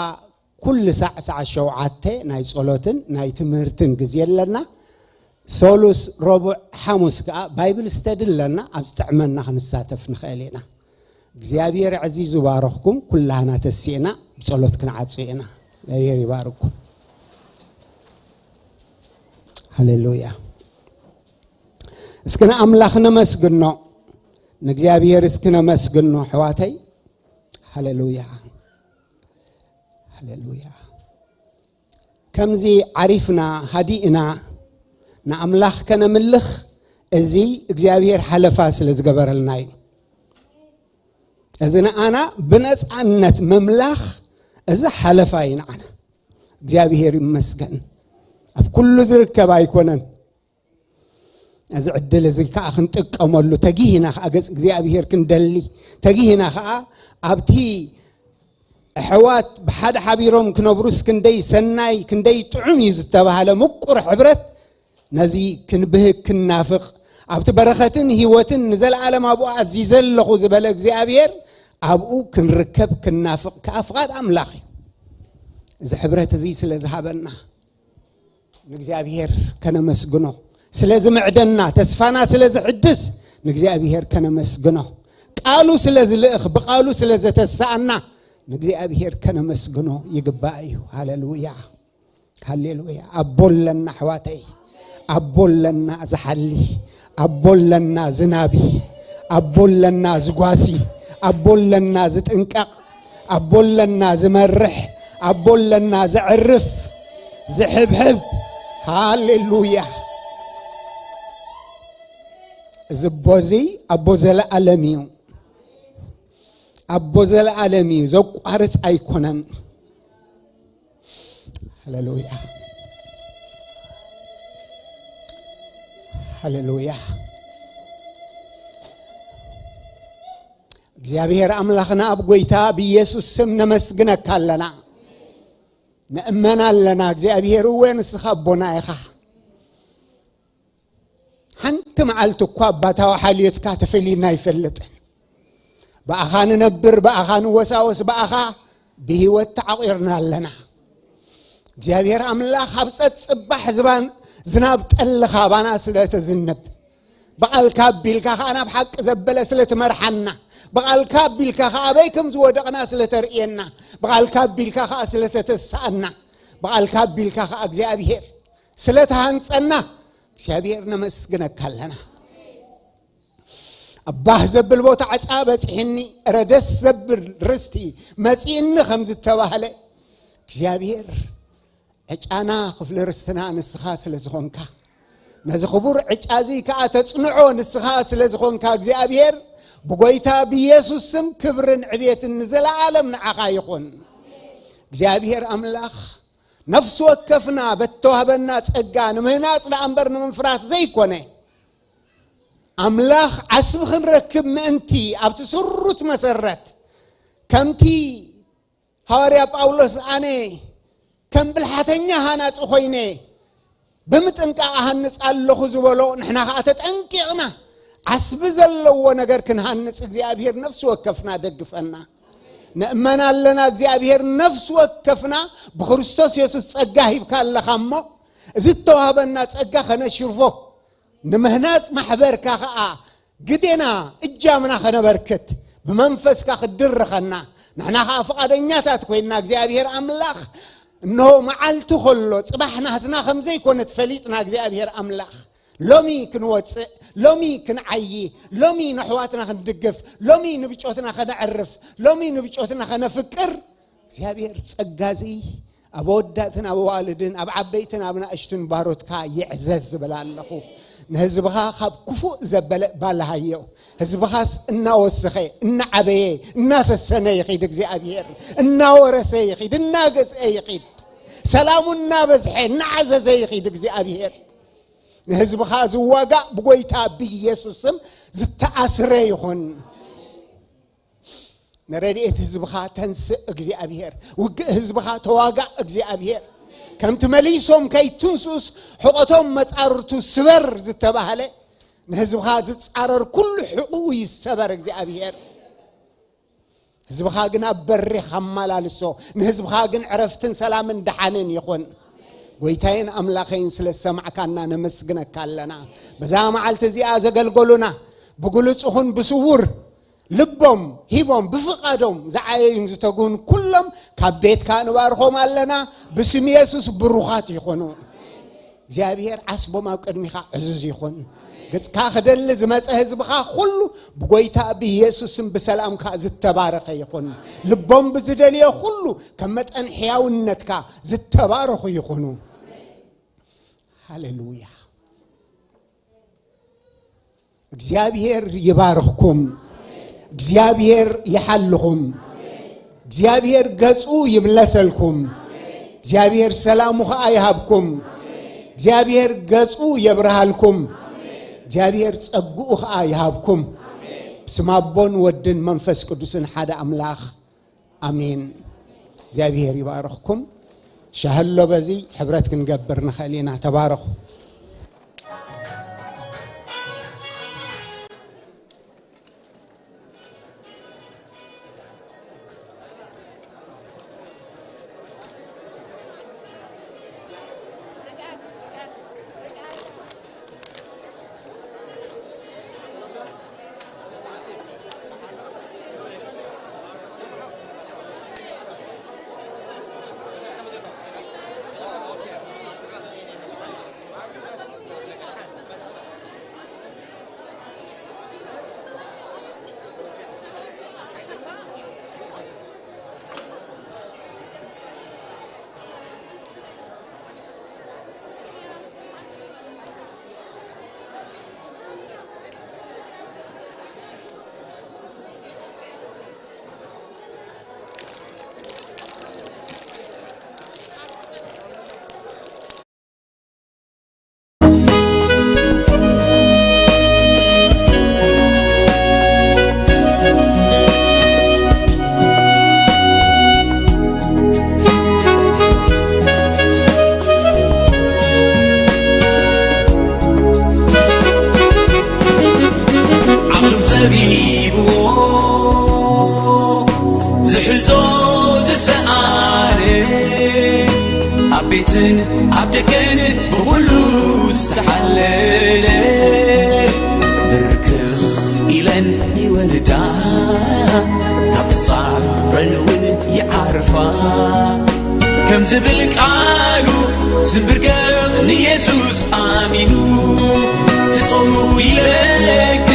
ኩሉ ሳዕ ሰዓት ሸውዓተ ናይ ጸሎትን ናይ ትምህርትን ግዜ ኣለና። ሰሉስ፣ ረቡዕ፣ ሓሙስ ከኣ ባይብል ስተዲ ኣለና። ኣብ ዝጥዕመና ክንሳተፍ ንኽእል ኢና። እግዚኣብሔር ኣዕዚዙ ባረኽኩም። ኩላህና ተሲእና ብጸሎት ክንዓጹ ኢና። እግዚኣብሔር ይባርኩም። ሃሌሉያ። እስኪ ንኣምላኽ ነመስግኖ። ንእግዚኣብሔር እስኪ ነመስግኖ ኣሕዋተይ። ሃሌሉያ። ሃሌሉያ። ከምዚ ዓሪፍና ሃዲእና ንኣምላኽ ከነምልኽ እዚ እግዚኣብሔር ሓለፋ ስለ ዝገበረልና እዩ። እዚ ንኣና ብነጻነት ምምላኽ እዚ ሓለፋ እዩ ንዓና። እግዚኣብሔር ይመስገን። ኣብ ኩሉ ዝርከብ ኣይኮነን። እዚ ዕድል እዚ ከዓ ክንጥቀመሉ ተጊህና ከዓ ገጽ እግዚኣብሔር ክንደሊ ተጊህና ከዓ ኣብቲ ኣሕዋት ብሓደ ሓቢሮም ክነብሩስ ክንደይ ሰናይ ክንደይ ጥዑም እዩ ዝተባሃለ ምቁር ሕብረት ነዚ ክንብህግ ክንናፍቕ ኣብቲ በረኸትን ህይወትን ንዘለኣለም ኣብኡ ኣዚዘ ኣለኹ ዝበለ እግዚኣብሔር ኣብኡ ክንርከብ ክንናፍቕ ከዓ ፍቓድ ኣምላኽ እዩ። እዚ ሕብረት እዚ ስለ ዝሃበና ንእግዚኣብሔር ከነመስግኖ፣ ስለ ዝምዕደና፣ ተስፋና ስለ ዝሕድስ ንእግዚኣብሔር ከነመስግኖ፣ ቃሉ ስለ ዝልእኽ፣ ብቃሉ ስለ ዘተስኣና ንእግዚኣብሔር ከነመስግኖ ይግባእ እዩ። ሃሌሉያ፣ ሃሌሉያ። ኣቦ ኣለና ኣሕዋተይ፣ ኣቦ ኣለና ዝሓሊ፣ ኣቦ ኣለና ዝናቢ፣ ኣቦ ኣለና ዝጓሲ፣ ኣቦ ኣለና ዝጥንቀቕ፣ ኣቦ ኣለና ዝመርሕ፣ ኣቦ ኣለና ዘዕርፍ፣ ዝሕብሕብ። ሃሌሉያ። እዚ ኣቦ እዚ ኣቦ ዘለኣለም እዩ። ኣቦ ዘለኣለም እዩ፣ ዘቋርጽ ኣይኮነን። ሃሌሉያ፣ ሃሌሉያ። እግዚኣብሔር ኣምላኽና፣ ኣብ ጎይታ ብኢየሱስ ስም ነመስግነካ ኣለና፣ ንእመን ኣለና። እግዚኣብሔር እወ፣ ንስኻ ኣቦና ኢኻ። ሓንቲ መዓልቲ እኳ ኣባታዊ ሓልዮትካ ተፈሊና ኣይፈልጥን። ብኣኻ ንነብር፣ ብኣኻ ንወሳወስ፣ ብኣኻ ብህይወት ተዓቑርና ኣለና። እግዚኣብሔር ኣምላኽ፣ ኣብ ጸጽባሕ ዝባን ዝናብ ጠልኻ ባና ስለ ተዝንብ፣ ብቓልካ ኣቢልካ ኸኣ ናብ ሓቂ ዘበለ ስለ ትመርሓና፣ ብቓልካ ኣቢልካ ኸኣ ኣበይ ከም ዝወደቕና ስለ ተርእየና፣ ብቓልካ ኣቢልካ ኸኣ ስለ ተተስኣና፣ ብቓልካ ኣቢልካ ኸኣ እግዚኣብሔር ስለ ተሃንጸና፣ እግዚኣብሔር ነመስግነካ ኣለና። ኣባህ ዘብል ቦታ ዕጻ በጺሕኒ፣ ረደስ ዘብል ርስቲ መጺእኒ ከም ዝተባህለ፣ እግዚኣብሔር ዕጫና ክፍሊ ርስትና ንስኻ ስለ ዝኾንካ፣ ነዚ ክቡር ዕጫ እዚ ከኣ ተጽንዖ ንስኻ ስለ ዝኾንካ እግዚኣብሔር፣ ብጎይታ ብኢየሱስ ስም ክብርን ዕቤትን ንዘለኣለም ንዓኻ ይኹን። እግዚኣብሔር ኣምላኽ፣ ነፍሲ ወከፍና በተዋህበና ጸጋ ንምህናጽ ደኣ እምበር ንምፍራስ ዘይኮነ፣ ኣምላኽ ዓስቢ ክንረክብ ምእንቲ ኣብቲ ስሩት መሰረት፣ ከምቲ ሃዋርያ ጳውሎስ ኣነ ከም ብልሓተኛ ሃናጺ ኮይነ ብምጥንቃቕ እሃንጽ ኣለኹ ዝበሎ፣ ንሕና ኸኣ ተጠንቂቕና ዓስቢ ዘለዎ ነገር ክንሃንጽ እግዚኣብሔር ነፍሲ ወከፍና ደግፈና። ንእመን ኣለና እግዚኣብሔር ነፍሲ ወከፍና ብክርስቶስ የሱስ ጸጋ ሂብካ ኣለኻ እሞ፣ እዚ እተዋህበና ጸጋ ከነሽርፎ፣ ንምህናጽ ማሕበርካ ኸኣ ግዴና እጃምና ኸነበርክት፣ ብመንፈስካ ክትድርኸና፣ ንሕና ኸኣ ፍቓደኛታት ኮይንና እግዚኣብሔር ኣምላኽ፣ እንሆ መዓልቲ ኸሎ ጽባሕ ናህትና ከም ዘይኮነት ፈሊጥና እግዚኣብሔር ኣምላኽ፣ ሎሚ ክንወጽእ፣ ሎሚ ክንዓዪ፣ ሎሚ ነሕዋትና ክንድግፍ፣ ሎሚ ንብጮትና ከነዕርፍ፣ ሎሚ ንብጮትና ከነፍቅር፣ እግዚኣብሔር ጸጋ እዚ ኣብ ኣወዳትን ኣብ ኣዋልድን፣ ኣብ ዓበይትን ኣብ ናእሽቱን ባሮትካ ይዕዘዝ ዝብል ኣለኹ። ንህዝብኻ ካብ ክፉእ ዘበለ ባልሃዮ። ህዝብኻስ እናወሰኸ፣ እናዓበየ፣ እናሰሰነ ይኺድ እግዚኣብሔር። እናወረሰ ይኺድ፣ እናገዝአ ይኺድ። ሰላሙ እናበዝሐ፣ እናዓዘዘ ይኺድ እግዚኣብሔር። ንህዝብኻ ዝዋጋእ ብጎይታ ብኢየሱስ ስም ዝተኣስረ ይኹን። ንረድኤት ህዝብኻ ተንስእ እግዚኣብሔር። ውግእ ህዝብኻ ተዋጋእ እግዚኣብሔር። ከምቲ መሊሶም ከይትንስኡስ ሕቖቶም መጻርርቱ ስበር ዝተባህለ፣ ንህዝብኻ ዝጻረር ኩሉ ሕቑኡ ይሰበር እግዚኣብሔር። ህዝብኻ ግን ኣብ በሪኽ ኣመላልሶ። ንህዝብኻ ግን ዕረፍትን ሰላምን ደሓንን ይኹን። ጎይታዬን ኣምላኸይን ስለ ዝሰማዕካና ነመስግነካ ኣለና። በዛ መዓልቲ እዚኣ ዘገልገሉና ብግሉጽ ይኹን ብስውር ልቦም ሂቦም ብፍቓዶም ዝዓየዩን ዝተግሁን ኩሎም ካብ ቤትካ ንባርኾም ኣለና። ብስም የሱስ ብሩኻት ይኹኑ። እግዚኣብሔር ዓስቦም ኣብ ቅድሚኻ ዕዙዝ ይኹን። ገጽካ ክደሊ ዝመጸ ህዝብኻ ኩሉ ብጎይታ ብኢየሱስም ብሰላምካ ዝተባረኸ ይኹን። ልቦም ብዝደልዮ ኩሉ ከም መጠን ሕያውነትካ ዝተባረኹ ይኹኑ። ሃሌሉያ። እግዚኣብሔር ይባርኽኩም። እግዚኣብሔር ይሓልኹም። እግዚኣብሔር ገጹ ይምለሰልኩም። እግዚኣብሔር ሰላሙ ኸኣ ይሃብኩም። እግዚኣብሔር ገጹ የብርሃልኩም። እግዚኣብሔር ጸግኡ ኸኣ ይሃብኩም። ብስም ኣቦን ወድን መንፈስ ቅዱስን ሓደ ኣምላኽ ኣሜን። እግዚኣብሔር ይባርኽኩም። ሻህሎ በዚ ሕብረት ክንገብር ንኽእል ኢና። ተባረኹ። ቤትን ኣብ ደገን ብኹሉ ዝተሓለለ ብርክኽ ኢለን ይወልዳ፣ ካብ ጻዕረን እውን ይዓርፋ። ከም ዝብል ቃሉ ዝብርከኽ ንየሱስ ኣሚኑ ትጾሙ ይለክ